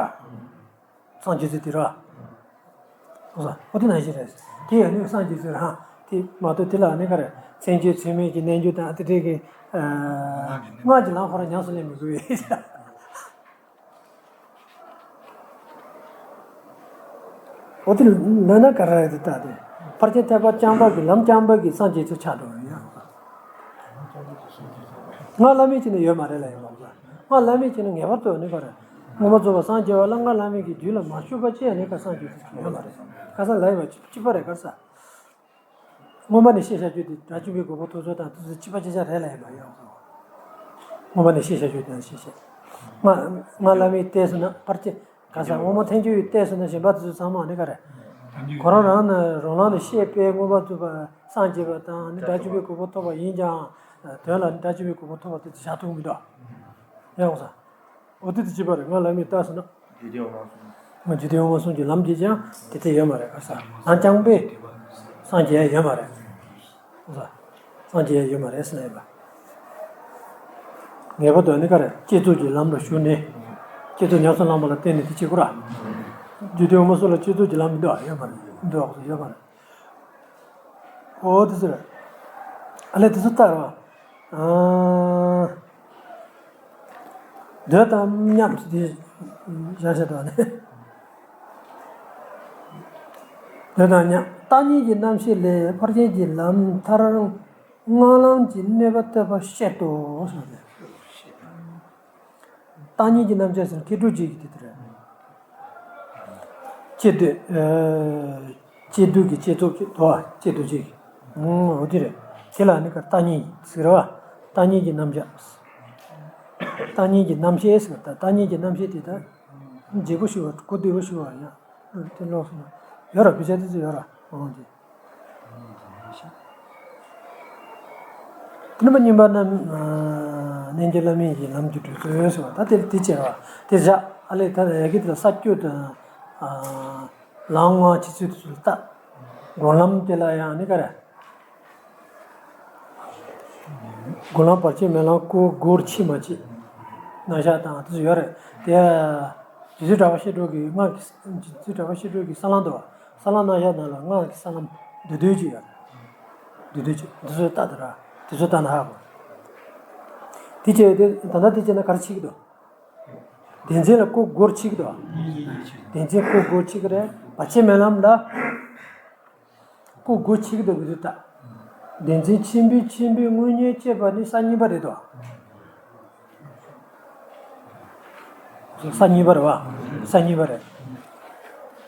སངས་རྒྱས་ཚུལ་དེ་ར། ཨོ་ས། ཨོ་དེ་ནང་བཞིན་རེད། དེ་ཡང་ནི་སངས་རྒྱས་ཚུལ་རང་དེ་མ་གཏོགས་དེ་ལ་ནི་ག་རེ་མཚན་བཅས་མཚན་མིན་གྱི་རྣལ་འབྱོར་དང་དེ་འདྲའི་གི། སྔགས་ཀྱི་ལམ་ཁོ་རང་ཉམས་སུ་ལེན་མི་དགོས་པས། ཨོ་དེ་ལ་ན་ག་རེ་རེད་དེ་ལྟ་དེ། ཕར་ཕྱིན་ཐེག་པ་རྐྱང་པ་གི་ལམ་རྐྱང་པ་གི་སངས་རྒྱས་ཚུལ་ཆགས་འགྲོ་བ་ཡིན་ཡང་། སྔགས་བླ་མེད་ཅིག་ནི་ཡོད་མ་རེད་ལ། ཡོད་མ་རེད། སྔགས་བླ་མེད་ཅིག་ནི་ངེས་པར་དུ་ནི་ག་རེད། མངོན་པར་རྫོགས་པར་སངས་རྒྱས་པ་ལ་སྔགས་བླ་མེད་ཀྱི་རྒྱུད་ལ་མ་ཞུགས་པ་ཅིག་ནི་ག་སངས་རྒྱས་ཀྱི་ཡོད་མ་རེད། ཁ་སང་ལ་ཡོད་པ་གཅིག་པ་རེད། ག་ས། སྔོན་མ་ནས་བཤད་བྱ་རྒྱུ་དེ་སྒྲ་འཇུག་པའི་གོ་འཕང་ཐོབ་ཚུལ་དང་དེ་ཚོ་གཅིག་པ་གཅིག་རྐྱང་རེད་ལ། ཡིན་པ་ཡོད། སྔོན་མ་ནས་བཤད་བྱ་རྒྱུ་དེ་བཤད་བཤད། སྔགས་སྔགས་བླ་མེད་བལྟས་སོང་ན་ཕར་ཅི། ག་ས་སྔོན་མ་ཐལ་འགྱུར་བའི་བལྟས་སོང་ན་གཞན་པ་དེ་ཚོ་ཚང་མ་ནི་ག་རེད། ཁོ་རང་རང་ནི་རང་ལམ་ནས་བཤད་པའི་མངོན་པར་རྫོགས་པར་སངས་རྒྱས་པ་དང་ནི་སྒྲ་འཇུག་པའི་གོ་འཕང་ཐོབ་པ་ཡིན་ཀྱང་། དོན་ལ་ནི་སྒྲ་འཇུག་པའི་གོ་འཕང་ཐོབ་པ་དེ་ཚོ་བཞག་ཐུབ་མི་འདུག་ཡང་ས། འོ་དེ་དེ་གཅིག་པ་རེད། སྔགས་བླ་མེད་བལྟས་སོང་ན། རྒྱུད་སྡེ་དབུ་མ་གསུམ་གྱི་ལམ་གྱིས་ཀྱང་དེ་ཚེ་ཡོད་མ་རེད། ག་ས། ལམ་རྐྱང་པས་སངས་རྒྱས་ཡ་ཡོད་མ་རེད། ག་ས། སངས་རྒྱས་ཡ་ཡོད་མ་རེད་ཟེར་ན་ཡིན་པ། ངེས་པར་དུ་ནི་ག་རེད། བསྐྱེད་རྫོགས་ཀྱི་ལམ་ལ་ཞུགས་ནས། བསྐྱེད་རྫོགས་ཉམས་སུ་བླངས་པ་ལ་བརྟེན་ནས་དེ་བྱེད་དགོས་ར། རྒྱུད་སྡེ་དབུ་མ་གསུམ་ལ་བསྐྱེད་རྫོགས་ཀྱི་ལམ་མི་འདུག་ཡོད་མ་རེད། མི་འདུག་ཡོད་མ་རེད། འོ་དེ་ཚོ་རེད། ཨ་ལས་དེ་ཚོ་ལྟར་བ། ཨ། འདོད་དང་མཉམ་དེ་བཞག་བྱ་དང་ནི། འདོད་དང་མཉམ་བརྟག་གཉིས་ཀྱི་རྣམ་བཤད་ལས་ཕར་ཕྱིན་གྱི་ལམ་མཐར་སྔགས་ལམ་གྱི་གནོད་པ་གཏོད་པ་བཤད་དོ་གསུངས་ཏེ། བརྟག་གཉིས་ཀྱི་རྣམ་བཤད་ཟེར་ན་སྐྱེ་སྒྲུབ་ཀྱི་དེ་དེ་རེད། སྐྱེ་སྒྲུབ། ཨ། སྐྱེ་སྒྲུབ་ཀྱི་བསྐྱེད་རྫོགས་ཀྱི་དོ། སྐྱེ་སྒྲུབ་ཀྱི། ཨང་། འོ་དེ་རེད། དེ་ལ་ནི་ག་བརྟག་གཉིས་ཟེར་བ། བརྟག་གཉིས་ཀྱི་རྣམ་བཤད། བརྟག་གཉིས་ཀྱི་རྣམ་བཤད་ཟེར་བ། ད་བརྟག་གཉིས་ཀྱི་རྣམ་བཤད་དེ་ད་བརྗེ་པོ་ཞུ་བ། གོ་བདེ་པོ་ཞུ་བ་ཡང་དེ་ཀློག་སོང་ན་ཡོད་ར། དཔེ་ཆ་དེ་ཚོ་ཡོད་ར། འོ་དེ། དེ་ནས་མ་གཉིས་པ་ན། ཨ། རྣལ་འབྱོར་བླ་མེད་ཀྱི་ལམ་གྱི་སྒྲོལ་ཚུལ་ཟེར་བ། ད་དེ་དེ་བྱས་པ་དེ་བཞག་ཨ་ལས་ད་ཡ་གི་དེ་ལ་ས་བཅུ་དང་། ཨ། ལམ་ལྔ་བྱེད་ཚུལ་དེ་ཚོ་ལ་བལྟ། སྒོམ་ལམ་དེ་ལ་ཡང་ནི་ག་རེ། སྒོམ་ལམ་བར་ཆད་མེད་ལམ་སྐོར་སྒོར་ཕྱིན་མ་བྱེད། རྣམ་གཞག་དང་དེ་ཚོ་ཡོད་རེད་དེ། རྗེ་བཙུན་གྲགས་པ་བཤད་སྒྲུབ་ཀྱི་སྔགས་ཀྱི། རྗེ་བཙུན་གྲགས་པ་བཤད་སྒྲུབ་ཀྱི་ས་ལམ་དུ་བ། ས་ལམ་རྣམ་གཞག་ནང་ལ་སྔགས་ཀྱི་ས་ལམ་བསྡུས་བསྡུས་ཅིག་ཡོད་རེད། བསྡུས་བསྡུས་ཅིག་འདི་ཚོ་ལྟ་དང་ར། དེ་ཚོ་ལྟ་ན་ཧ་གོ། དེ་བྱས་དེ་ད་ལྟ་དེ་བྱས་ན་ག་རེ་བྱེད་ཀྱི་འདུག་བདེན་འཛིན་ལ་སྐོར་སྒོར་བྱེད་ཀྱི་འདུག་བདེན་འཛིན་སྐོར་སྒོར་བྱེད་ཀྱི་རེད། བར་ཆད་མེད་ལམ་ལ་སྐོར་སྒོར་བྱེད་ཀྱི་འདུག་གི་འདུག་ད། བདེན་འཛིན་ཆེན་པོའི་ཆེན་པོའི་དངོས་གཉེན་བསྐྱེད་པ་ནི་ས་གཉིས་པ་རེད་དོ། ས་གཉིས་པ་རེད་བ། ས་གཉིས་པ་རེད།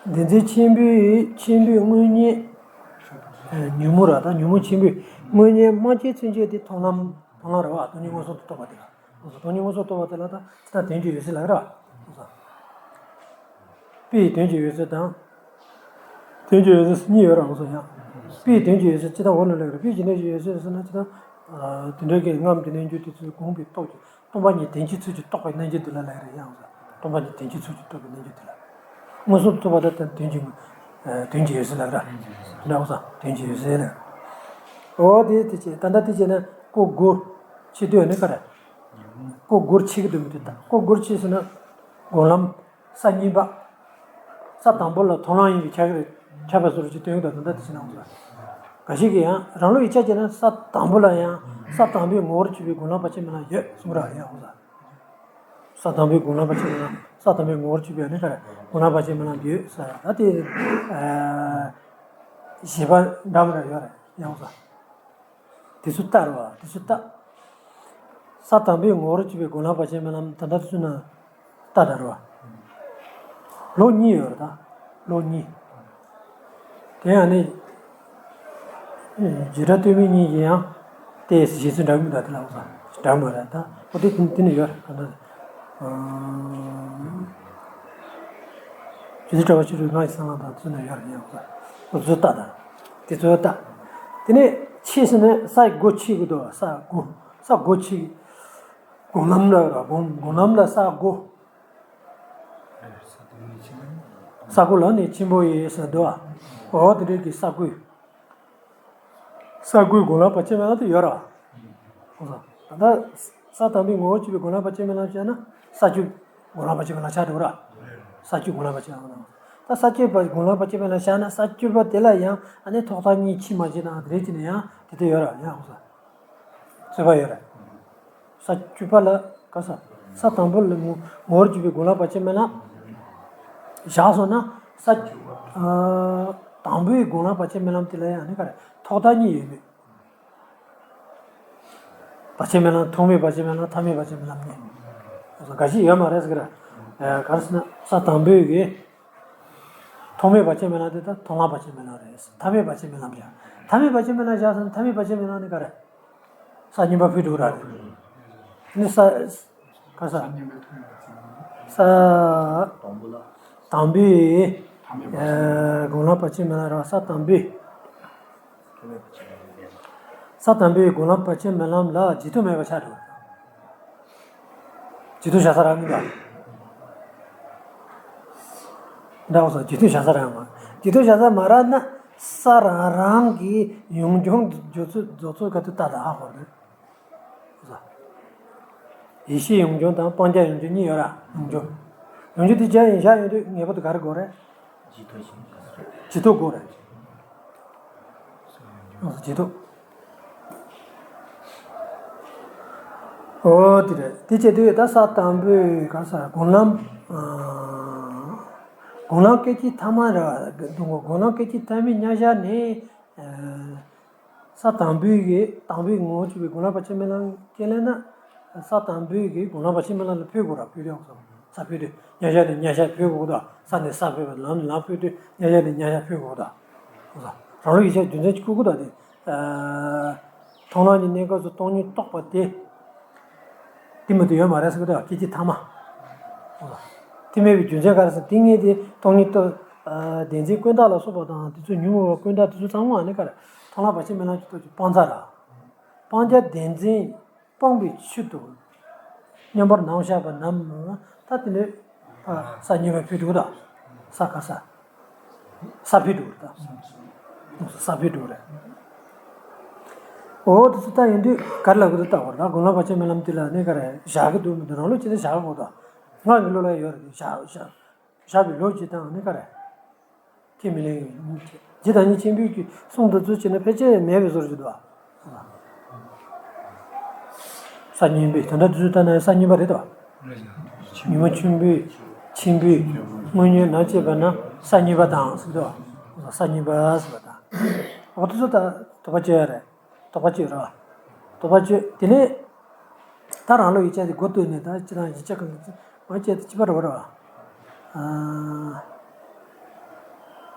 བདེན་འཛིན་ཆེན་པོའི་ཆེན་པོའི་དངོས་གཉེན། ཨ། ཉོན་མོངས་ར། ད་ཉོན་མོངས་ཆེན་པོའི་དངོས་གཉེན་མ་སྐྱེས་ཚུན་ཆད་དེ་མཐོང་ལམ། མཐོང་ལམ་རེད་བ། སྟོང་ཉིད་མངོན་སུམ་དུ་རྟོགས་པ་དེ་ལ། སྟོང་ཉིད་མངོན་སུམ་རྟོགས་པ་དེ་ལ་ད་ཅི་ལྟར་དོན་གྱི་འོད་གསལ་ལབ་ར། དཔེ་ཡི་དོན་གྱི་འོད་གསལ་དང་། དོན་གྱི་འོད་གསལ་གཉིས་ཡོད་ར། ཡང་དཔེ་ཡི་དོན་གྱི་འོད་གསལ་ཅི་ལྟར་འོག་ལ་ལེགས་ར། དཔེ་ཡི་དོན་གྱི་འོད་གསལ་ཟེར་ན་ཅི་ལྟར། ཨ། དེ་འདྲ་གི་རྔམ་གྱི་རྣལ་འབྱོར་དེ་ཚོས་བསྒོམས་པའི་སྟོབས་ཀྱིས། སྟོང་པ་ཉིད་དོན་གྱི་ཚུལ་གྱིས་རྟོགས་པའི་རྣལ་འབྱོར་དེ་ལ་ལེགས་རེད། ཡང་སྟོང་པ་ཉིད་དོན་གྱི་ཚུལ་གྱིས་རྟོགས་པའི་རྣལ་འབྱོར་དེ་ལ། མངོན་སུམ་དུ་རྟོགས་པ་དང་དོན་གྱི། ཨ། དོན་གྱི་འོད་གསལ་ལབ་ར། འདྲ་བོ་ས། དོན་གྱི་འོད་གསལ་ལབ། འོ་དེ་དེ་བྱས། ད་ལྟ་དེ་བྱས་ན་སྐོར་སྒོར་བྱེད་འདོད་ནི་ག་རེ། སྐོར་སྒོར་བྱེད་ཀྱི་འདུག་མི་འདུག་ད་སྐོར་སྒོར་བྱེད་ཟེར་ན་སྒོམ་ལམ་ས་གཉིས་པ། ས་དང་པོ་ལ་མཐོང་ལམ་ཡིན་པའི་ཁྱབ་ཀྱི་རེད། ཁྱབ་པའི་བཟོ་འདྲ་ཅིག་སྟོན་གྱི་འདུག་ད་ལྟ་དེ་བྱས་ན་འོ་ས། འགའ་ཞིག་གིས་ཡང་རང་ལུགས་ཡིག་ཆ་བྱས་ན་ས་དང་པོ་ལ་ཡང་ས་དང་པོའི་ངོ་བོར་གྱུར་པའི་སྒོམ་ལམ་བར་ཆད་མེད་ལམ་ཡོད་གསུང་ར། ཡང་འོ་ས། ས་དང་པོའི་སྒོམ་ལམ་བར་ཆད་མེད་ལམ། ས་དང་པོའི་ངོ་བོར་གྱུར་པའི་ནི་ག་རེ། སྒོམ་ལམ་བར་ཆད་མེད་ལམ་ཡོད་ས། ད་དེ། ཨ། བཞེད་པ་འདྲ་མི་འདྲ་ཡོད་རེད། ཡང་ས། དེ་ཚོ་ལྟ་རེད་བ། དེ་ཚོ་ལྟ། ས་དང་པོའི་ངོ་བོར་གྱུར་པའི་སྒོམ་ལམ་བར་ཆད་མེད་ལམ། ད་ལྟ་དེ་ཚོ་ན་ལྟ་དང་རེད་བ། ལུགས་གཉིས་ཡོད་རེད་ད། ལུགས་གཉིས། དེ་ཡང་ནི། བརྗོད་བྲལ་སྟོད་སྨད་གཉིས་ཀྱི་ཡང་། དེ་རྗེ་བཙུན་འདྲ་མི་འདྲ་དེ་ལ་འོ་ས། འདྲ་མ་རེད་ད། འོ་དེ་དེ་ནི་ཡོད་རེད་ད། རྗེ་བཙུན་གྲགས་པ་ཆོས་དྲུག་སྔགས་ཀྱི་ས་ལམ་དང་དེ་ཚོ་ན་ཡོད་རེད། ཡང་འོ་ཚོ་ལྟ་དང་། དེ་ཚོ་ལྟ། དེ་ནས་ཕྱིས་སུ་ནི་ས་སྒོ་ཕྱེ་གི་འདུག་ས་སྒོ། ས་སྒོ་ཕྱེ། སྒོམ་ལམ་ལ་ར། སྒོམ་སྒོམ་ལམ་ལ་ས་སྒོ། ས་སྒོ་ལ་ནི་ཆེན་པོ་ཡིས་ཟེར་འདུག་འོ་དེ་འདྲའི་གི་ས་སྒོའི། ས་སྒོའི་སྒོམ་ལམ་བར་ཆད་མེད་ལམ་དེ་ཡོད་ར། ད་ལྟ་ས་དང་པོའི་ངོ་བོར་གྱུར་པའི་སྒོམ་ལམ་བར་ཆད་མེད་ལམ་བཤད་ན་ས་བཅུ་སྒོམ་ལམ་བར་ཆད་མེད་ལམ་ཆགས་འགྲོ་ར། ས་བཅུ་སྒོམ་ལམ་བར་ཆད་མེད་ལམ། ད་ས་བཅུ་པ་སྒོམ་ལམ་བར་ཆད་མེད་ལམ་བཤད་ན་ས་བཅུ་པ་དེ་ལ་ཡང་ཨ་ནི་ཐོག་མཐའ་གཉིས་ཕྱིན་མ་ཕྱིན་དང་དེ་རེད་ཅེ་ན་ཡང་དེ་ལྟར་ཡོད་ར། ཡང་འོ་ས། རྩོད་པ་ཡོད་རེད། ས་བཅུ་པ་ལ་ག་ས། ས་དང་པོ་ལ་ངོ་ངོ་བོར་གྱུར་པའི་སྒོམ་ལམ་བར་ཆད་མེད་ལམ་བཞག་སོང་ན་ས། ཨ། དང་པོའི་སྒོམ་ལམ་བར་ཆད་མེད་ལམ་དེ་ལ་ཡང་ནི་ག་རེ། ཐོག་མཐའ་གཉིས་ཡོད་མེད། བར་ཆད་སྨོན་ལམ། ཐོག་མའི་བར་ཆད་སྨོན་ལམ། ཐ་མའི་བར་ཆད་སྨོན་ལམ་གཉིས། འགའ་ཞིག་ཡོད་མ་རེད་ཟེར་གི་རེད། ག་རེ་ཟེར་ན་ས་དང་པོའི་གི་ཐོག་མའི་བར་ཆད་སྨོན་ལམ་དེ་ད་མཐོང་ལམ་བར་ཆད་སྨོན་ལམ་རེད། ཐ་མའི་བར་ཆད་སྨོན་ལམ་བཞག་ཐ་མའི་བར་ཆད་སྨོན་ལམ་བཞག་ཟེར་ན། ཐ་མའི་བར་ཆད་སྨོན་ལམ་ནི་ག་རེ། ས་གཉིས་པ་ཕུལ་འགྲོ་ར་རེད། ནི་ས། ག་ས། ས། དང་པོའི་སྒོམ་ལམ་བར་ཆད་སྨོན་ལམ་ར། ས་དང་པོའི། ས་དང་པོའི་སྒོམ་ལམ་བར་ཆད་སྨོན་ལམ་ལ་བརྗེད་ཐབས་མེད་པ་ཆགས་འགྲོ། བརྗེད་ཐབས་བཞག་ས་རག་གི་མ་རེད། འདྲ་བོ་སོགས་བརྗེད་ཐབས་བཞག་ས་རག་མ། བརྗེད་ཐབས་བཞག་ས་མ་རག་ན། ས་རང་རང་གི་ཡོངས་སྦྱོང་རྫོགས་ཚུལ་རྫོགས་ཚུལ་ག་དུས་ལྟ་ད་ཧ་གོ་རེད། ཡེ་ཤེས་ཡོངས་སྦྱོང་དང་སྤང་བྱ་ཡོངས་སྦྱོང་གཉིས་ཡོད་ར། ཡོངས་སྦྱོང་། ཡོངས་སྦྱོང་དེ་བྱས་ཡིན་བཞག་ཡོང་དུས་ངེས་པར་དུ་ག་རེ་དགོས་རེད། བརྗེད་ཐབས་དགོས་རེད། བརྗེད་ཐབས། ཨོ་དེ་རེད། དེ་བྱེད་དུས་ད་ས་དང་པོའི་ག་ས་སྒོམ་ལམ། སྒོམ་ལམ་སྐད་ཅིག་ཐ་མ་རེད་བ། སྒོམ་ལམ་སྐད་ཅིག་ཐ་མའི་མཉམ་བཞག་ནས། ས་དང་པོའི་གི་དང་པོའི་ངོ་བོ་བཅུ་པའི་སྒོམ་ལམ་བར་ཆད་སྨོན་ལམ་ཁས་ལེན་ན། ས་དང་པོའི་གི་སྒོམ་ལམ་བར་ཆད་སྨོན་ལམ་ལ་ཕུལ་དགོས་ར། ཕུལ་དུས་ས་ཕུལ་དུས་མཉམ་བཞག་ནས་མཉམ་བཞག་ཕུལ་དགོས་ད། ས་ནས་ས་ཕུལ་བ། ལམ་ནས་ལམ་ཕུལ་དུས་མཉམ་བཞག་ནས་མཉམ་བཞག་ཕུལ་དགོས་ད། རང་ལུགས་ཡིག་ཆ་རྒྱུ་མཚན་གཅིག་བཀོད་དགོས་ད་དེ། མཐོང་ལམ་གྱི་གནས་སྐབས་སུ་སྟོང་ཉིད་རྟོགས་པ་དེ། དེ་མ་གཏོགས་ཡོད་མ་རེད་ཟེར་གི་འདུག་སྐད་ཅིག་ཐ་མ། དེ་མེད་པའི་རྒྱུ་མཚན་ག་རེ་ཟེར། དེ་ངས་དེ་སྟོང་ཉིད་རྟོགས། བདེན་འཛིན་ཀུན་བརྟགས་ལ་སོགས་པ་དང་དེ་ཚོ་ཉོན་མོངས་པ་ཀུན་བརྟགས་དེ་ཚོ་ཚང་མ་ནི་ག་རེ། མཐོང་ལམ་བར་ཆད་སྨོན་ལམ་གྱི་སྟོབས་ཀྱིས་སྤང་ཚར་ར། སྤང་བྱ་བདེན་འཛིན་སྤངས་པའི་ཕྱིར་དུ། མཉམ་པར་ནམ་བཞག་པ་ནམ། ད་དེ་ནས་ས་གཉིས་པ་ཕུལ་འགྲོ་ད། ས་ག་ས། ས་ཕུལ་འགྲོ་རེད་ད། ས་ཕུལ་འགྲོ་རེད། འོ་དེ་ཚོ་ལྟ་ཡོང་དུས་ག་རེ་ལབ་གི་འདུག་ལྟ་བར་ད་སྒོམ་ལམ་བར་ཆད་སྨོན་ལམ་དེ་ལ་ནི་ག་རེ་བཞག་གི་འདུག་མི་འདུག་རང་ལུགས་ཅི་ནས་བཞག་གི་འདུག་ང་གི་བློ་ལ་ཡོད་རེད། བཞག་བཞག་བཞག་པའི་ལོ་ཇི་དང་ནི་ག་རེ། ཁས་མི་ལེན། རྗེ་བདག་ཉིད་ཆེན་པོའི་གསུང་དེ་ཚོ་བྱས་ན་ཕལ་ཆེར་མེད་པའི་བཟོ་འདྲ་ཞིག་འདུག་ས་གཉིས་པའི་དོན་དག་དེ་ཚོ་ལྟ་ན་ས་གཉིས་པ་རེད་དོ། ཉོན་མོངས་ཆེན་པོའི་ཆེན་པོའི་དངོས་ཉོན་ན་བཅས་པ་ན་ས་གཉིས་པ་དང་ཟེར་དོ། ས་གཉིས་པ་ཟེར་བ་དང་། འོ་དེ་ཚོ་ད་དོགས་པ་གཅོད་ཡ་རེད། དོགས་པ་གཅོད་ར། དོགས་པ་གཅོད་དེ་ནས། ད་རང་ལུགས་ཡིག་ཆ་དེ་མགོ་བཏོན་ནས་ད་ཅི་རང་ཡིག་ཆ་གང་གི་མ་བྱས་ཏེ་ཅི་པ་ར་བ་ར་བ།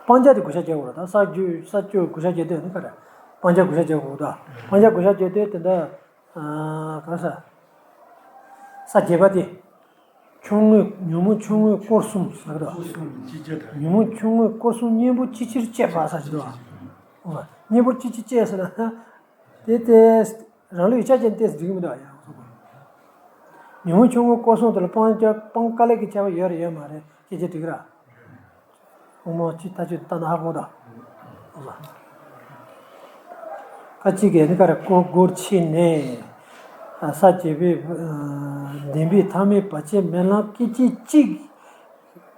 སྤང་བྱ་དེ་བགོ་བཤའ་རྒྱག་དགོས་ར། ད་ས་རྒྱུ་ས་སྤྱོད་བགོ་བཤའ་རྒྱག་དུས་ནི་ག་རེ། སྤང་བྱ་བགོ་བཤའ་རྒྱག་དགོས་ད། སྤང་བྱ་བགོ་བཤའ་རྒྱག་དུས་དེ་འདྲ། ག་རེ་ཟ། ས་བརྒྱད་པ་དེ། ཆུང་ངུའི་ཉོན་མོངས་ཆུང་ངུའི་སྐོར་གསུམ་ཟེར་གི་འདུག་ཉོན་མོངས་ཆུང་ངུའི་སྐོར་གསུམ་གཉེན་པོ་ཅི་ཕྱིར་སྤྱད་པ་ཟེར་གི་འདུག་གཉེན་པོ་ཅི་ཕྱིར་སྤྱད་ཟེར་ན། དེ་ལྟས། རང་ལུགས་ཡིག་ཆ་ཅན་ཏོག་ཙམ་འགྲིག་གི་མི་འདུག་ཡང་། ཉོན་མོངས་ཆུང་ངུའི་སྐོར་གསུམ་དེ་ལ་སྤང་བྱ་སྤང་དཀའ་ལས་ཀྱི་ཁྱད་པར་ཡོད་རེད་ཡོད་མ་རེད་སྐད་ཆ་འགྲིག་གི་ར། དབུ་མ་སྤྱི་ལྟ་སྤྱོད་ལྟ་ན་ཧ་གོ་ད། ཁ་ཅིག་གིས་ནི་ག་རེ་སྐོར་སྐོར་ཕྱིན་ནས། ས་བརྒྱད་པའི་བདེན་པའི་ཐ་མའི་བར་ཆད་སྨོན་ལམ་སྐད་ཅིག་གཅིག་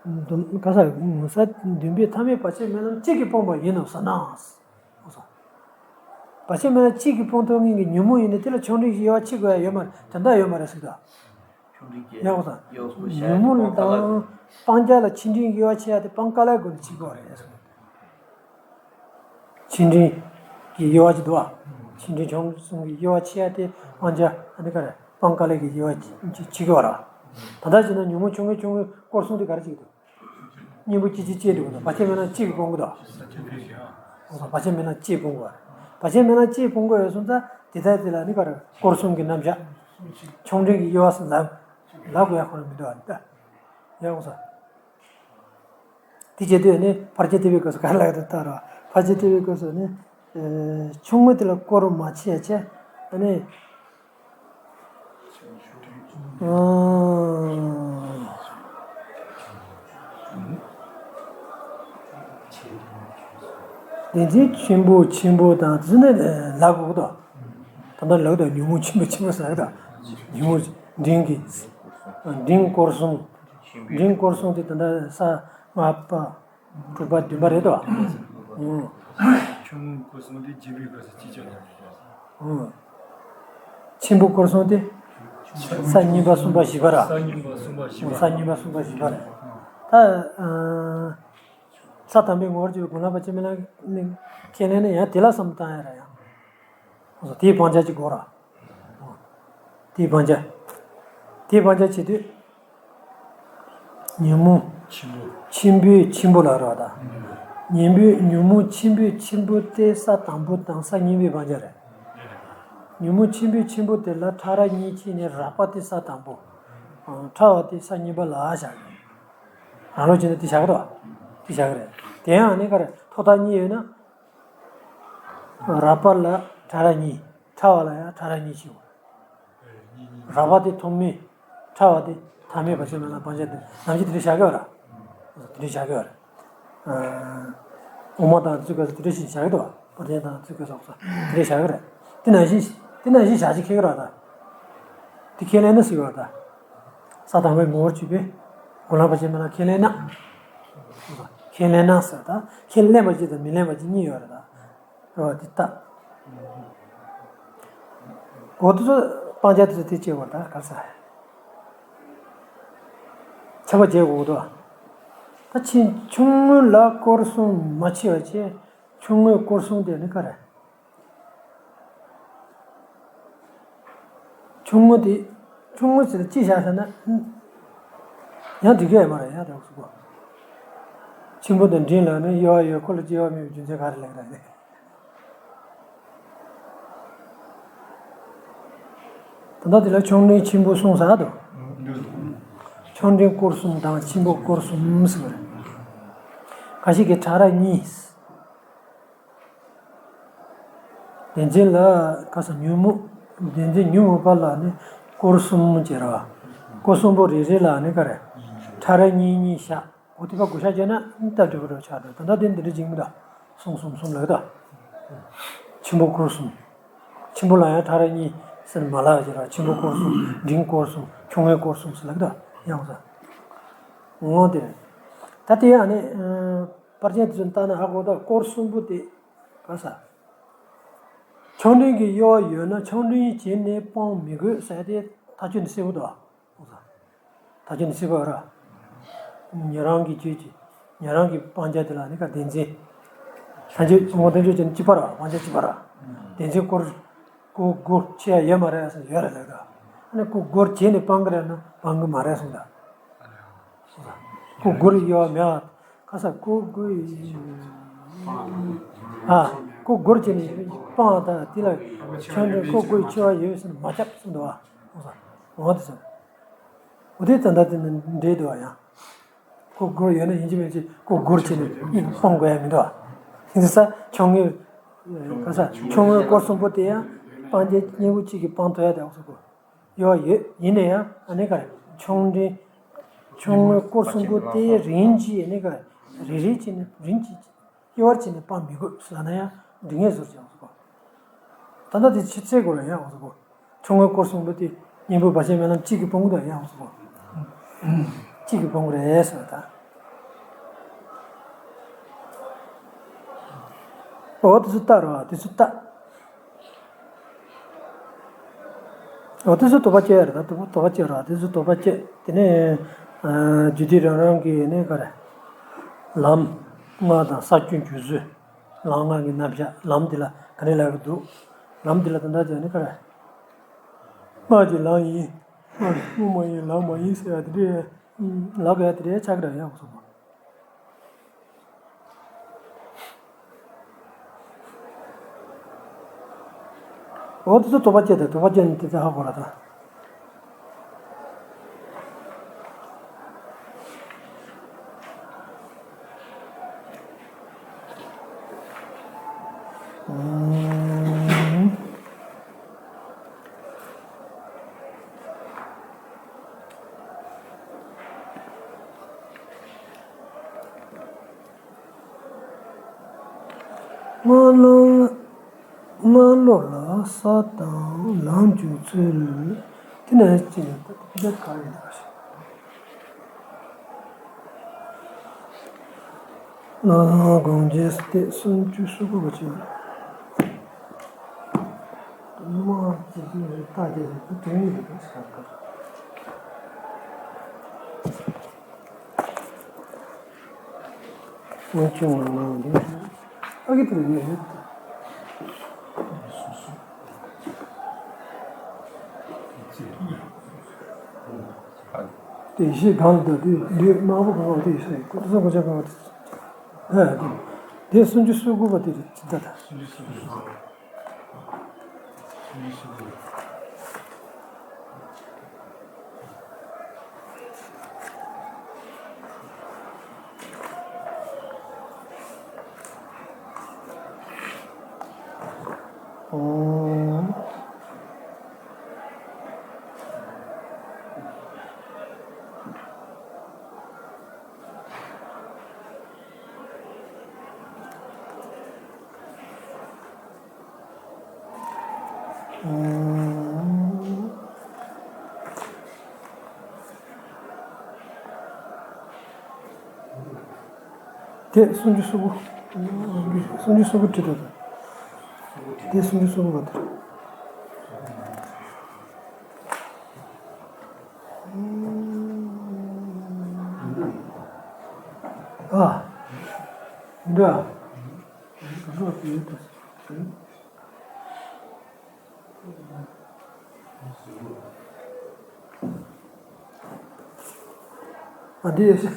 ག་ས་ས་བདེན་པའི་ཐ་མའི་བར་ཆད་སྨོན་ལམ་གཅིག་གིས་སྤངས་པ་ཡིན་ནམ་ཟེར་ན། བར་ཆད་སྨོན་ལམ་གཅིག་གིས་སྤོང་ཐུབ་མཁན་གྱི་ཉོན་མོངས་ཡིན་ན་དེ་ལ་ཆུང་འབྲིང་གི་དབྱེ་བ་ཕྱེ་དགོས་ཡ་ཡོད་མ་རེད། དོན་དག་ཡོད་མ་རེད་ཟེར་གི་འདུག་ཡག་པོ་ས། ཉོན་མོངས་དང་སྤང་བྱ་ལ་ཆུང་འབྲིང་གི་དབྱེ་བ་ཕྱེ་ཡ་དེ་སྤང་དཀའ་ལས་སྒོ་ནས་ཕྱེ་དགོས་རེད་ཟེར། ཆུང་འབྲིང་གི་དབྱེ་བ་ཅིག་འདུག་བ། ཆུང་འབྲིང་ཆུང་གསུམ་གྱི་དབྱེ་བ་ཕྱེ་ཡ་དེ་སྤང་བྱ་ཨ་ནི་ག་རེ་སྤང་དཀའ་ལས་ཀྱི་དབྱེ་བ་ཕྱེ་དགོས་ར། ད་ལྟ་བྱས་ན་ཉོན་མོངས་ཆུང་ངུ་ཆུང་ངུའི་སྐོར་གསུམ་དེ་ག་རེ་བྱེད་ཀྱི་འདུག་གཉེན་པོ་གཅིག་གཅིག་སྤྱད་འགྲོ་དགོས་ན་བར་ཆད་སྨོན་ལམ་གཅིག་གིས་སྤོང་གི་འདུག་བར་ཆད་སྨོན་ལམ་གཅིག་སྤོང་དགོས། བར་ཆད་སྨོན་ལམ་གཅིག་སྤོང་དགོས་ཡོད་སོང་ཙང་དེ་ལྟར་དེ་ལ་ནི་ག་རེ་སྐོར་གསུམ་གྱི་རྣམ་གཞག་ཆུང་འབྲིང་གི་དབྱེ་བ་སུ་ལབ་ལབ་དགོས་ཡ་ཁོ་རང་མི་འདུག་ཨ་ནི་ད། ཡག་པོ་ས། དེ་བྱེད་དུས་ནི་ཕར་ཕྱིན་ཐེག་པའི་སྐབས་སུ་ག་རེ་ལབ་ཡོད་དོ་ལྟ་ར། ཕར་ཕྱིན་ཐེག་པའི་སྐབས་སུ་ནི་ཆུང་ངུ་དེ་ལ་སྐོར་མ་ཕྱེ་ཡ་བྱས་ཨ་ནི། བདེན་འཛིན་ཆེན་པོ་ཆེན་པོ་དང་དེ་ནི་ལབ་དགོས་དོ། ད་ལྟ་ལབ་དོ་ཉོན་མོངས་ཆེན་པོ་ཆེན་པོ་ཟེར་དོ། ཉོན་མོངས་འབྲིང་གི། འབྲིང་སྐོར་གསུམ། འབྲིང་སྐོར་གསུམ་དེ་ད་ལྟ་ས་ལྔ་པ། དྲུག་པ་བདུན་པ་རེད་དོ། ཆུང་ངུ་སྐོར་གསུམ་དེ་བརྒྱད་པའི་སྐབས་སུ་ཅི་ཆགས་ཡོད་རེད། ཆེན་པོ་སྐོར་གསུམ་དེ། ས་གཉིས་པ་གསུམ་པ་བཞི་པ་ར། ས་གཉིས་པ་གསུམ་པ་བཞི་པ་ར། ས་གཉིས་པ་གསུམ་པ་བཞི་པ་ར། ད། ས་དང་པོའི་ངོ་བོར་གྱུར་པའི་སྒོམ་ལམ་བར་ཆད་སྨོན་ལམ་ནི་ཁས་ལེན་ན་ཡང་དེ་ལ་བསམ་བཏང་ཡ་ར་ཡང་། དེའི་སྤང་བྱ་གཅིག་དགོས་ར། དེའི་སྤང་བྱ། དེའི་སྤང་བྱ་བྱེད་དུས། ཉོན་མོངས་ཆེན་པོ། ཆེན་པོའི་ཆེན་པོ་ལ་རག་ད། ཉོན་པོའི་ཉོན་མོངས་ཆེན་པོའི་ཆེན་པོ་དེ་ས་དང་པོ་དང་ས་གཉིས་པའི་སྤང་བྱ་རེད། ཉོན་མོངས་ཆེན་པོའི་ཆེན་པོ་དེ་ལ་ཕྲ་རགས་གཉིས་ཕྱེ་ནས་རགས་པ་དེ་ས་དང་པོ། ཕྲ་བ་དེ་ས་གཉིས་པ་ལ་བཞག་གི། རང་ལུགས་བྱས་ན་དེ་བཞག་གི་རེད་བ། དེ་བཞག་གི་རེད། དེ་ཡང་ཨ་ནི་ག་རེ་ཐོག་མཐའ་གཉིས་ཡོད་ན། རགས་པ་ལ་ཕྲ་རགས་གཉིས། ཕྲ་བ་ལ་ཡང་ཕྲ་རགས་གཉིས་ཕྱེ་དགོས། རགས་པ་དེ་ཐོག་མའི། ཕྲ་བ་དེ་མཐའ་མའི་བར་ཆད་མེད་ལམ་སྤང་བྱ་དེ་ནམ་ཞིག་དེ་འདྲ་བཞག་གི་ཡོད་རེད། དེ་འདྲ་བཞག་གི་ཡོད་རེད། དབུ་མ་དང་དེ་ཚོའི་སྐབས་སུ་དེ་འདྲ་ཞིག་བཞག་གི་འདུག་བ། པར་ཅན་དང་དེ་ཚོའི་སྐབས་སུ་དེ་འདྲ་བཞག་གི་རེད། དེ་ནང་བཞིན། དེ་ནང་བཞིན་བཞག་ཅིག་ཁེལ་གི་རེད་ད། དེ་ཁས་ལེན་ན་ཟེར་གི་རེད་ད། ས་དང་པོའི་ངོ་བོར་གྱུར་པའི། གོ་ལ་བར་ཆད་མེད་ལམ་ཁས་ལེན་ན། ཁས་ལེན་ན་ཟེར་ད། ཁས་ལེན་པ་ཅིག་དང་མི་ལེན་པ་ཅིག་གཉིས་ཡོད་རེད་ད། རེད་བ། དེ་ལྟ། འོ་དེ་ཚོ་སྤང་བྱ་དེ་ཚོ་དེ་སྐྱེ་བར་ད་ག་ས། ཁྱབ་པ་བྱེད་དགོས་འདུག་ད་ཕྱིན་ཆུང་ངུ་ལ་སྐོར་གསུམ་མ་ཕྱེ་བ་བྱས། ཆུང་ངུའི་སྐོར་གསུམ་དེ་ནི་ག་རེ། ཆུང་ངུ་དེ། ཆུང་ངུ་ཟེར་ན་ཅི་བཞག་ཟེར་ན། ཡང་འགྲིག་གི་ཡོད་མ་རེད་ཡ་དེ་གོ། ཆེན་པོ་དང་འབྲིང་ལ་ནི་དབྱེ་བ་ཡོད། ཁོ་ལ་དབྱེ་བ་མེད་པའི་རྒྱུ་མཚན་ག་རེ་ལབ་ཀྱི་རེད། ད་ལྟ་དེ་ལ་ཆུང་འབྲིང་ཆེན་པོ་གསུམ་ཟེར་འདུག་ཆུང་འབྲིང་སྐོར་གསུམ་དང་ཆེན་པོ་སྐོར་གསུམ་ཟེར་བ་རེད། ཁ་ཤས་ཀྱིས་ཕྲ་རགས་གཉིས། བདེན་འཛིན་ལ་ག་ས་ཉོན་མོངས། བདེན་འཛིན་ཉོན་མོངས་པ་ལ་ནི་སྐོར་གསུམ་བྱེད་ར། སྐོར་གསུམ་པོ་རེ་རེ་ལ་ནི་ག་རེ། ཕྲ་རགས་གཉིས་གཉིས་བཞག་འོ་དེ་ཕར་བགོ་བཤའ་བྱས་ན་སྟབས་བདེ་པོ་རེ་ཆགས་འགྲོ། ད་ལྟ་དེ་འདི་འདྲ་བྱེད་མི་འདུག་གསུམ་གསུམ་གསུམ་ལབ་ད། ཆེན་པོ་སྐོར་གསུམ། ཆེན་པོ་ལ་ཡང་ཕྲ་རགས་གཉིས་ཟེར་མ་ལབ་བྱེད་ར། ཆེན་པོ་སྐོར་གསུམ། འབྲིང་སྐོར་གསུམ། ཆུང་ངུའི་སྐོར་གསུམ་ཟེར་ལབ་ད། ཡང་ས། འོ་དེ་རེད། ད་དེ་ཡང་ནི། པར་ཅན་དེ་ཚོ་ལྟ་ན་ཧ་གོ་ད། སྐོར་གསུམ་པོ་དེ་ག་ས། ཆུང་འབྲིང་གི་དབྱེ་བ་ཡོད་ན་ཆུང་འབྲིང་བྱས་ནས་སྤང་མི་དགོས་ཟེར་དེ་ཐག་ཆོད་ནས་གསལ་པོ་འདུག་ཐག་ཆོད་ནས་གསལ་པོ་ར། ཉན་རང་གི་རྒྱུད་ཀྱི། ཉན་རང་གི་སྤང་བྱ་དེ་ལ་ནི་ག་བདེན་འཛིན། ཐམས་ཅད་ངོ་བསྟན་བཅོས་བྱས་ནས་གཅིག་པ་ར། སྤང་བྱ་གཅིག་པ་ར། བདེན་འཛིན་སྐོར། སྐོར་དགུ་ཕྱེ་ཡ་ཡོད་མ་རེད་ཟེར། ཡོད་རེད་ལབ་ད། ཨ་ནི་སྐོར་དགུ་བྱས་ནས་སྤང་གི་རེད་ན་སྤང་གི་མ་རེད་གསུངས་ད། སྐོར་དགུ་རེ་ཡོད་མེད་ཨ། ཁ་ས་སྐོར་དགུ་ཡི། ཨ། སྐོར་དགུ་རེ་བྱས་ནས་སྤང་ད་དེ་ལ་ཆུང་འབྲིང་སྐོར་དགུ་ཡི་ཕྱེ་བ་ཡོད་ཟེར་ན་མ་ཁྱབ་གསུངས་འདུག་ཨ། འོ་ད་ས། འོ་དེ་ད་ལྟ་དེ་ནི་འགྲིག་འདུག་ཨ་ཡང་། སྐོར་དགུ་ཡོད་ན་ཡིན་གཅིག་མིན་གཅིག་སྐོར་དགུ་རེ་བྱས་ནས་སྤང་དགོས་ཡ་མི་འདུག་ཨ། ཡིན་ས་ཆུང་ངུའི། ཁ་ས་ཆུང་ངུའི་སྐོར་གསུམ་པོ་དེ་ཡང་སྤང་བྱ་སྐྱེས་བུ་གཅིག་གིས་སྤང་ཐུབ་ཡ་དེ་འོ་ས་སྐོར། ཡོད་ཡོད། ཡིན་ན་ཡང་ཨ་ནི་ག་རེ། ཆུང་འབྲིང་། ཆུང་ངུའི་སྐོར་གསུམ་པོ་དེ་རིམ་གྱིས་ཨ་ནི་ག་རེ། རེ་རེ་བྱས་ནས་རིམ་གྱིས་དབྱེ་བར་བྱས་ནས་སྤང་མི་དགོས་ཟེར་ན་ཡང་འགྲིག་ངེས་ཟུར་ཀྱང་ཟེར་གོ། ད་ལྟ་དེ་ཕྱི་ཚེ་སྐོར་ཡང་ཟེར་གོ། ཆུང་ངུའི་སྐོར་གསུམ་པོ་དེ་གཉེན་པོའི་བར་ཆད་མེད་ལམ་གཅིག་གིས་སྤོང་གི་འདུག་ཡང་ཟེར་གོ། གཅིག་གིས་སྤོང་གི་རེད་ཟེར་བ་དང་། འོ་དེ་ཚོ་ལྟ་རོགས། དེ་ཚོ་ལྟ། འོ་དེ་ཚོ་དོགས་པ་སྐྱེ་ཡ་རེད་ད། དོགས་པ་དོགས་པ་སྐྱེ་ར། དེ་ཚོ་དོགས་པ་སྐྱེ། དེ་ནས་རྒྱུད་སྡེ་རང་རང་གི་ནས་ག་རེ། ལམ་ལྔ་དང་ས་བཅུ་འཇུག་ཚུལ། ལམ་ལྔ་གི་རྣམ་གཞག་ལམ་འདི་ལ་ག་རེ་ལབ་ཀྱི་འདུག་ལམ་འདི་ལ་ད་ལྟ་བྱས་ནས་ག་རེ། སྔགས་ཀྱི་ལམ་ཡིན། སྔགས་ཀྱི་དངོས་མ་ཡིན། ལམ་མ་ཡིན་ཟེར་ཡ་དེ་འདྲས་ལབ་ཡ་དེ་འདྲས་ཆགས་ཀྱི་རེད་ཡང་གསུངས་པ། འོ་དེ་ཚོ་དོགས་པ་སྐྱེ་དང་། དོགས་པ་སྐྱེ་ནས་དེ་ཚོ་ཧ་གོ་ར་ད། སྔགས་ལམ། སྔགས་ལམ་ལ་ས་དང་ལམ་འཇུག་ཚུལ། དེ་ནས་ཅི་ཡོད་ད་དེ་ག་ཡིན་ད་ཞེས། ལམ་སྒོམ་རྒྱུ་སྟེ་སུམ་ཅུ་སོ་དགུ་པ་ཅིག་དམག་ཅིག་ལྟ་རྒྱུ་རེད། དེ་དོན་ཡོད་པའི་ས་ཁར། སྔོན་བྱུང་ངང་ལ་འདུག་ཨ་ཀི་དེ་ཡོད་རེད། དེ་ཡེ་ཤེས་གང་ལ་དག་དེ་ལུས་དམར་པོ་གང་བ་དེ་ཡེ་ཤེས་ཡིན། ཀུན་ཏུ་བཟང་གོ་ཆ་གང་བ་དེ། ཨ་དེ་དེ་སུམ་ཅུ་སོ་དགུ་པ་དེ་རེད་ཅི་ད་ད། ཨོ། དེ་སུམ་ཅུ་སོ་དགུ། སུམ་ཅུ་སོ་དགུ་བྲིས་འདུག་དེ་སུམ་ཅུ་སོ་དགུ་བ་དེ། ཨ། འདྲ། ཨ་འདི།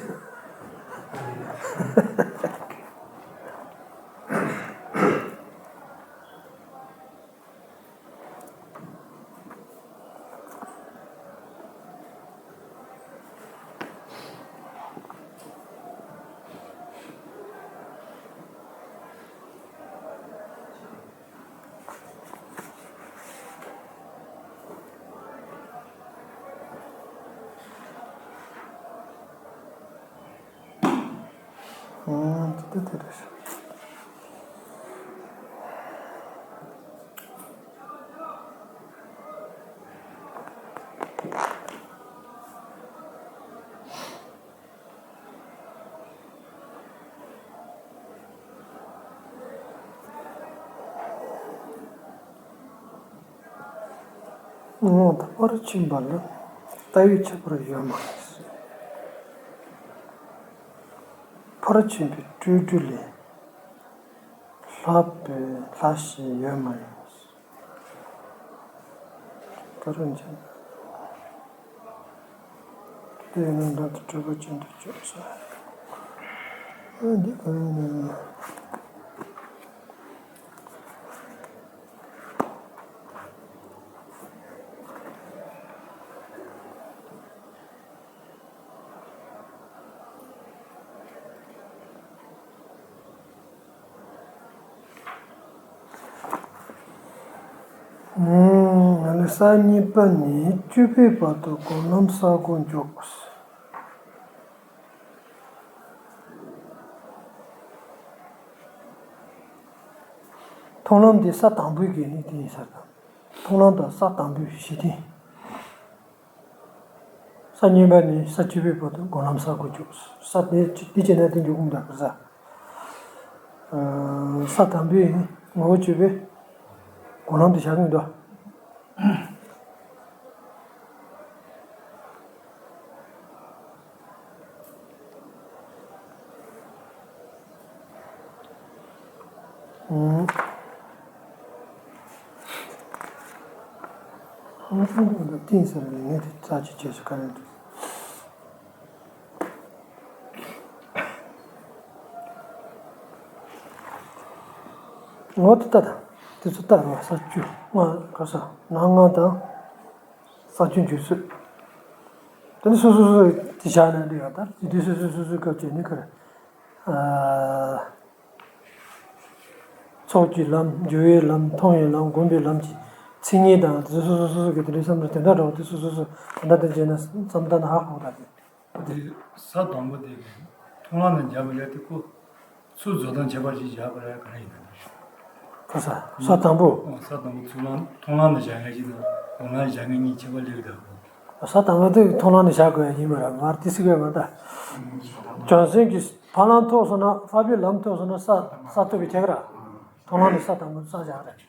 ཨང་། དེ་དེ་རེད། ངོ་བོ་ཕར་ཕྱིན་པ་ལ་ལྟ་བའི་ཁྱད་པར་ཡོད་མ་རེད། ཕར་ཕྱིན་པའི་སྤྲོས་བྲལ་ལས་ལྷག་པའི་ལྷག་བཤད་ཡོད་མ་ཡིན། ད་རུང་ཅན། དེ་ཡིན་ན་འདྲ་དུ་སྤྲོས་པ་ཅན་དུ་བཅོས་ས། ཨ་འདི་གང་ཡིན་ན། ཨ་ནི་ས་གཉིས་པ་ནས་བཅུ་པའི་བར་དུ་སྒོམ་ལམ་གསལ་པོ་འཇོག་མཐོང་ལམ་དེ་ས་དང་པོའི་གི་ནི་དེ་ཡིན་ས་དང་། མཐོང་ལམ་དང་ས་དང་པོའི་གཞི་རྟེན། ས་གཉིས་པ་ནས་ས་བཅུ་པའི་བར་དུ་སྒོམ་ལམ་གསལ་པོ་འཇོག་ས་དེ་དེ་བྱས་ན་དེ་འཇོག་གི་མི་འདུག་ག་ས། ས་དང་པོའི་ངོ་བོ་བཅུ་པའི་སྒོམ་ལམ་དུ་བཞག་གི་མི་འདུག་ཨུམ། ཨུམ། ཏིང་ཟེར་བའི་ངས་དེ་རྩ་ཆེ་ཆེ་ཞིག་ག་རེ་འདུག་ངོ་དེ་ལྟ་དང་། དེ་ཚོ་ལྟ་རོགས། ས་བཅུ་ལྔ་ག་ས་ན་ལྔ་དང་། ས་བཅུ་འཇུག་ཚུལ། དེ་ནི་སོ་སོ་སོ་དེ་བཞག་ནས་འདི་ཡང་ལྟར་དེ་དུས་སོ་སོ་སོ་སོའི་སྐབས་ཀྱི་ནི་ཁར། ཚོགས་ཀྱི་ལམ། སྦྱོར་བའི་ལམ། མཐོང་བའི་ལམ། སྒོམ་པའི་ལམ་གྱི་མཚན་ཉིད་དང་དེ་ཚོ་སོ་སོ་སོ་སོ་གི་དེ་འདྲའི་བསམ་བློ་དེ་འདྲ་འདྲ་བོ་དེ་སོ་སོ་སོ་དེ་འདྲ་དེ་བྱས་ན་བསམ་བློ་བཏང་ན་ཧ་གོ་ད་དེ། དེ་ས་དང་པོ་དེ་མཐོང་ལམ་ནས་སྦྱར་བ་ཡ་དེ་ཁོ། ཚུར་རྫོགས་སྟངས་ཁྱད་པར་ཅིག་བཞག་པ་རེད། ག་རེ་ཡིན་ན། ག་ས། ས་དང་པོ། ཨོ། ས་དང་པོ་ཚུར་ལམ་མཐོང་ལམ་ནས་བཞག་མཁན་ཅིག་དང་སྒོམ་ལམ་བཞག་མཁན་གཉིས་ཁྱད་པར་སླེབས་ཀྱི་འདུག་ས་དང་པོ་དེ་མཐོང་ལམ་ནས་བཞག་དགོས་ཡ་ཡིན་པ་རེད། མར་དེ་སྲིད་དགོས་མ་ད། བྱང་སེམས་ཀྱི་འཕགས་ལམ་ཐོབ་སོང་ན། འཕགས་པའི་ལམ་ཐོབ་སོང་ན་ས་ས་ཐོབ་པའི་ཁྱད་ག་ར། མཐོང་ལམ་ནས་ས་དང་པོ་ས་བཞག་རེད།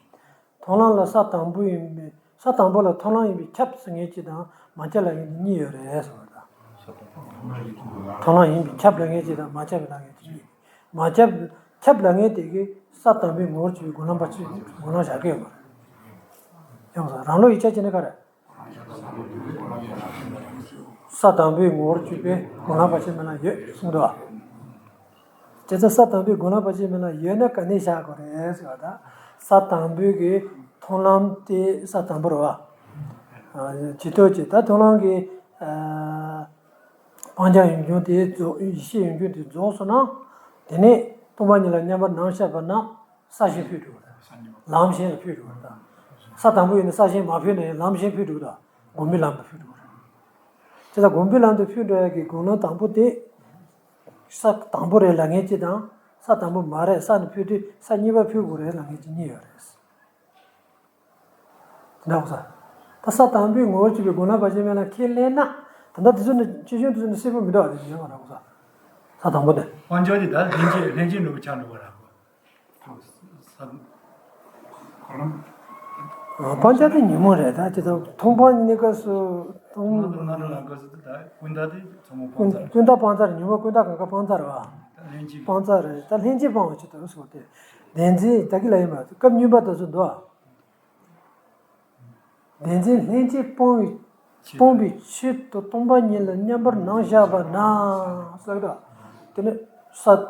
མཐོང་ལམ་ལ་ས་དང་པོ་ཡིན་པའི་ས་དང་པོ་ལ་མཐོང་ལམ་ཡིན་པས་ཁྱབ་ཟེར་མཁན་གཅིག་དང་མ་ཁྱབ་ལབ་མཁན་གཉིས་ཡོད་རེད་ཟེར་བ་དང་། མཐོང་ལམ་ཡིན་པས་ཁྱབ་ལབ་མཁན་གཅིག་དང་མ་ཁྱབ་ལབ་མཁན་གཅིག་གཉིས། མ་ཁྱབ་ཁྱབ་ལབ་མཁན་དེ་གིས་ས་དང་པོའི་ངོ་བོར་གྱུར་པའི་སྒོམ་ལམ་པ་ཚོས་སྒོམ་ལམ་བཞག་གི་ཡོད་པ་རེད། ཡོང་ས་རང་ལུགས་ཡིག་ཆ་བྱས་ན་ག་རེ། ས་དང་པོའི་ངོ་བོར་གྱུར་པའི་སྒོམ་ལམ་བར་ཆད་མེད་ལམ་ཡོད་གསུངས་འདུག་བ། དེ་ཚོ་ས་དང་པོའི་སྒོམ་ལམ་བར་ཆད་མེད་ལམ་ཡོད་ན་ག་ནས་བཞག་དགོས་རེད་ཟེར་བ་དང་། ས་དང་པོའི་གི་མཐོང་ལམ་དེ་ས་དང་པོ་རེད་བ། ཇི་ལྟར་ཇི་ལྟར་མཐོང་ལམ་གྱི་སྤང་བྱ་ཡོད་འབྱུང་དེ་རྫོགས། ཡེ་ཤེས་ཡོད་འབྱུང་དེ་རྫོགས་སོང་ན། དེ་ནས་སྟོང་པ་ཉིད་ལ་མཉམ་པར་ནམ་བཞག་པ་ན། ས་གཞན་འཕོས་འགྲོ་བ་དང་། ལམ་གཞན་ལ་འཕོས་འགྲོ་བ་དང་། ས་དང་པོ་ཡིན་ན་ས་གཞན་མ་འཕོས་ན་ཡང་ལམ་གཞན་འཕོས་འགྲོ་དང་། སྒོམ་པའི་ལམ་དུ་འཕོས་འགྲོ་བ་རེད། དེ་ལ་སྒོམ་པའི་ལམ་དུ་འཕོས་འགྲོ་ཡ་གི་སྒོམ་ལམ་དང་པོ་དེ། ས་དང་པོ་རེད་ལབ་མཁན་གཅིག་དང་། ས་དང་པོ་མ་རེད། ས་ནས་འཕོས་དུས་ས་གཉིས་པ་འཕོས་དགོས་རེད་ལབ་མཁན་གཅིག་གཉིས་ཡོད་རེད། དེ་འདྲ་གོ་ས། ད་ས་དང་པོའི་ངོ་བོར་གྱུར་པའི་སྒོམ་ལམ་བར་ཆད་མེད་ལམ་ཁས་ལེན་ན། ད་ལྟ་དེ་ཚོ་ནི་ཆེ་ཆུང་དེ་ཚོ་ནི་གསལ་པོ་མི་འདུག་བ། དེ་ཡོད་མ་རེད་གོ་ས། ས་དང་པོ་དེ། སྤང་བྱ་དེ་ད་ལྷན་སྐྱེས་ལྷན་སྐྱེས་འགྲོ་གི་ཆགས་འགྲོ་བ་རེད་གོ། ས། སྤང་བྱ་དེ་ཉོན་མོངས་རེད། ད་ཅི་ལྟར་མཐོང་སྤང་གཉིས་ཀ་སུ་མཐོང་། ང་ཚོ་ང་ཚོ་ལ་ག་ཚོད་དེ་ད་ཀུན་བརྟགས་དེ་ཚང་མ་སྤང་བྱ་རེད། ཀུན་བརྟགས་སྤང་བྱ་རེད། ཉོན་མོངས་ཀུན་བརྟགས་གང་ག་སྤང་བྱ་རེད་བ། ད་ལྷན་སྐྱེས། སྤང་བྱ་རེད། ད་ལྷན་སྐྱེས་སྤང་བ་ཅི་ལྟར་སོགས་ཏེ། བདེན་འཛིན་ད་གི་ལ་ཡིན་པ་སྐབས་གཉིས་པ་དེ་ཚོ་འདུག་བ། བདེན་འཛིན་ལྷན་སྐྱེས་སྤོང་བའི་སྤོང་བའི་ཆེད་དུ་སྟོང་པ་ཉིད་ལ་མཉམ་པར་ནམ་བཞག་པ་ན། ཟེར་གི་འདུག་དེ་ནས་ས་དེ་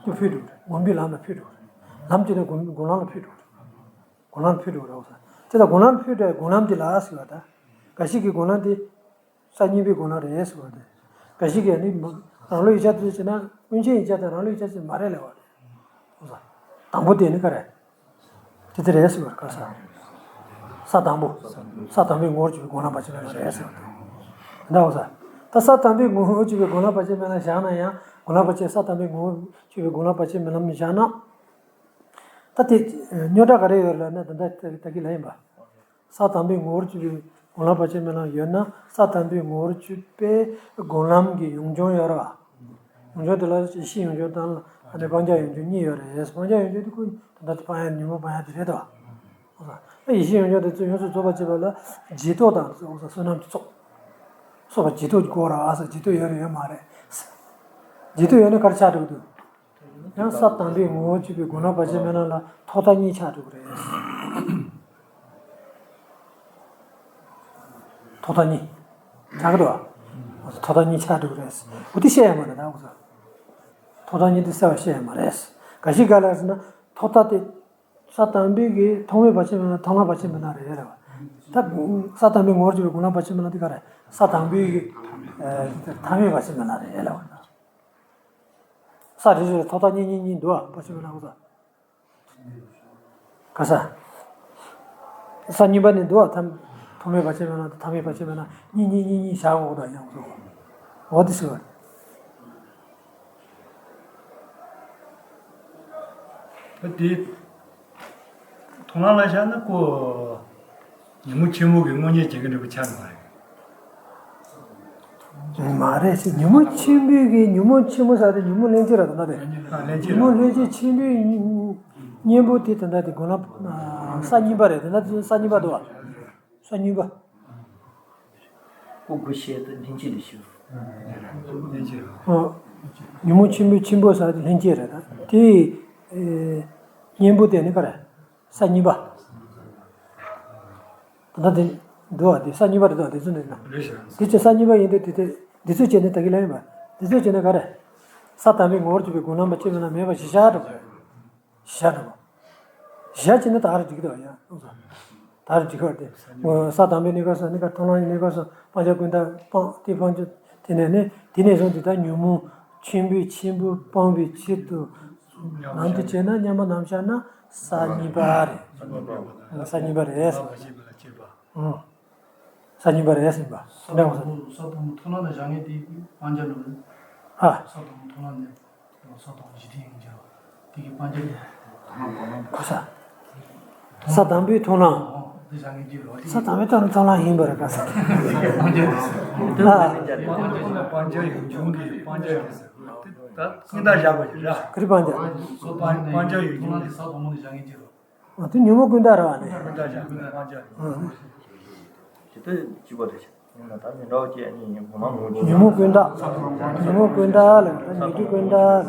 འཕོས་འགྲོ་རེད། སྒོམ་པའི་ལམ་ལ་འཕོས་འགྲོ་རེད། ལམ་དེ་ནས་སྒོམ་སྒོམ་ལམ་ལ་འཕོས་འགྲོ་རེད། སྒོམ་ལམ་འཕོས་འགྲོ་རེད་ཟེར། དེ་ལ་སྒོམ་ལམ་འཕོས་འགྲོ་སྒོམ་ལམ་དེ་ལ་ཟེར་བ་དང་། འགའ་ཞིག་གིས་སྒོམ་ལམ་དེ། ས་གཉིས་པའི་སྒོམ་ལམ་རེད་ཟེར་བ་དེ། འགའ་ཞིག་གིས་ནི་རང་ལུགས་ཡིག་ཆ་དེ་བྱས་ན་ཀུན་མཁྱེན་ཡིག་ཆ་དང་རང་ལུགས་ཡིག་ཆ་ཅིག་མ་རེད་ལབ་པ་རེད། དང་པོ་དེ་ནི་ག་རེད། དེ་དེ་རེད་ཟེར་བ་རེད། ག་ས། ས་དང་པོ། ས་དང་པོའི་ངོ་བོར་གྱུར་པའི་སྒོམ་ལམ་བར་ཆད་མེད་ལམ་རེད་ཟེར་བ་དེ། འདྲ་བོ་ས། ད་ས་དང་པོའི་ངོ་བོར་གྱུར་པའི་སྒོམ་ལམ་བར་ཆད་མེད་ལམ་བཞག་ན་ཡང་སྒོམ་ལམ་བར་ཆད་ས་དང་པོའི་ངོ་བོར་གྱུར་པའི་སྒོམ་ལམ་བར་ཆད་མེད་ལམ་བཞག་ན། ད་དེ་རྙོག་དྲ་ག་རེ་ཡོད་ལབ་ན་ད་ལྟ་ད་གི་ལ་ཡིན་པ། ས་དང་པོའི་ངོ་བོར་གྱུར་པའི་སྒོམ་ལམ་བར་ཆད་མེད་ལམ་ཡོད་ན། ས་དང་པོའི་ངོ་བོར་གྱུར་པའི་སྒོམ་ལམ་གྱི་ཡོད་འབྱུང་ཡོད་རེད་བ། ཡོད་འབྱུང་དེ་ལ་ཡེ་ཤེས་ཡོད་འབྱུང་དང་ཨ་ནི་སྤང་བྱ་ཡོད་འབྱུང་གཉིས་ཡོད་རེད། སྤང་བྱ་ཡོད་འབྱུང་དེ་ཀུན་ད་ལྟ་དེ་སྤང་ཡ་ཉོན་མོངས་སྤང་ཡ་དེ་རེད་དོ། ད་ཡེ་ཤེས་ཡོད་འབྱུང་དེ་ཚོ་ཡོངས་སུ་རྫོགས་པར་བྱེད་པ་ལ་བརྗེད་རྟོག་དང་བསོད་ནམས་ཀྱི་ཚོགས། སོགས་པ་བརྗེད་རྟོག་གི་སྐོར་ར་ཨ་ས་བརྗེད་རྟོག་ཡོད་རེད་ཡོད་མ་རེད། བརྗེད་རྟོག་ཡོད་ན་ག་རེ་ཆགས་འགྲོ་གི་འདུག་ཡང་ས་དང་པོའི་ངོ་བོ་གཅིག་པའི་སྒོམ་ལམ་བར་ཆད་མེད་ལམ་ལ་ཐོག་མཐའ་གཉིས་ཆགས་འགྲོ་གི་རེད། ཐོག་མཐའ་གཉིས། ཆགས་ཀྱི་འདུག་ཨ། ཐོག་མཐའ་གཉིས་ཆགས་འགྲོ་གི་རེད། འོ་དེ་བཤད་ཡ་མ་རེད་ད་འོ་ས། ཐོག་མཐའ་གཉིས་དེ་གསལ་བ་བཤད་ཡ་མ་རེད། ག་ཞིག་ག་ལ་ཟེར་ན་ཐོག་མཐའ་དེ། ས་དང་པོའི་གི་ཐོག་མའི་བར་ཆད་མེད་ལམ་ཐོག་མ་བར་ཆད་མེད་ལམ་རེད་ལབ་པ། ད་ས་དང་པོའི་ངོ་བོར་གྱུར་པའི་སྒོམ་ལམ་བར་ཆད་མེད་ལམ་དེ་ག་རེད། ས་དང་པོའི་གི་ཨ་མཐའ་མའི་བར་ཆད་མེད་ལམ་རེད་ལབ་པ་ད། ས་རེ་རེ་ལ་ཐོག་མཐའ་གཉིས་གཉིས་གཉིས་འདུག་ཨ། བར་ཆད་མེད་ལམ་འོ་ས། ག་ས། ས་གཉིས་པ་ནི་འདུག་ཨ། ཐ་ཐོག་མའི་བར་ཆད་མེད་ལམ་དང་མཐའ་མའི་བར་ཆད་མེད་ལམ་གཉིས་གཉིས་གཉིས་གཉིས་བཞག་འོ་ད་ཡང་འོ་ས། འོ་དེ་ཟེར་བ་རེད། ད་དེ། མཐོང་ལམ་ལ་བཞག་ན་ཁོ། ཉོན་མོངས་ཆེན་པོ་གི་དངོས་གཉེན་བྱེད་ཀྱི་འདྲ་པོ་ཆགས་ནི་མ་རེད། མ་རེད་ཟེར། ཉོན་མོངས་ཆེན་པོའི་གི་ཉོན་མོངས་ཆེན་པོ་ཟེར་དེ་ཉོན་མོངས་ལྷན་སྐྱེས་ར་ད་ལྟ་དེ། ཨ་ལྷན་སྐྱེས་ཉོན་མོངས་ལྷན་སྐྱེས་ཆེན་པོའི་གཉེན་པོ་དེ་ད་ལྟ་དེ་སྒོམ་ལམ་ས་གཉིས་པ་རེད། ད་ལྟ་དེ་ས་གཉིས་པ་འདུག་བ། ས་གཉིས་པ། ཀུ་ཀུ་ཤེས་དུ་ལྷན་སྐྱེས་ལ་ཞུ། ཨོ། ཉོན་མོངས་ཆེན་པོའི་ཆེན་པོ་ཟེར་དེ་ལྷན་སྐྱེས་རེད་ད། དེ། ཨེ། གཉེན་པོ་དེ་ནི་ག་རེ། ས་གཉིས་པ། ད་ལྟ་དེ། འདུག་བ་དེ་ས་གཉིས་པ་རེད་དོ་དེ་ཚོ་འདི་ན། རེད་ཤག་དེ་ཚོ་ས་གཉིས་པ་ཡིན་དུས་དེ་དེ། འདི་ཚོ་བྱས་ནས་ད་གི་ལ་ཡིན་པ། འདི་ཚོ་བྱས་ན་ག་རེ། ས་དང་པོའི་ངོ་བོར་གྱུར་པའི་སྒོམ་ལམ་བར་ཆད་མེད་ལམ་མེད་པ་ཞིག་བཞག་འགྲོ་གི་རེད། བཞག་འགྲོ་གི། བཞག་བྱས་ན་ད་རེ་འགྲིག་གི་འདུག་ཡ། ད་རེ་འགྲིག་གི་རེད་དེ། ས་དང་པོའི་གནས་སྐབས་སུ་གནས་སྐབས་མཐོང་ལམ་གྱི་གནས་སྐབས་སུ་སྤང་བྱ་ཀུན་བཏགས་སྤང་དེ་སྤང་བྱ་དེ་ནས་ནི་དེ་ནས་བཟུང་དེ་ལྟར་ཉོན་མོངས་ཆེན་པོས་ཆེན་པོ་སྤང་བའི་ཆེད་དུ། ནམ་དུ་བྱས་ན་མཉམ་པར་ནམ་བཞག་ན་ས་གཉིས་པ་རེད། ས་གཉིས་པ་རེད། ཨང་། ས་གཉིས་པ་རེད་ཟེར་བ། ས་དང་པོ་ས་དང་པོ་མཐོང་ལམ་ལ་བཞག་མཁན་དེ་སྤང་བྱ་ནོ། ཨ། ས་དང་པོ་མཐོང་ལམ་ནི་ས་དང་པོ་གཞི་དེ་ཡིན་གྱི་རེད། དེ་གི་སྤང་བྱ་ནི། ག་ས། ས་དང་པོའི་མཐོང་ལམ། འོ་འདི་བཞག་མཁན་གྱི་རེད། ས་དང་པོའི་མཐོང་ལམ་མཐོང་ལམ་ཡིན་པ་རེད་ག་ས། སྤང་བྱ་ནི། ཨ། སྤང་བྱ་ཡོད་འབྱུང་གི་སྤང་བྱ་ཡོད་ཟེར་བ་དེ་ད་ཀུན་བཏགས་བཞག་པ་ཞིག་རེད། ག་རེ་སྤང་བྱ། སྤང་བྱ་ཡོད་འབྱུང་གི་ས་དང་པོ་ནི་བཞག་མཁན་གྱི་རེད། ཨ་དེ་ཉོན་མོངས་ཀུན་བཏགས་རེད་བ་ནི། ཀུན་བཏགས་བཞག་ཀུན་བཏགས་སྤང་བྱ། ཨ། ཇི་ལྟར་གཅིག་པ་རེད། ད་མི་འདྲ་བ་ཅན་གཉིས་ཉོན་མོངས་ཀུན་བཏགས། ཉོན་མོངས་ཀུན་བཏགས་ལ་ད་ཉོན་མོངས་ཀུན་བཏགས་ལ།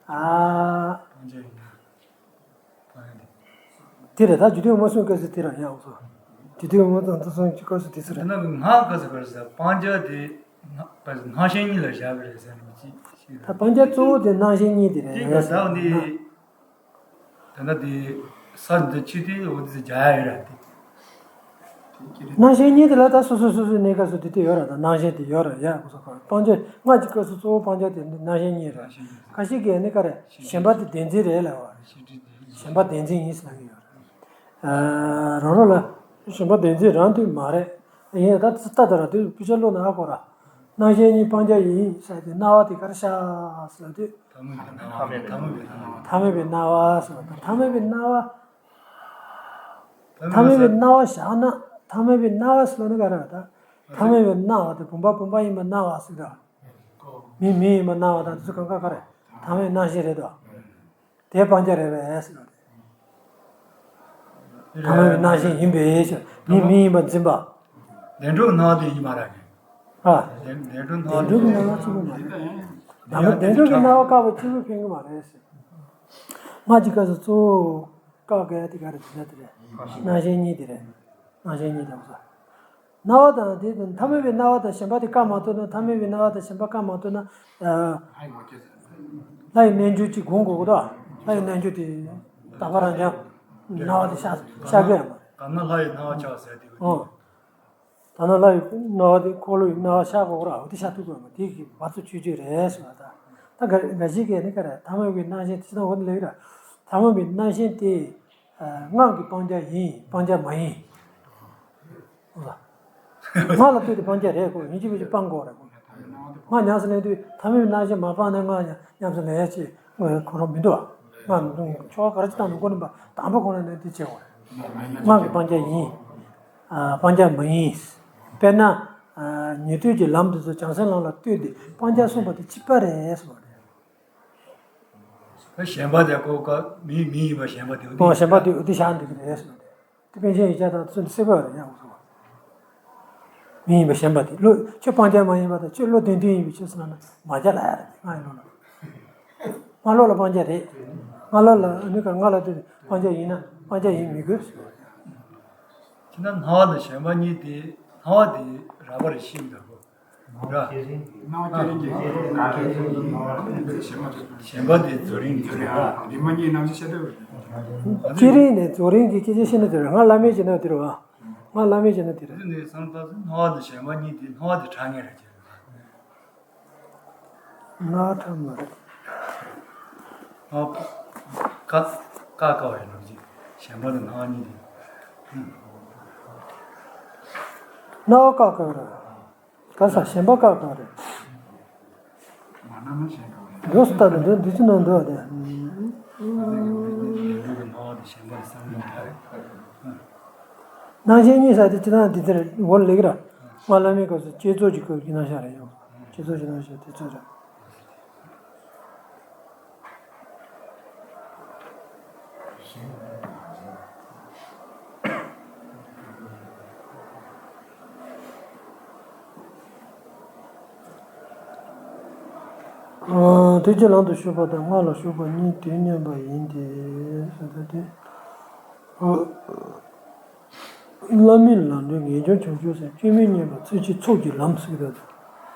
ཨ། དེ་རེད་ད་རྒྱུ་དོན་མ་གསུངས་སྐབས་སུ་དེ་རང་ཡང་སོ། དེ་དུས་ངོ་དང་དུ་སོང་གི་སྐབས་སུ་དེ་ཚོ་རེད། དེ་ན་གི་སྔགས་ག་ཚོད་ག་རེ་ཟེར། སྤང་བྱ་དེ་སྔགས་སྔགས་གཞན་གཉིས་ལ་བཞག་གི་རེད་ཟེར་ནས་ཅི་ཞིག་ད་རེད། སྤང་བྱ་གཙོ་བོ་དེ་སྔགས་གཞན་གཉིས་དེ་རེད། དེ་ག་ཟག་འདི། དེ་ན་དེ་ས་འདི་ཆུ་དེ་འོ་དེ་རྒྱ་ཡ་ཡོད་ར་དེ། སྣང་ཞེན་གཉིས་དེ་ལ་ད་སོ་སོ་སོ་སོའི་གནས་སྐབས་སུ་དེ་དེ་ཡོད་ར། ད་སྣང་ཞེན་དེ་ཡོད་ར་ཡ་གོ་སོ་གོ། སྤང་བྱ་སྔགས་ཀྱི་སྐབས་སུ་གཙོ་བོ་སྤང་བྱ་དེ་འདི་སྣང་ཞེན་གཉིས་ར། ཁ་ཤས་ཀྱིས་ནི་ག་རེ་ཞེན་པ་དེ་བདེན་འཛིན་རེད་ལབ་པ་རེད། ཞེན་པ་བདེན་འཛིན་ཡིན་ཟེར་ལབ་ཀྱི་ཡོད་ར། རང་རང་ལ་ཞེན་པ་བདེན་འཛིན་རང་དུ་མ་རེད། ཡིན་ད་ད་ད་ར་དུས་དཔེ་ཆ་ཀློག་ན་ཧ་གོ་ར། སྣང་ཞེན་གཉིས་སྤང་བྱ་ཡིན་ཟེར་དེ་སྣང་བ་དེ་ག་རེ་ཤར་ཟེར་དུས། ཐ་མལ་པའི་སྣང་བ། ཐ་མལ་པའི་སྣང་བ་ཟེར་བ་དང་ཐ་མལ་པའི་སྣང་བ། ཐ་མལ་པའི་སྣང་བ་བཞག་ན་ཐ་མལ་པའི་སྣང་བ་ཟེར་ན་ག་རེ་ད། ཐ་མལ་པའི་སྣང་བ་དེ་བུམ་པ་བུམ་པ་ཡིན་པ་སྣང་བ་ཟེར་ད། མི་མི་ཡིན་པ་སྣང་བ་དང་དེ་ཚོ་གང་ག་ག་རེ་ཐ་མལ་སྣང་ཞེན་རེད་དོ། དེ་སྤང་བྱ་རེད་པས་ཟེར་བ་རེད། ཐ་མལ་པའི་སྣང་ཞེན་ཡིན་པས་ཟེར། མི་མི་ཡིན་པ་འཛིན་པ། བདེན་གྲུབ་སྣང་བ་དེ་ཡིན་མ་རེད། ཨ། བདེན་བདེན་གྲུབ་སྣང་བ་བདེན་གྲུབ་ཀྱི་སྣང་བ་གཅིག་པུ་མ་རེད། ད་ནི་བདེན་གྲུབ་ཀྱི་སྣང་བ་བཀག་པ་གཅིག་པུ་ཕན་གྱི་མ་རེད་ཟེར། སྔགས་ཀྱི་སྐབས་སུ་གཙོ་བོ་བཀག་དགོས་དེ་ག་རེ་དེ་འདྲ་དེ་རེད། སྣང་ཞེན་གཉིས་དེ་རེད། སྣང་ཞེན་གཉིས་དང་སོ། སྣང་བ་དང་དེ་དང་ཐ་མལ་པའི་སྣང་བ་དང་ཞེན་པ་དེ་བཀག་མ་ཐུབ་ན། ཐ་མལ་པའི་སྣང་བ་དང་ཞེན་པ་བཀག་མ་ཐུབ་ན། ཨ། ལྷ་ཡི་རྣལ་འབྱོར་གྱི་སྒོམ་དགོས་གོ་ད། ལྷ་ཡི་རྣལ་འབྱོར་དེ་དག་པ་རང་རྐྱང་སྣང་བ་དེ་ཤར་ཤར་གི་ཡོད་མ་རེད། གང་ན་ལྷ་ཡི་སྣང་བ་འཆར་ཟེར་དེ། ཨོ། ད་ནི་ལྷ་ཡི་སྣང་བ་དེ་འཁོར་ལོ་ཡི་སྣང་བ་ཤར་དགོས་གོ་ར། འོ་དེ་ཤར་ཐུབ་དགོས་མ་དེ་གི་བར་དུ་ཆོས་ཅན་རེད་ཟེར་བ་ད། ད་འགའ་འགའ་ཞིག་གིས་ནི་ག་རེ་ཐ་མལ་པའི་སྣང་ཞེན་དེ་ཅི་ན་འོ་ནི་ལེགས་ར། ཐ་མལ་པའི་སྣང་ཞེན་དེ་སྔགས་ཀྱི་སྤང་བྱ་ཡིན། སྤང་བྱ་མ་ཡིན། ང་ལ་ལྟོས་ཏེ་སྤང་བྱ་རེད་གོ། ཡིན་གཅིག་མིན་གཅིག་སྤང་དགོས་རེད་གོ། ང་ཉམས་སུ་ལེན་དུས་ཐ་མལ་སྣང་ཞེན་མ་སྤངས་ན་ང་ཉམས་སུ་ལེན་ཡ་ཅིག་ཁོ་རང་མི་འདུག་ང་ཆོ་ག་ག་རེ་ཅིག་བཏང་ནས་ཀུན་རིམ་པ་དང་པོ་ཁོ་ན་ནས་འདི་བྱེད་དགོས་རེད། སྔགས་ཀྱི་སྤང་བྱ་ཡིན། སྤང་བྱ་མ་ཡིན། དཔེར་ན། ཉན་ཐོས་ཀྱི་ལམ་དེ་ཚོ་བྱང་སེམས་ལམ་ལ་ལྟོས་ཏེ་སྤང་བྱ་གསུངས་པ་དེ་གཅིག་པ་རེད་གསུངས་པ་རེད། ཞེན་པ་དེ་ཀོ་ཀ་མི་མི་ཡིན་པ་ཞེན་པ་དེ་འོ་དེ་ཞེན་པ་དེ་འོ་དེ་བཞག་འདུག་གི་རེད་ཟེར་བ་དེ། དེ་པཎ་ཆེན་ཡིག་ཆ་དང་ཚུལ་འདི་གསལ་པོ་རེད་ཡང་གསུངས་པ། མི་ཡིན་པ་ཞེན་པ་དེ་བློ་ཁྱོད་སྤང་བྱ་མ་ཡིན་པ་དང་ཁྱོད་བློ་བདེན་དོན་ཡིན་པའི་ཕྱིར་ཟེར་ན་མ་བྱ་ལ་ཡ་རེད། ང་ཡི་བློ་ལ། ང་བློ་ལ་སྤང་བྱ་རེད། ང་བློ་ལ་ཨ་ནི་ཀ་ང་ལ་དེ་སྤང་བྱ་ཡིན་ན་སྤང་བྱ་ཡིན་མི་དགོས་ཟེར་བ་རེད། ཁྱེད་ན་སྣང་བ་དང་ཞེན་པ་གཉིས་དེ་སྣང་བ་དེ་རགས་པ་རེ་ཤེས་འདུག་གོ། ར། སྣང་བ་སྐྱེ་རིང་གི་ཞེན་པ་དེ་རྫོགས་རིང་གི་རེད་བ། རིག་མ་གཉིས་རྣམ་གཞག་བཤད་ཐུབ་རེད། སྐྱེ་རིང་ནས་རྫོགས་རིང་གི་སྐད་ཆ་བཤད་ན་དེ་རེད། ང་བླ་མེད་བྱས་ན་དེ་རེད་བ། ང་བླ་མེད་བྱས་ན་དེ་རེད། དེ་ནས་བསམ་བློ་བཏང་ཚེ་སྣང་བ་དང་ཞེན་པ་གཉིས་དེ་སྣང་བ་དེ་དྲག་ངེས་རེད་ཅེས། སྣང་བ་ཁྲ་མ་རེད། ཨ། ཀ་ཀ་ཀ་བ་ཡིན་ནམ་ཅིག་ཞེན་པ་དང་སྣང་བ་གཉིས་དེ། སྣང་བ་ཀ་ཀ་རེད། ག་ས་ཞེན་པ་བཀག་ག་རེད། མ་ན་མ་ཞེན་ག་རེད། མགྱོགས་སུ་བཏང་ནས་འདོད་འདི་ཅི་ནང་འདོད་དེ། སྣང་ཞེན་གཉིས་ས་དེ་ཅི་ན་འདི་དེར་འོར་ལེགས་ར། ང་བླ་མའི་སྐབས་སུ་བསྐྱེད་རྫོགས་ཀྱི་སྐབས་ཀྱི་རྣམ་གཞག་རེད་ཡོང་། བསྐྱེད་རྫོགས་ཀྱི་རྣམ་གཞག་དེ་ཚོ་རེད། དུས་ཀྱི་ལམ་དུ་ཞུགས་པ་དང་སྔགས་ལ་ཞུགས་པ་གཉིས་དུས་མཉམ་པ་ཡིན་ཏེ། བླ་མའི་ལམ་འབྲས་ངེས་འབྱུང་བྱང་ཆུབ་སེམས་སྐྱོན་མེད་བརྙེས་པ་ཚུལ་གྱི་ཚོགས་ཀྱི་ལམ་ཟེར་གྱི་འདུག་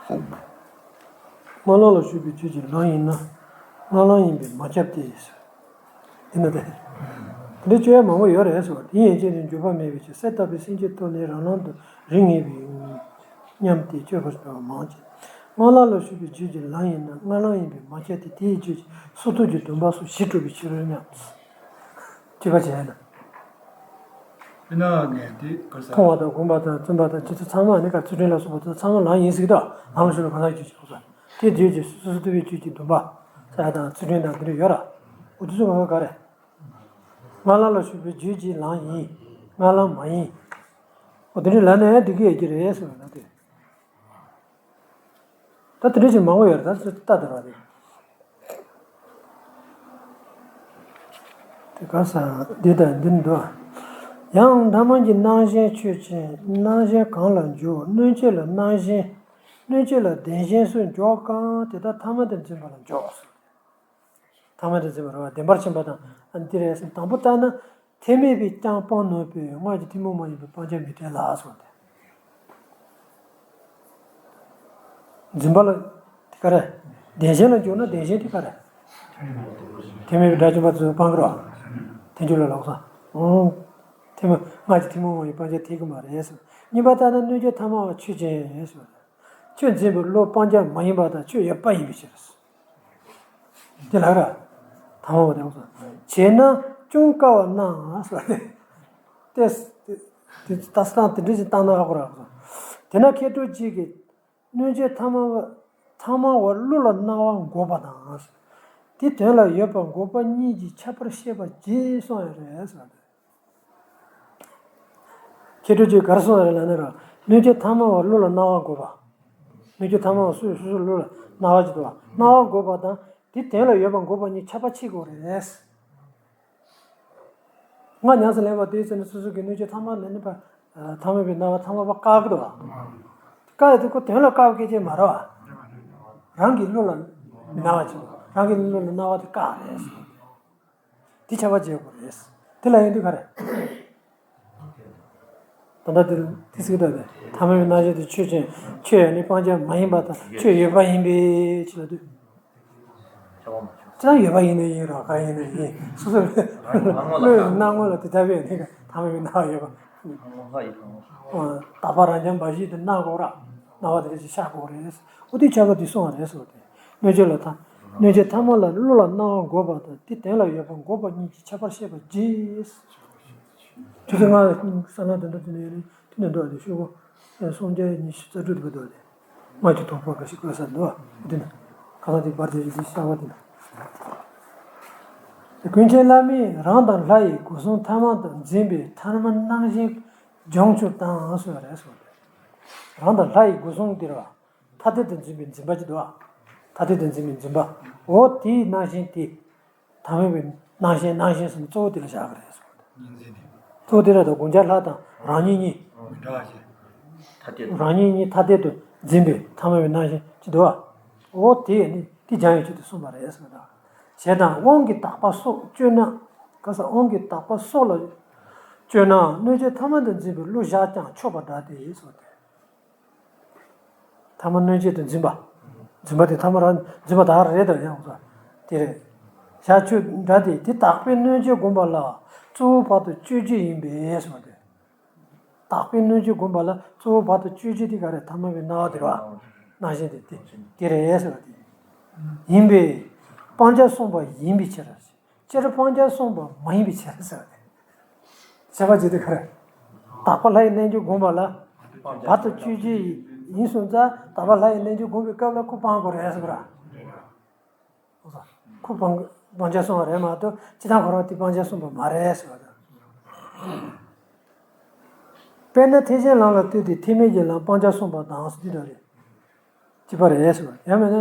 སྔགས་ལམ་ལ་ཞུགས་པའི་ཚུལ་གྱི་ལམ་ཡིན་ན། སྔགས་ལམ་ཡིན་པས་མ་ཁྱབ་སྟེ། དེ་ནི་དེ། དེ་འདྲ་བཅོས་ཡ་མང་པོ་ཡོད་རེད་ཟེར་བ་དེ་ཡན་ཆད་ནི་འགྱུར་བ་མེད་པའི་ཕྱིར་གསེར་ལྟ་བུའི་སེམས་ཅན་ཐོབ་ནས་རང་ལམ་དུ་རིགས་ངེས་པའི་སྙམ་སྟེ་སྤྱོད་པར་འགྱུར་བ་མང་ཆེ། སྔགས་ལམ་ལ་ཞུགས་པའི་རྒྱུད་ཀྱི་ལམ་ཡིན་ན་སྔགས་ལམ་ཡིན་པས་མ་ཁྱབ་སྟེ་དེའི་རྒྱུད་ཀྱི་སོར་ཐུག་གི་སྡོམ་པ་སོགས་བཞི་གྲུབ་པའི་ཕྱིར་སྙམ། དཔྱད་པ་བྱས་ན། དཔེར་ན་ངས་དེ་ག་ས། མཐོང་བ་དང་གོམས་པ་དང་བཙུན་པ་དང་ཅི་ཚོ་ཚང་མ་ནི་ག་ཚུལ་ཁྲིམས་ལ་སོགས་པ་དེ་ཚང་མ་ལམ་ཡིན་ཟེར་གི་འདུག་ལམ་ལ་ཞུགས་ན་གང་ཟག་རྒྱུད་ཀྱི་གོ་ས། དེ་རྒྱུད་ཀྱི་སོ་སོ་ལྟ་བུའི་རྒྱུད་ཀྱི་སྡོམ་པ། ས་ཡ་དང་ཚུལ་ཁྲིམས་དང་དེ་འདྲ་ཡོད་ར། འོ་དེ་ཚོ་ང་ག་རེ། སྔགས་ལམ་ལ་ཞུགས་པའི་རྒྱུད་ཀྱི་ལམ་ཡིན། སྔགས་ལམ་མ་ཡིན། འོ་དེ་འདྲ་ལབ་ན་ཡང་འགྲིག་གི་ཡོད་ཀྱི་རེད་ཟེར་བ་ན་དེ། ད་དེ་འདྲ་ཅིག་མང་པོ་ཡོད་རེད། ད་ལྟ་དེ་ར་རེད། དེ་ག་ས་འདི་དང་འདི་འདུག་ཡང་ཐ་མལ་གྱི་སྣང་ཞེན་ཆོས་ཅན། སྣང་ཞེན་གང་ལ་འཇུག་གནོད་བྱེད་ལ་སྣང་ཞེན། གནོད་བྱེད་ལ་བདེན་ཞེན་སུ་འཇོག་གང་དེ་དག་ཐ་མལ་དུ་འཛིན་པ་ལ་འཇོག་ཐ་མལ་དུ་འཛིན་པ་རེད་བ། བདེན་པར་ཕྱིན་པ་དང་འདི་རེད་ཟེར། དང་པོ་ལྟར་ན། ཐེག་དམན་པས་ཀྱང་སྤང་ནུས་པས། སྔགས་ཀྱི་ཐུན་མོང་མ་ཡིན་པའི་སྤང་བྱ་མི་འབྲལ་ལ་གསུངས་ཏེ། འཛིན་པ་ལ་དེ་ག་རེ། བདེན་ཞེན་ལ་འཇུག་ན་བདེན་ཞེན་དེ་ག་རེ། ཐེག་དམན་པའི་དགྲ་བཅོམ་པ་ཚོས་སྤང་གི་རེད་བ། ཐལ་འགྱུར་ལ་ལོག་སོང་། ཨང་། ཐེག་དམན། སྔགས་ཀྱི་ཐུན་མོང་མ་ཡིན་པའི་སྤང་བྱ་ཐེག་གི་མ་རེད་གསུངས། གཉིས་པ་ལྟར་ན་གནོད་བྱེད་ཐ་མལ་པ་ཆོས་ཅན་གསུངས། ཆོས་འཛིན་པའི་བློ་སྤང་བྱ་མ་ཡིན་པ་དང་ཆོས་ཡོད་པ་ཡིན་པའི་ཕྱིར། དེ་ལ་ར། ཐ་མལ་པ་དེ་གསུངས། བྱས་ན་ཅུང་དཀའ་བར་སྣང་ཟེར་བ་དེ། ཏེ། དེ་ལྟ་སྟངས་དེ་འདྲ་ཞིག་བཏང་ན་ཧ་གོ་ར་གསུངས། དེས་ན་མཁས་གྲུབ་རྗེ་གིས་གནོད་བྱེད་ཐ་མལ་པ། ཐ་མལ་པ་བློ་ལ་སྣང་བ་འགོག་པ་དང་། དེ་དོན་ལ་ཡོད་པ་འགོག་པ་གཉིས་ཀྱི་ཁྱད་པར་བཤད་པ་རྗེས་གསུངས་ཡོད་རེད་ཟེར་བ་དེ། མཁས་གྲུབ་རྗེས་ག་རེ་གསུངས་རེད་ལབ་ན་ར། གནོད་བྱེད་ཐ་མལ་པ་བློ་ལ་སྣང་བ་འགོག་པ། གནོད་བྱེད་ཐ་མལ་པ་སོ་སོ་སོ་སོའི་བློ་ལ་སྣང་བ་ཅིག་འདུག་པ། སྣང་བ་འགོག་པ་དང་དེ་དོན་ལ་ཡོད་པ་འགོག་པ་གཉིས་ཁྱད་པར་ཕྱེ་དགོས་རེད། སྔགས་ཉམས་སུ་ལེན་པ་དེའི་ཚེ་ན་སོ་སོ་གི་གནོད་བྱེད་ཐ་མལ་ལ་གནས་པ། ཐ་མལ་པའི་སྣང་བ་ཐ་མལ་པ་བཀག་གི་འདུག་པ། བཀག་ཡོད་དུས་ཁོ་དོན་ལ་བཀག་པའི་སྐད་ཆ་མ་རེད་པ། རང་གི་བློ་ལ་མི་སྣང་བ་ཅིག་རང་གི་བློ་ལ་སྣང་བ་དེ་བཀག་རེད། དེ་ཁྱབ་པ་བྱེད་དགོས་རེད། དེ་ལ་ཡིན་དུས་ག་རེ། ད་ལྟ་དེ་དེ་ཟེར་གི་འདུག་སྟེ། ཐ་མལ་པའི་སྣང་ཞེན་དེ་ཆོས་ཅན། ཆོས་ཡོད་ནི་སྤང་བྱ་མ་ཡིན་པ་དང་ཆོས་ཡོད་པ་ཡིན་པའི་ཕྱིར་ལབ་དུས། ཁྱབ་པ་མ་བྱུང་། ཅི་ཡང་ཡོད་པ་ཡིན་ནི་ཡིན་རོགས་ག་ཡིན་ནི་ཡིན། སོ་སོ་བློའི་སྣང་ངོ་ལ་དེ་ལྟ་བུའི་གནས་ཀ་ཐ་མལ་པའི་སྣང་བ་ཡོད་པ། ལྷག་པར་རང་རྐྱ་འབའ་ཞིག་ཏུ་སྣང་དགོས་ར། སྣང་བ་དེ་འདྲ་ཞིག་ཤར་དགོས་རེད། འོ་དེ་ཁྱབ་པ་དེ་གསུངས་པ་རེད་ཟེར་བ་དེ། གནོད་བྱེད་ལ་ཐ། གནོད་བྱེད་ཐ་མལ་པ་བློ་ལ་སྣང་བ་འགོག་པ་དང་དེ་དོན་ལ་ཡོད་པ་འགོག་པ་གཉིས་ཀྱི་ཁྱད་པར་བཤད་པ་རྗེས། དེ་ཚོ་ང་ས་ལམ་དོན་དུ་དེ་ནས་ཡོད་རེད། དེ་ནས་འདུག་པ་དེ་ཤོག་གུ། སུམ་བརྒྱ་ཉི་ཤུ་རྩ་དྲུག་དེ་བར་འདུག་པ་དེ། སྔགས་ཀྱི་དོགས་པ་འགའ་ཞིག་བཀོད་ས་འདུག་པ་དེ་ན། ཁ་སང་དེ་བར་དེ་ཞིག་འདི་གསར་པ་དེ་ན། ཀུན་མཁྱེན་བླ་མས་རང་དང་ལྷ་ཡི་སྒོ་གསུམ་ཐ་མལ་དུ་འཛིན་པའི་ཐ་མལ་སྣང་ཞེན་སྦྱོང་ཚུལ་དང་གསུངས་པ་རེད་གསུངས་པ་རེད། རང་དང་ལྷ་ཡི་སྒོ་གསུམ་དེ་རེད་པ། ཐ་དད་དུ་འཛིན་པའི་འཛིན་པ་ཅིག་འདུག་པ། ཐ་དད་དུ་འཛིན་པའི་འཛིན་པ། འོ་དེའི་སྣང་ཞེན་དེ། ཐ་མལ་པའི་སྣང་ཞེན་སྣང་ཞེན་ཟེར་ན་གཙོ་བོ་དེ་ལ་བཞག་གི་རེད་གསུངས་པ་རེད། གཙོ་བོ་དེ་ལ་ད་དགོངས་འཆར་ལྷ་དང་རང་ཉིད་གཉིས། མི་འདྲ་བ་ཞིག་ཐ་དད་དུ། རང་ཉིད་གཉིས་ཐ་དད་དུ་འཛིན་པའི་ཐ་མལ་པའི་སྣང་ཞེན་ཅིག་འདུག་པ། འོ་དེ་ནི་དེ་སྦྱང་བའི་ཆེད་དུ་གསུངས་པ་རེད་གསུངས་པ་དང་། ཞེ་སྡང་དབང་གིས་དག་པ་སོགས་སྤྱོད་ན། ག་ས་དབང་གིས་དག་པ་སོགས་ལ་སྤྱོད་ན་གནོད་བྱེད་ཐ་མལ་དུ་འཛིན་པའི་བློ་བཞག་ཀྱང་ཆོག་པ་འདྲ་སྟེ་གསུངས་ཏེ། ཐ་མལ་གནོད་བྱེད་དུ་འཛིན་པ། འཛིན་པ་དེ་ཐ་མལ་རང་འཛིན་པ་དག་རེད་དོ་ཡང་ཟེར། དེ་རེད། བྱ་སྤྱོད་འདྲ་སྟེ་དེ་དག་པའི་གནོད་བྱེད་བསྒོམ་པ་ལ་གཙོ་བོ་བར་དུ་གཅོད་བྱེད་ཡིན་པས་གསུངས་ཏེ། དག་པའི་གནོད་བྱེད་བསྒོམ་པ་ལ་གཙོ་བོ་བར་དུ་གཅོད་བྱེད་དེ་ག་རེ། ཐ་མལ་པའི་སྣང་བ་དེ་རེད་པ། སྣང་ཞེན་དེ་དེ་དེ་རེད་ཟེར་བ་དེ། ཡིན་པས། སྤང་བྱ་གསུངས་པ་ཡིན་པའི་ཕྱིར། སྤྱིར་སྤང་བྱ་གསུངས་པ་མ་ཡིན་པའི་ཕྱིར་ཟེར་བ་རེད། བྱས་པ་ཇི་ལྟར་ག་རེ། དག་པ་ལྷ་ཡི་རྣལ་འབྱོར་བསྒོམ་པ་ལ་བར་དུ་གཅོད་བྱེད་ཡིན་གསུངས་ཙང་། དག་པ་ལྷ་ཡི་རྣལ་འབྱོར་བསྒོམ་པའི་སྐབས་ལ་ཁོ་སྤང་དགོས་རེད་ཟེར་བ་རེད། ཁོ་སྤང་སྤང་བྱ་གསུངས་པ་རེད་མ་གཏོགས་སྤྱིར་བཏང་ཁོ་རང་དེ་སྤང་བྱ་གསུངས་པ་མ་རེད་ཟེར་བ་རེད། དཔེར་ན་ཐེག་ཆེན་ལམ་ལ་ལྟོས་ཏེ་ཐེག་དམན་གྱི་ལམ་སྤང་བྱ་གསུངས་པ་དང་ཟེར་དུས་ད་རེད། གཅིག་པ་རེད་ཟེར་བ། ཡང་མིན་ན་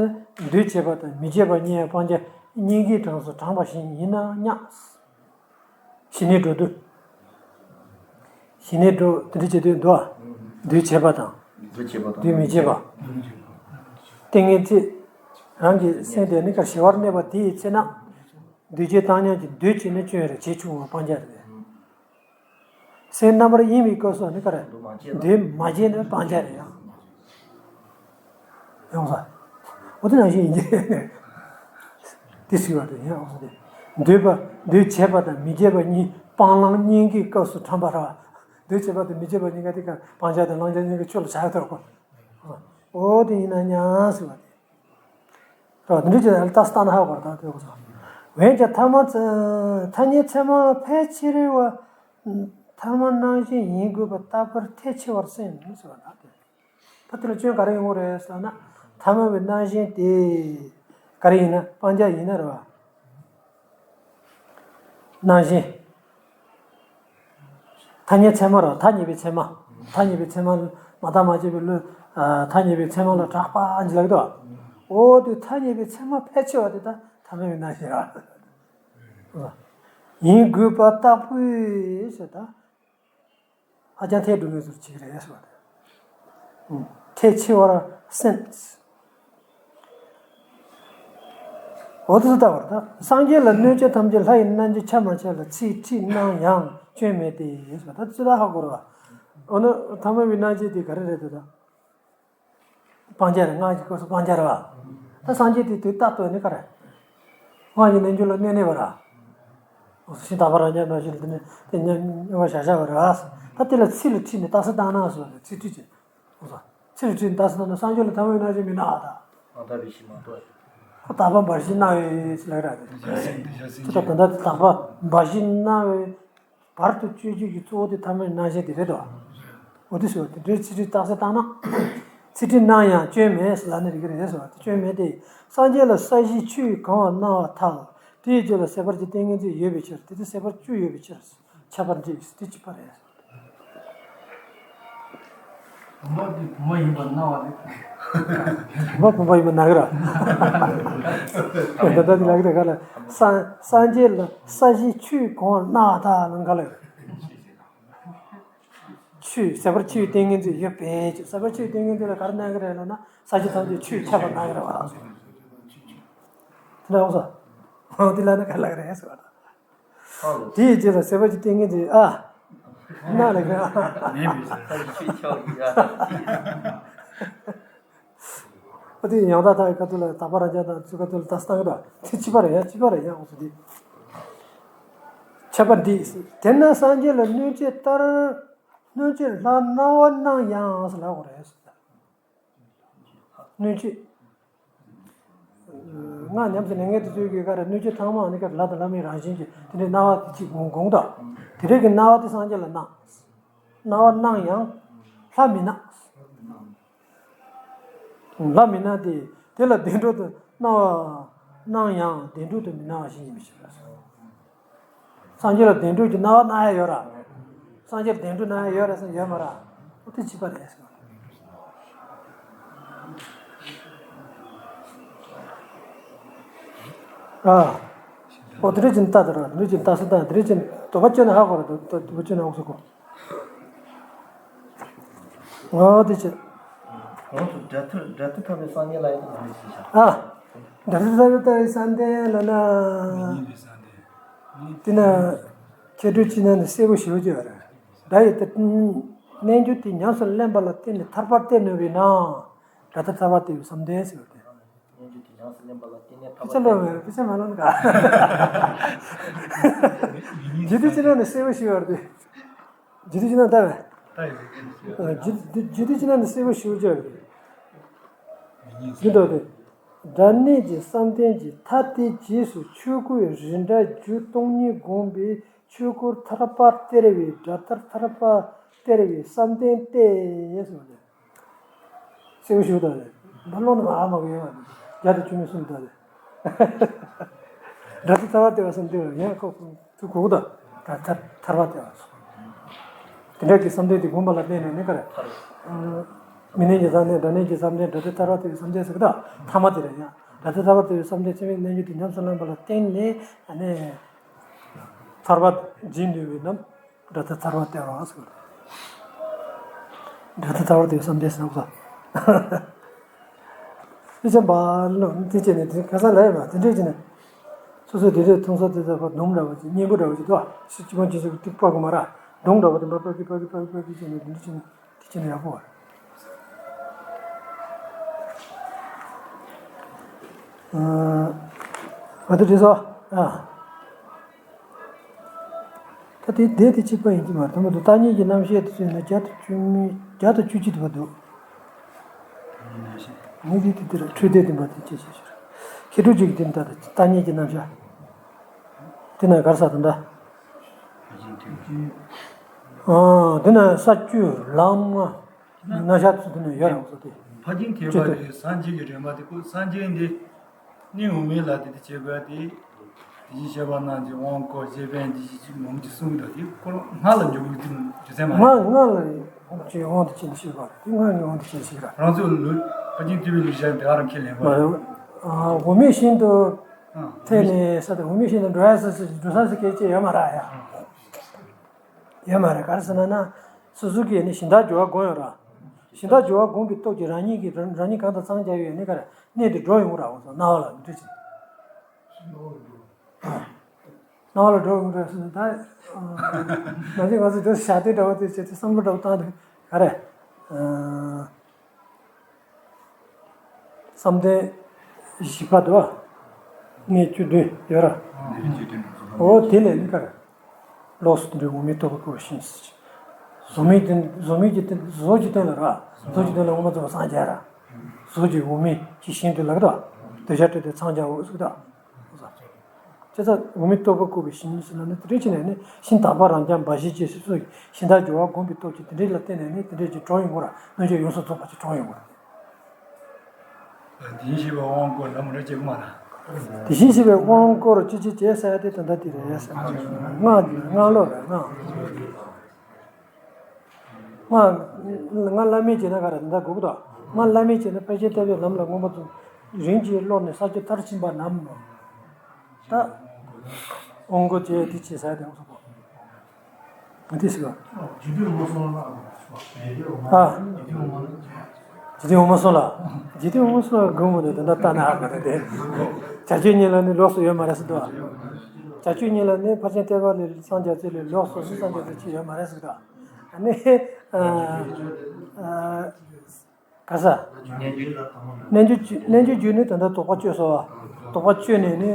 འདུས་བྱས་པ་དང་མི་བྱེད་པ་གཉིས་སྤང་བྱ་སྙིང་གའི་གྲངས་སུ་བགྲངས་པ་བཞིན་ཡིན་ན་སྙམ། ཞི་གནས་སྒྲོ་བསྡུ། ཞི་གནས་སྒྲོ་དེ་འདྲ་བྱེད་དུས་འདུག་པ། འདུས་བྱས་པ་དང་། འདུས་བྱས་པ་དང་། འདུས་མི་བྱེད་པ། ཏིང་ངེ་འཛིན། རང་གི་སེམས་དེ་ནི་ག་ཞི་བར་གནས་པ་དེའི་ཚེ་ན། འདུས་བྱས་བཏང་སྙོམས་ཀྱི་འདུས་བྱས་ནི་སྐྱོན་རེད། བྱས་ཆུང་བ་སྤང་བྱ་རེད། སེམས་རྣམ་པར་གཡེང་བའི་སྐབས་སུ་ནི་ག་རེ། འདུས་མ་བྱས་ནི་སྤང་བྱ་རེད་ཡང་། ཡོང་ས། འོ་དེ་ནང་བཞིན་ཡིན་གྱི་རེད། དེ་ཟེར་བ་དེ་ཡང་འོ་དེ། འདུས་པ་འདུས་བྱས་པ་དང་མི་བྱེད་པ་གཉིས་སྤང་བླང་གཉིས་ཀའི་སྐབས་སུ་ཕྲང་པ་ར། འདུས་བྱས་པ་དང་མི་བྱེད་པ་གཉིས་ཀ་དེ་ག་སྤང་བྱ་དང་བླང་བྱ་གཉིས་ཀ་ཆོས་ལ་བྱ་ཡ་ཐོག་གོ། འོ་དེ་ཡིན་ན་ཡང་ཟེར་བ་དེ། རོ་འདི་འདྲ་ཅིག་ལ་ལྟ་སྟངས་ཧ་གོ་བར་དང་དེ་གོ་སོང་། འོན་ཀྱང་ཐ་མ་ཐ་སྙད་ཚད་མ་ཕལ་ཆེ་བ་ཐ་མལ་སྣང་ཞེན་ཡིན་དགོས་པ་ལྟ་བུར་ཐལ་ཆེ་བར་སེམས་ཟེར་བ་ན་དེ། ད་དེ་ལ་སྐྱོན་ག་རེ་ཡོང་གི་རེད་ཟེར་ན། ཐ་མལ་པའི་སྣང་ཞེན་དེ་ག་རེ་ཡིན་ན་སྤང་བྱ་ཡིན་ན་རེད་བ། སྣང་ཞེན། ཐ་སྙད་ཚད་མ་རེད། ཐ་སྙད་པའི་ཚད་མ། ཐ་སྙད་པའི་ཚད་མ་མ་བརྟགས་མ་དཔྱད་པའི་བློས། ཐ་སྙད་པའི་ཚད་མ་ལ་གྲགས་པ་ཅིག་ལབ་ཀྱི་འདུག་འོ་དེ་ཐ་སྙད་པའི་ཚད་མ་ཕལ་ཆེ་བ་དེ་ད་ཐ་མལ་པའི་སྣང་ཞེན་རེད། ཡིན་དགོས་པ་ལྟ་བུའི་ཟེར་ད། ཧ་ཅང་ཐལ་འགྲོ་མཁན་ཚོར་བྱེད་ཀྱི་རེད་ཟེར་བ་རེད། ཐལ་ཆེ་བར་སེམས། འོ་དེ་ཚོ་ལྟ་བར་ད། སངས་རྒྱས་ལ་གནོད་བྱེད་ཐམས་ཅད་ལྷ་ཡི་རྣམ་འབྱེད་ཆ་མ་ཆ་ལ་ཚིག་ཁྲིད་གནང་ཡང་སྐྱོན་མེད་དེ། ད་ཅི་ལ་ཧ་གོ་ར་བ། འོ་ན་ཐ་མལ་པའི་རྣམ་འབྱེད་དེ་ག་རེ་རེད་དེ་ད། སྤང་བྱ་རེད། སྔགས་ཀྱི་སྐབས་སུ་སྤང་བྱ་རེད་བ། ད་སངས་རྒྱས་དེ་དུས་རྟག་ཏུ་ནི་ག་རེ། སྔགས་ཀྱི་རྣལ་འབྱོར་ལ་གནོད་གནས་པ་ར། ཤིང་རྟ་པ་རང་རྒྱལ་འདྲ་ཞིག་ལ་དེ་ནི་དེ་ཉེ་ཉེ་བར་བཞག་བཞག་པ་རེད་བ། ད་དེ་ལ་ཚིག་ལ་ཁྲིད་ནས་རྟགས་གསལ་བཏང་ན་ཟེར་བ་དེ་ཚིག་ཁྲིད་ཅེས། ཨོ་ཚ། ཚིག་ལ་ཁྲིད་ནས་རྟགས་གསལ་བཏང་ན་སངས་རྒྱས་ལ་ཐ་མལ་རྣམ་འབྱེད་མི་སྣང་བ་དང་། ཨ་ད་བི་ཤི་མ་གཏོགས། ཁོ་དག་པ་འབའ་ཞིག་སྣང་བའི་ལག་ར་དེ། ཅི་ད་ད་ལྟ་དག་པ་འབའ་ཞིག་སྣང་བའི། བར་དུ་གཅོད་བྱེད་ཀྱི་གཙོ་བོ་དེ་ཐ་མལ་རྣམ་ཤེས་དེ་རེད་དོ། འོ་དེ་ཟེར་བ་དེ་འདྲའི་ཚིག་ཁྲིད་རྟགས་གསལ་བཏང་ན། ཚིག་ཁྲིད་གནང་ཡང་སྐྱོན་མེད་ལབ་ནི་རེད་ཀྱི་རེད་ཟེར་བ་དེ་སྐྱོན་མེད་དེ། སངས་རྒྱས་ལ་ས་གཞི་ཆུས་གང་བ་སྣང་བ་ཐལ། དེའི་རྗེས་ལ་ཟད་པར་གྱི་ཏིང་ངེ་འཛིན་ཡོད་པའི་ཕྱིར། དེ་དེ་ཟད་པར་བཅུ་ཡོད་པའི་ཕྱིར། ཁྱབ་པར་འགྲིག་དེ་གཅིག་པ་རེད། བུམ་པ་དེ་བུམ་པ་ཡིན་པར་སྣང་བ་རེད། བུམ་པ་བུམ་པ་ཡིན་པར་སྣང་གི་ར། ད་ལྟ་འདི་ལ་གི་རེད་ག་ལ། སངས་སངས་རྒྱས་ལ་ས་གཞི་ཆུས་གང་བ་སྣང་བ་ཐལ་ལ་ག་ལ་རེད། ཆུས་ཟད་པར་ཆུ་ཡི་ཏིང་ངེ་འཛིན་ཡོད་པའི་ཕྱིར། ཟད་པར་ཆུ་ཡི་ཏིང་ངེ་འཛིན་ལ་ག་རེ་སྣང་གི་རེད་ལབ་ན་ས་གཞི་ཐམས་ཅད་ཆུས་ཁྱབ་པར་སྣང་གི་རེད་བ། དེ་ལ་འོང་སོ། འོ་དེ་ལ་ནི་ག་ལ་གི་རེད་ཟེར་བ་དང་། དེའི་རྗེས་ལ་ཟད་པར་གྱི་ཏིང་ངེ་འཛིན་ཨ། སྣང་ལ་གི་ཨ། ཨ་དེ་ཡང་དག་ཐག་གི་ཁ་ཐུག་ལ་དག་པ་རང་རྒྱལ་དང་ཚུལ་ཁ་ཐུག་ལ་དག་ས་བཏང་གི་དང་དེ་གཅིག་པ་རེད་ཡ། གཅིག་པ་རེད་ཡ། འོང་སོ་དེ། ཁྱབ་པ་འདི། དེས་ན་སངས་རྒྱས་ལ་གནོད་བྱེད་ལྟར། གནོད་བྱེད་ལྷ་སྣང་བ་སྣང་ཡང་ཟེར་ལབ་དགོས་རེད་ཟེར། གནོད་བྱེད། སྔགས་ཉམས་སུ་ལེན་མཁན་དེ་ཚོའི་གི་ཀ་ར་གནོད་བྱེད་ཚང་མ་ནི་ཀ་ལྷ་དང་ལྷ་མིན་རང་བཞིན་གྱི་དེ་འདྲའི་སྣང་བ་དེ་གཅིག་དགོངས་དགོངས་དང་། དེ་འདྲའི་གི་སྣང་བ་དེ་སངས་རྒྱས་ལ་སྣང་། སྣང་བ་སྣང་ཡང་ལྷ་མི་སྣང་། ལྷ་མི་སྣང་སྟེ། དེ་ལ་བདེ་འགྲོ་དུ་སྣང་བ། སྣང་ཡང་བདེ་འགྲོ་དུ་མི་སྣང་བ་ཞིག་ཡིན་པའི་ཕྱིར། སངས་རྒྱས་ལ་བདེ་འགྲོ་གི་སྣང་བ་སྣང་ཡ་ཡོད་ར། སངས་རྒྱས་ལ་བདེ་འགྲོ་སྣང་ཡ་ཡོད་ར་ཟེར་ཡོད་མ་ར། འོ་དེ་གཅིག་པ་རེད་ཟེར། ཨ། འོ་དེ་འདྲ་ཅིག་ལྟ་དེ་ར། དེ་འདྲ་ཅིག་ལྟ་ས་དང་དེ་འདྲ་ཅིག་དོགས་པ་བཅད་ན་ཧ་གོ་ར། དོགས་པ་བཅད་ན་ཧ་གོ་ས་གོ། ངོ་དེ་ཆེ། གོང་དུ་སྒྲ་མཐར་སྒྲ་མཐར་ཐར་པའི་སངས་རྒྱས་ལ་ཡང་ནང་བཞིན་བྱ། ཨ། སྒྲ་མཐར་ཐར་པའི་ལྟ་བའི་བསམ་གཏན་ལ་ན། དེ་ན་མཁས་གྲུབ་ཅིག་ན་ནི་གསལ་པོ་ཞེ་པོ་ཅིག་ཡོད་རེད། སྒྲ་ཡི་དེ་རྣལ་འབྱོར་དེ་ཉམས་སུ་ལེན་པ་ལ་བརྟེན་ནས་ཐར་པར་གཏད་ནུས་པས་ན། སྒྲ་མཐར་ཐར་པ་ལྟ་བུའི་བསམ་གཏན་ཟེར་བ་དེ། སྙན་བརྒྱུད་དེ་ཉམས་སུ་ལེན་པ་ལ་བརྟེན་ནས་ཐར་པ་སྟེ། ཕྱི་ལོག་མེད་རེད། ཕྱི་མ་ལོན་ག་རྒྱུད་སྡེ་ཕྱི་ནང་ནས་གསལ་པོ་ཞིག་ཡོད་རེད། རྒྱུད་སྡེ་ཕྱི་ནང་ལྟ་བས། རྒྱུད་རྒྱུད་སྡེ་ཕྱི་ནང་ནས་གསལ་པོ་ཞིག་ཡོད་རེད། འདི་འདོད་དེ། སྒྲ་གནས་ཀྱི་བསམ་གཏན་གྱི་མཐའ་སྟེ་རྗེས་སུ་ཆོས་སྐུའི་རིགས་འདྲ་རྒྱུ་སྟོང་ཉིད་བསྒོམས་པའི་ཆོས་སྐུར་ཐར་པ་སྟེར་བའི་སྒྲ་མཐར་ཐར་པ་སྟེར་བའི་བསམ་གཏན་ཏེ་ཟེར་བ་ལས། གསལ་པོ་ཞིག་དང་རེད། འདི་ཀློག་ནས་མ་ཨ་མ་གི་ཡོད་མ་རེད། བརྒྱ་དང་བཅུ་མེད་གསུམ་དང་རེད། སྒྲ་མཐར་ཐར་པ་སྟེར་བ་གསུམ་སྟེར་བ་ཡང་ཁོ་ཁོ་ཐུག་གོ་དང་། སྒྲ་མཐར་ཐར་པ་སྟེར་བ་གསུམ། དེ་འདྲ་གི་བསམ་གཏན་དེ་བསྒོམས་པ་ལ་བརྟེན་ནས་ནི་ག་རེ། མི་གནས་ཀྱི་བསམ་གཏན། སྒྲ་གནས་ཀྱི་བསམ་གཏན། སྒྲ་མཐར་ཐར་པ་སྟེར་བའི་བསམ་གཏན་ཟེར་གི་དང་ཐ་མ་དེ་རེད་ཡང་། སྒྲ་མཐར་ཐར་པ་སྟེར་བའི་བསམ་གཏན་ཚད་མེད་རྣལ་འབྱོར་དེ་ཉམས་སུ་ལེན་པ་ལ་བརྟེན་ནས་ཨ་ནི། ཐར་པ་འབྱིན་ནུས་པའི་རྣམས། སྒྲ་མཐར་ཐར་པ་སྟེར་བ་ཟེར། སྒྲ་མཐར་ཐར་པ་སྟེར་བའི་བསམ་གཏན་ཟེར་ན་གོ། དེ་ཅན་པ་ལོ་དེ་བྱས་ནས་དེ་ཁ་སང་ལ་ཡོད་པ་དེ་འདྲས་བྱས་ནས། སོ་སོས་དེ་འདྲས་མཐོང་ས་དེ་ཚོ་ཁོ་སྡོམ་འདྲ་བོ་ཅིག་སྙིང་པོ་འདྲ་བོ་ཅིག་འདུག་ཨ། སྤྱི་སྤྱི་སྤང་སྤྱི་སྤྱི་སྤང་དགོས་མ་ར། སྡོམ་འདྲ་བོ་དེ་འདྲ་པ་ཀི་པ་ཀི་པ་ཀི་པ་ཀི་བྱས་ནས་དེ་འདྲས་བྱས་ནས་དེ་བྱས་ནས་ཡག་པོ་བ། ཨ། ང་ཚོ་དེ་ཚོ་ཨ། ད་དེ་བསྡད་དེ་གཅིག་པ་ཡིན་གྱི་མ་རེད། དེ་མ་གཏོགས་བརྟག་གཉིས་ཀྱི་རྣམ་བཤད་དེ་ཚོ་ཡིན་ན་བརྒྱ་དང་བཅུ་མེད་བརྒྱ་དང་བཅུ་གཅིག་དེ་བ་འདུག་ངས་དེ་དེ་དེ་ལ་འཕྲོས་དེ་དེ་འབའ་དེ་ཅི་ཞིག་ཞུ། མཁས་གྲུབ་ཅིག་གིས་དེ་འདྲ་ད་བརྟག་གཉིས་ཀྱི་རྣམ་བཤད་དེ་ན་གར་ས་དང་འདྲ། ཨ་དེ་ན་ས་བཅུ་ལམ་ལྔ་རྣམ་བཤད་དེ་ཚོ་དེ་ན་ཡོད་རེད་ཟེར་ཏེ། ཕ་རྒྱུད་ཐེག་པ་རེད། སངས་རྒྱས་ཀྱི་རེད་མ་དེ་ཁོ་སངས་རྒྱས་འདི། གནས་འོག་མིན་ལ་དེ་དེ་བྱེད་པ་དེ། དེ་བཞིན་གཤེགས་པ་རྣམས་ཀྱི་དབང་བསྐུར་ཞེས་པའི་འདི་བཞིན་གཅིག་མང་གཅིག་གསུངས་འདུག་དེ་ཁོ་རང་སྔགས་ལ་འཇུག་པའི་རྒྱུ་རྒྱུ་མཚན་མ་རེད། སྔགས་སྔགས་ལ་དབང་ཆེན་དབང་དུ་བྱས་ནས་ཤེས་པ་རེད། དེ་སྔགས་ཀྱི་དབང་དུ་བྱས་ནས་ཤེས་པ་རེད། རང་ཚོ་ལུགས་ཕ་རྒྱུད་ཐེག་པའི་ལུགས་བཞག་དེ་ག་རང་ཁས་ལེན་པ་མ་རེད། རེད། ཨ་འོག་མིན་ཞིང་དུ་ཨ་ཐེག་ནས་ས་དེ་འོག་མིན་ཞིང་དུ་འགྲོ་ཡ་ས་ས་འགྲོ་ས་ས་སྐད་ཅིག་ཡོད་མ་རེད་ཡ། ཡོད་མ་རེད། ག་རེ་ཟེར་ན་ན། སོ་སོ་གིས་ནི་གཞན་དག་སྦྱོར་བ་སྒོམ་ཡོད་ར། གཞན་དག་སྦྱོར་བ་སྒོམ་པའི་སྟོབས་ཀྱིས་རང་ཉིད་ཀྱིས་རང་རང་ཉིད་གང་དང་འཚམ་རྒྱག་ཡོད་ནི་ག་རེ་གནས་དེ་འགྲོ་ཡོང་ར་འོང་སོང་སྣང་བ་ལ་འདུ་བྱེད། སྣང་བ་ལ་འགྲོ་དགོས་རེད་ཟེར་ན་ད། ནང་བཞིན་ང་ཚོ་འདིར་ཞག་སྡོད་འདྲ་བོ་དེ་བྱས་ཏེ་བསམ་བློ་འདྲ་བོ་བཏང་དུས་ག་རེ། བསམ་གཏན་བཞི་པ་དུ་བ། གནས་བཅུ་བདུན་ཡོད་ར། འོ་དེ་ལས་ནི་ག་རེ། ལོགས་སུ་དེ་འདྲའི་འོག་མིན་རྟོག་པ་བསྐུལ་བ་བཞིན། བཟོ་མེད་དེ་བཟོ་མེད་ཀྱི་དེ་བཟོ་གི་སྟེང་ལ་ར། བཟོ་གི་སྟེང་ལ་དབུ་མ་རྫོགས་པ་སངས་རྒྱས་ར། བཟོ་གི་འོག་མིན་གྱི་ཞིང་དུ་ལག་ར། འདོད་ཆགས་སྤྲོས་ཏེ་འཚང་རྒྱ་འོ་ཟུག་ད། ཅེས་ཚ་འོག་མིན་རྟོག་པ་བསྐུལ་བ་བཞིན་ཟེར་ན་ནི་དེ་འདྲ་བྱས་ནས་ནི་ཤིང་དག་པ་རང་རྐྱ་འབའ་ཞིག་ཅེས་སོ་སོ་ཡི་གཞན་དག་སྦྱོར་བ་བསྒོམས་པའི་སྟོབས་ཀྱིས་དེ་འདྲ་ལ་བརྟེན་ནས་ནི་དེ་འདྲ་ཅིག་གྲོལ་ཡོང་གི་ར། སྣོད་བཅུད་ཡོངས་སུ་རྫོགས་པ་ཅིག་གྲོལ་ཡོང་གི་ར། དེ་བཞིན་གཤེགས་པའི་དབང་བསྐུར་ལ་མོ་རེ་བྱེད་དགོས་མ་ལ། དེ་བཞིན་གཤེགས་པའི་དབང་བསྐུར་ཅི་ཅི་བྱེད་ཟེར་ཏེ་ད་ལྟ་དེ་རེད་ཟེར། སྔགས་ཀྱི་སྔགས་ལོ་རེད་སྔགས། སྔགས་སྔགས་བླ་མེད་བྱས་ན་ག་རེ་ད་ལྟ་དགོས་ཀྱི་འདུག་སྔགས་བླ་མེད་བྱས་ན་ཕལ་ཆེར་ལྟ་བའི་ལམ་ལ་མངོན་པ་ཙམ་རིམ་གྱིས་སློབ་ནས་ས་བཅུ་མཐར་ཕྱིན་པ་རྣམས་ནོ། ད་དབང་བསྐུར་བྱས་དེ་བྱས་ཟེར་ཏེ་འོང་སོང་གོ། དེ་ཟེར་བ། ཇི་ལྟར་འོང་སོང་ལ། ཨ། ཇི་ལྟར་འོང་སོང་ལ། ཇི་ལྟར་འོང་སོང་ལ་དགོངས་མོ་ནི་དོན་དག་ལྟ་ན་ཧ་གོ་ནི་དེ། བྱ་སྤྱོད་གཉིས་ལ་ནི་ལོགས་སུ་ཡོད་མ་རེད་ཟེར་དོ། བྱ་སྤྱོད་གཉིས་ལ་ནི་ཕར་ཕྱིན་ལྟེ་བ་ལས་སངས་རྒྱས་ཚུལ་ལས་ལོགས་སུ་ནི་སངས་རྒྱས་ཚུལ་ཅི་ཡོད་མ་རེད་ཟེར་དོ། ཨ་ནི། ཨ། ཨ། ག་ས། རྣལ་འབྱོར་རྣལ་འབྱོར་རྒྱུད་ནི་ད་ལྟ་དོགས་པ་གཅོད་སོ། དོགས་པ་གཅོད་ནས་ནི།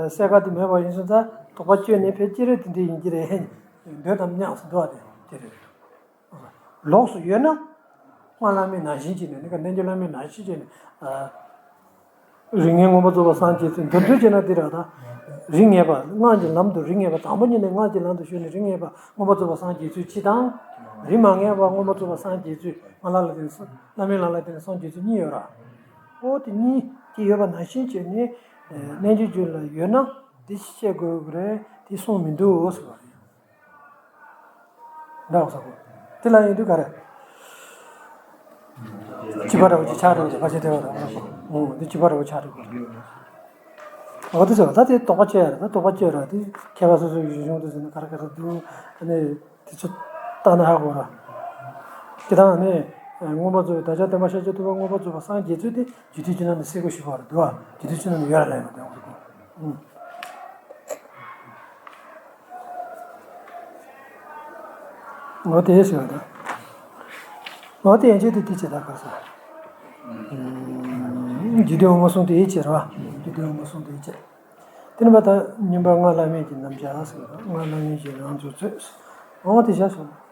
སེལ་ག་དེ་མེད་པ་ཡིན་སོང་ཙང་དོགས་པ་གཅོད་ནས་ཕལ་ཆེར་དེ་འདྲ་ཡིན་གྱི་རེད། འདོད་དམ་ཉམས་སུ་འདུ་བ་དེ་དེ་རེད། ལོགས་སུ་ཡོད་ན། སྔགས་བླ་མེད་ནང་བཞིན་བྱས་ནས་ནི་ག་རྣལ་འབྱོར་བླ་མེད་ནང་བཞིན་བྱས་ནས། རིགས་ངེས་མངོན་པར་རྫོགས་པར་སངས་རྒྱས་ཚུལ་མདོར་བསྡུས་བྱས་ན་འདི་རེད་ད། རིགས་ངེས་པ་སྔགས་ཀྱི་ལམ་དུ་རིགས་ངེས་པ་དང་པོ་ཉིད་ནས་སྔགས་ཀྱི་ལམ་དུ་ཞུགས་ནས་རིགས་ངེས་པ་མངོན་པར་རྫོགས་པར་སངས་རྒྱས་ཚུལ་གཅིག་དང་། རིགས་མ་ངེས་པ་མངོན་པར་རྫོགས་པར་སངས་རྒྱས་ཚུལ་སྔགས་ལ་ལ་བརྟེན་ནས་སངས་རྒྱས་ཚུལ་གཉིས་ཡོད་ར། ཨོ་དེ་གཉིས་དེ་ཡོད་པ་ནང་བཞིན་བྱས་ནས། རྣལ་འབྱོར་རྒྱུད་ལ་ཡོད་ན་འདི་ཤེས་དགོས་ཀྱི་རེད་དེ་གསུངས་མི་འདུག་ཟེར་བ་རེད། འདྲ་བ་ཟེར་གོ། དེ་ལ་ཡིན་དུས་ག་རེ། སྤྱི་པ་འདྲ་བོ་ཅིག་ཆགས་འགྲོ་གི་རེད་ཕལ་ཆེར་དེ་བ་རེད་འོ་འདི་སྤྱི་པ་འདྲ་བོ་ཆགས་འགྲོ་གི་རེད། འོ་དེ་ཟེར་བ་ད་དེ་དོགས་པ་གཅོད་ཡ་རེད་ད་དོགས་པ་གཅོད་ར་དེ་མཁས་པ་སོ་སོའི་གཞུང་དུ་ཟེར་ན་ག་རེ་ག་རེ་འདུག་ཨ་ནི་དེ་ཚོ་ལྟ་ན་ཧ་གོ་ར། དེ་དང་ནི་མངོན་པར་རྫོགས་པའི་བདག་ཅག་བསྟན་པ་ཤཱཀྱ་ཐུབ་པ་མངོན་པར་རྫོགས་པ་སངས་རྒྱས་ཚུལ་དེ་རྒྱུད་སྡེ་བཅུ་ནང་ནས་གསལ་པོ་ཞིག་བར་འདུག་ཨ་རྒྱུད་སྡེ་བཅུ་ནང་ནས་ཡོད་ར་ལས་མ་དེ་འོ་དེ་གོ། ངོ་དེ་ཟེར་བ་དང་། ངོ་དེ་ཡན་ཆད་དེ་དེ་ཇི་ལྟར་ག་ས། རྒྱུད་སྡེ་འོག་མ་གསུམ་དེ་ཡིད་ཆེས་ར། རྒྱུད་སྡེ་འོག་མ་གསུམ་དེ་ཡིད་ཆེས། དེ་ནི་མ་ད་སྙོམས་པར་སྔགས་བླ་མེད་ཀྱི་རྣམ་གཞག་ཟེར་བ་དང་སྔགས་བླ་མེད་ཀྱི་རང་རྫོགས་ཚོད། འོ་དེ་བཞག་སོང་།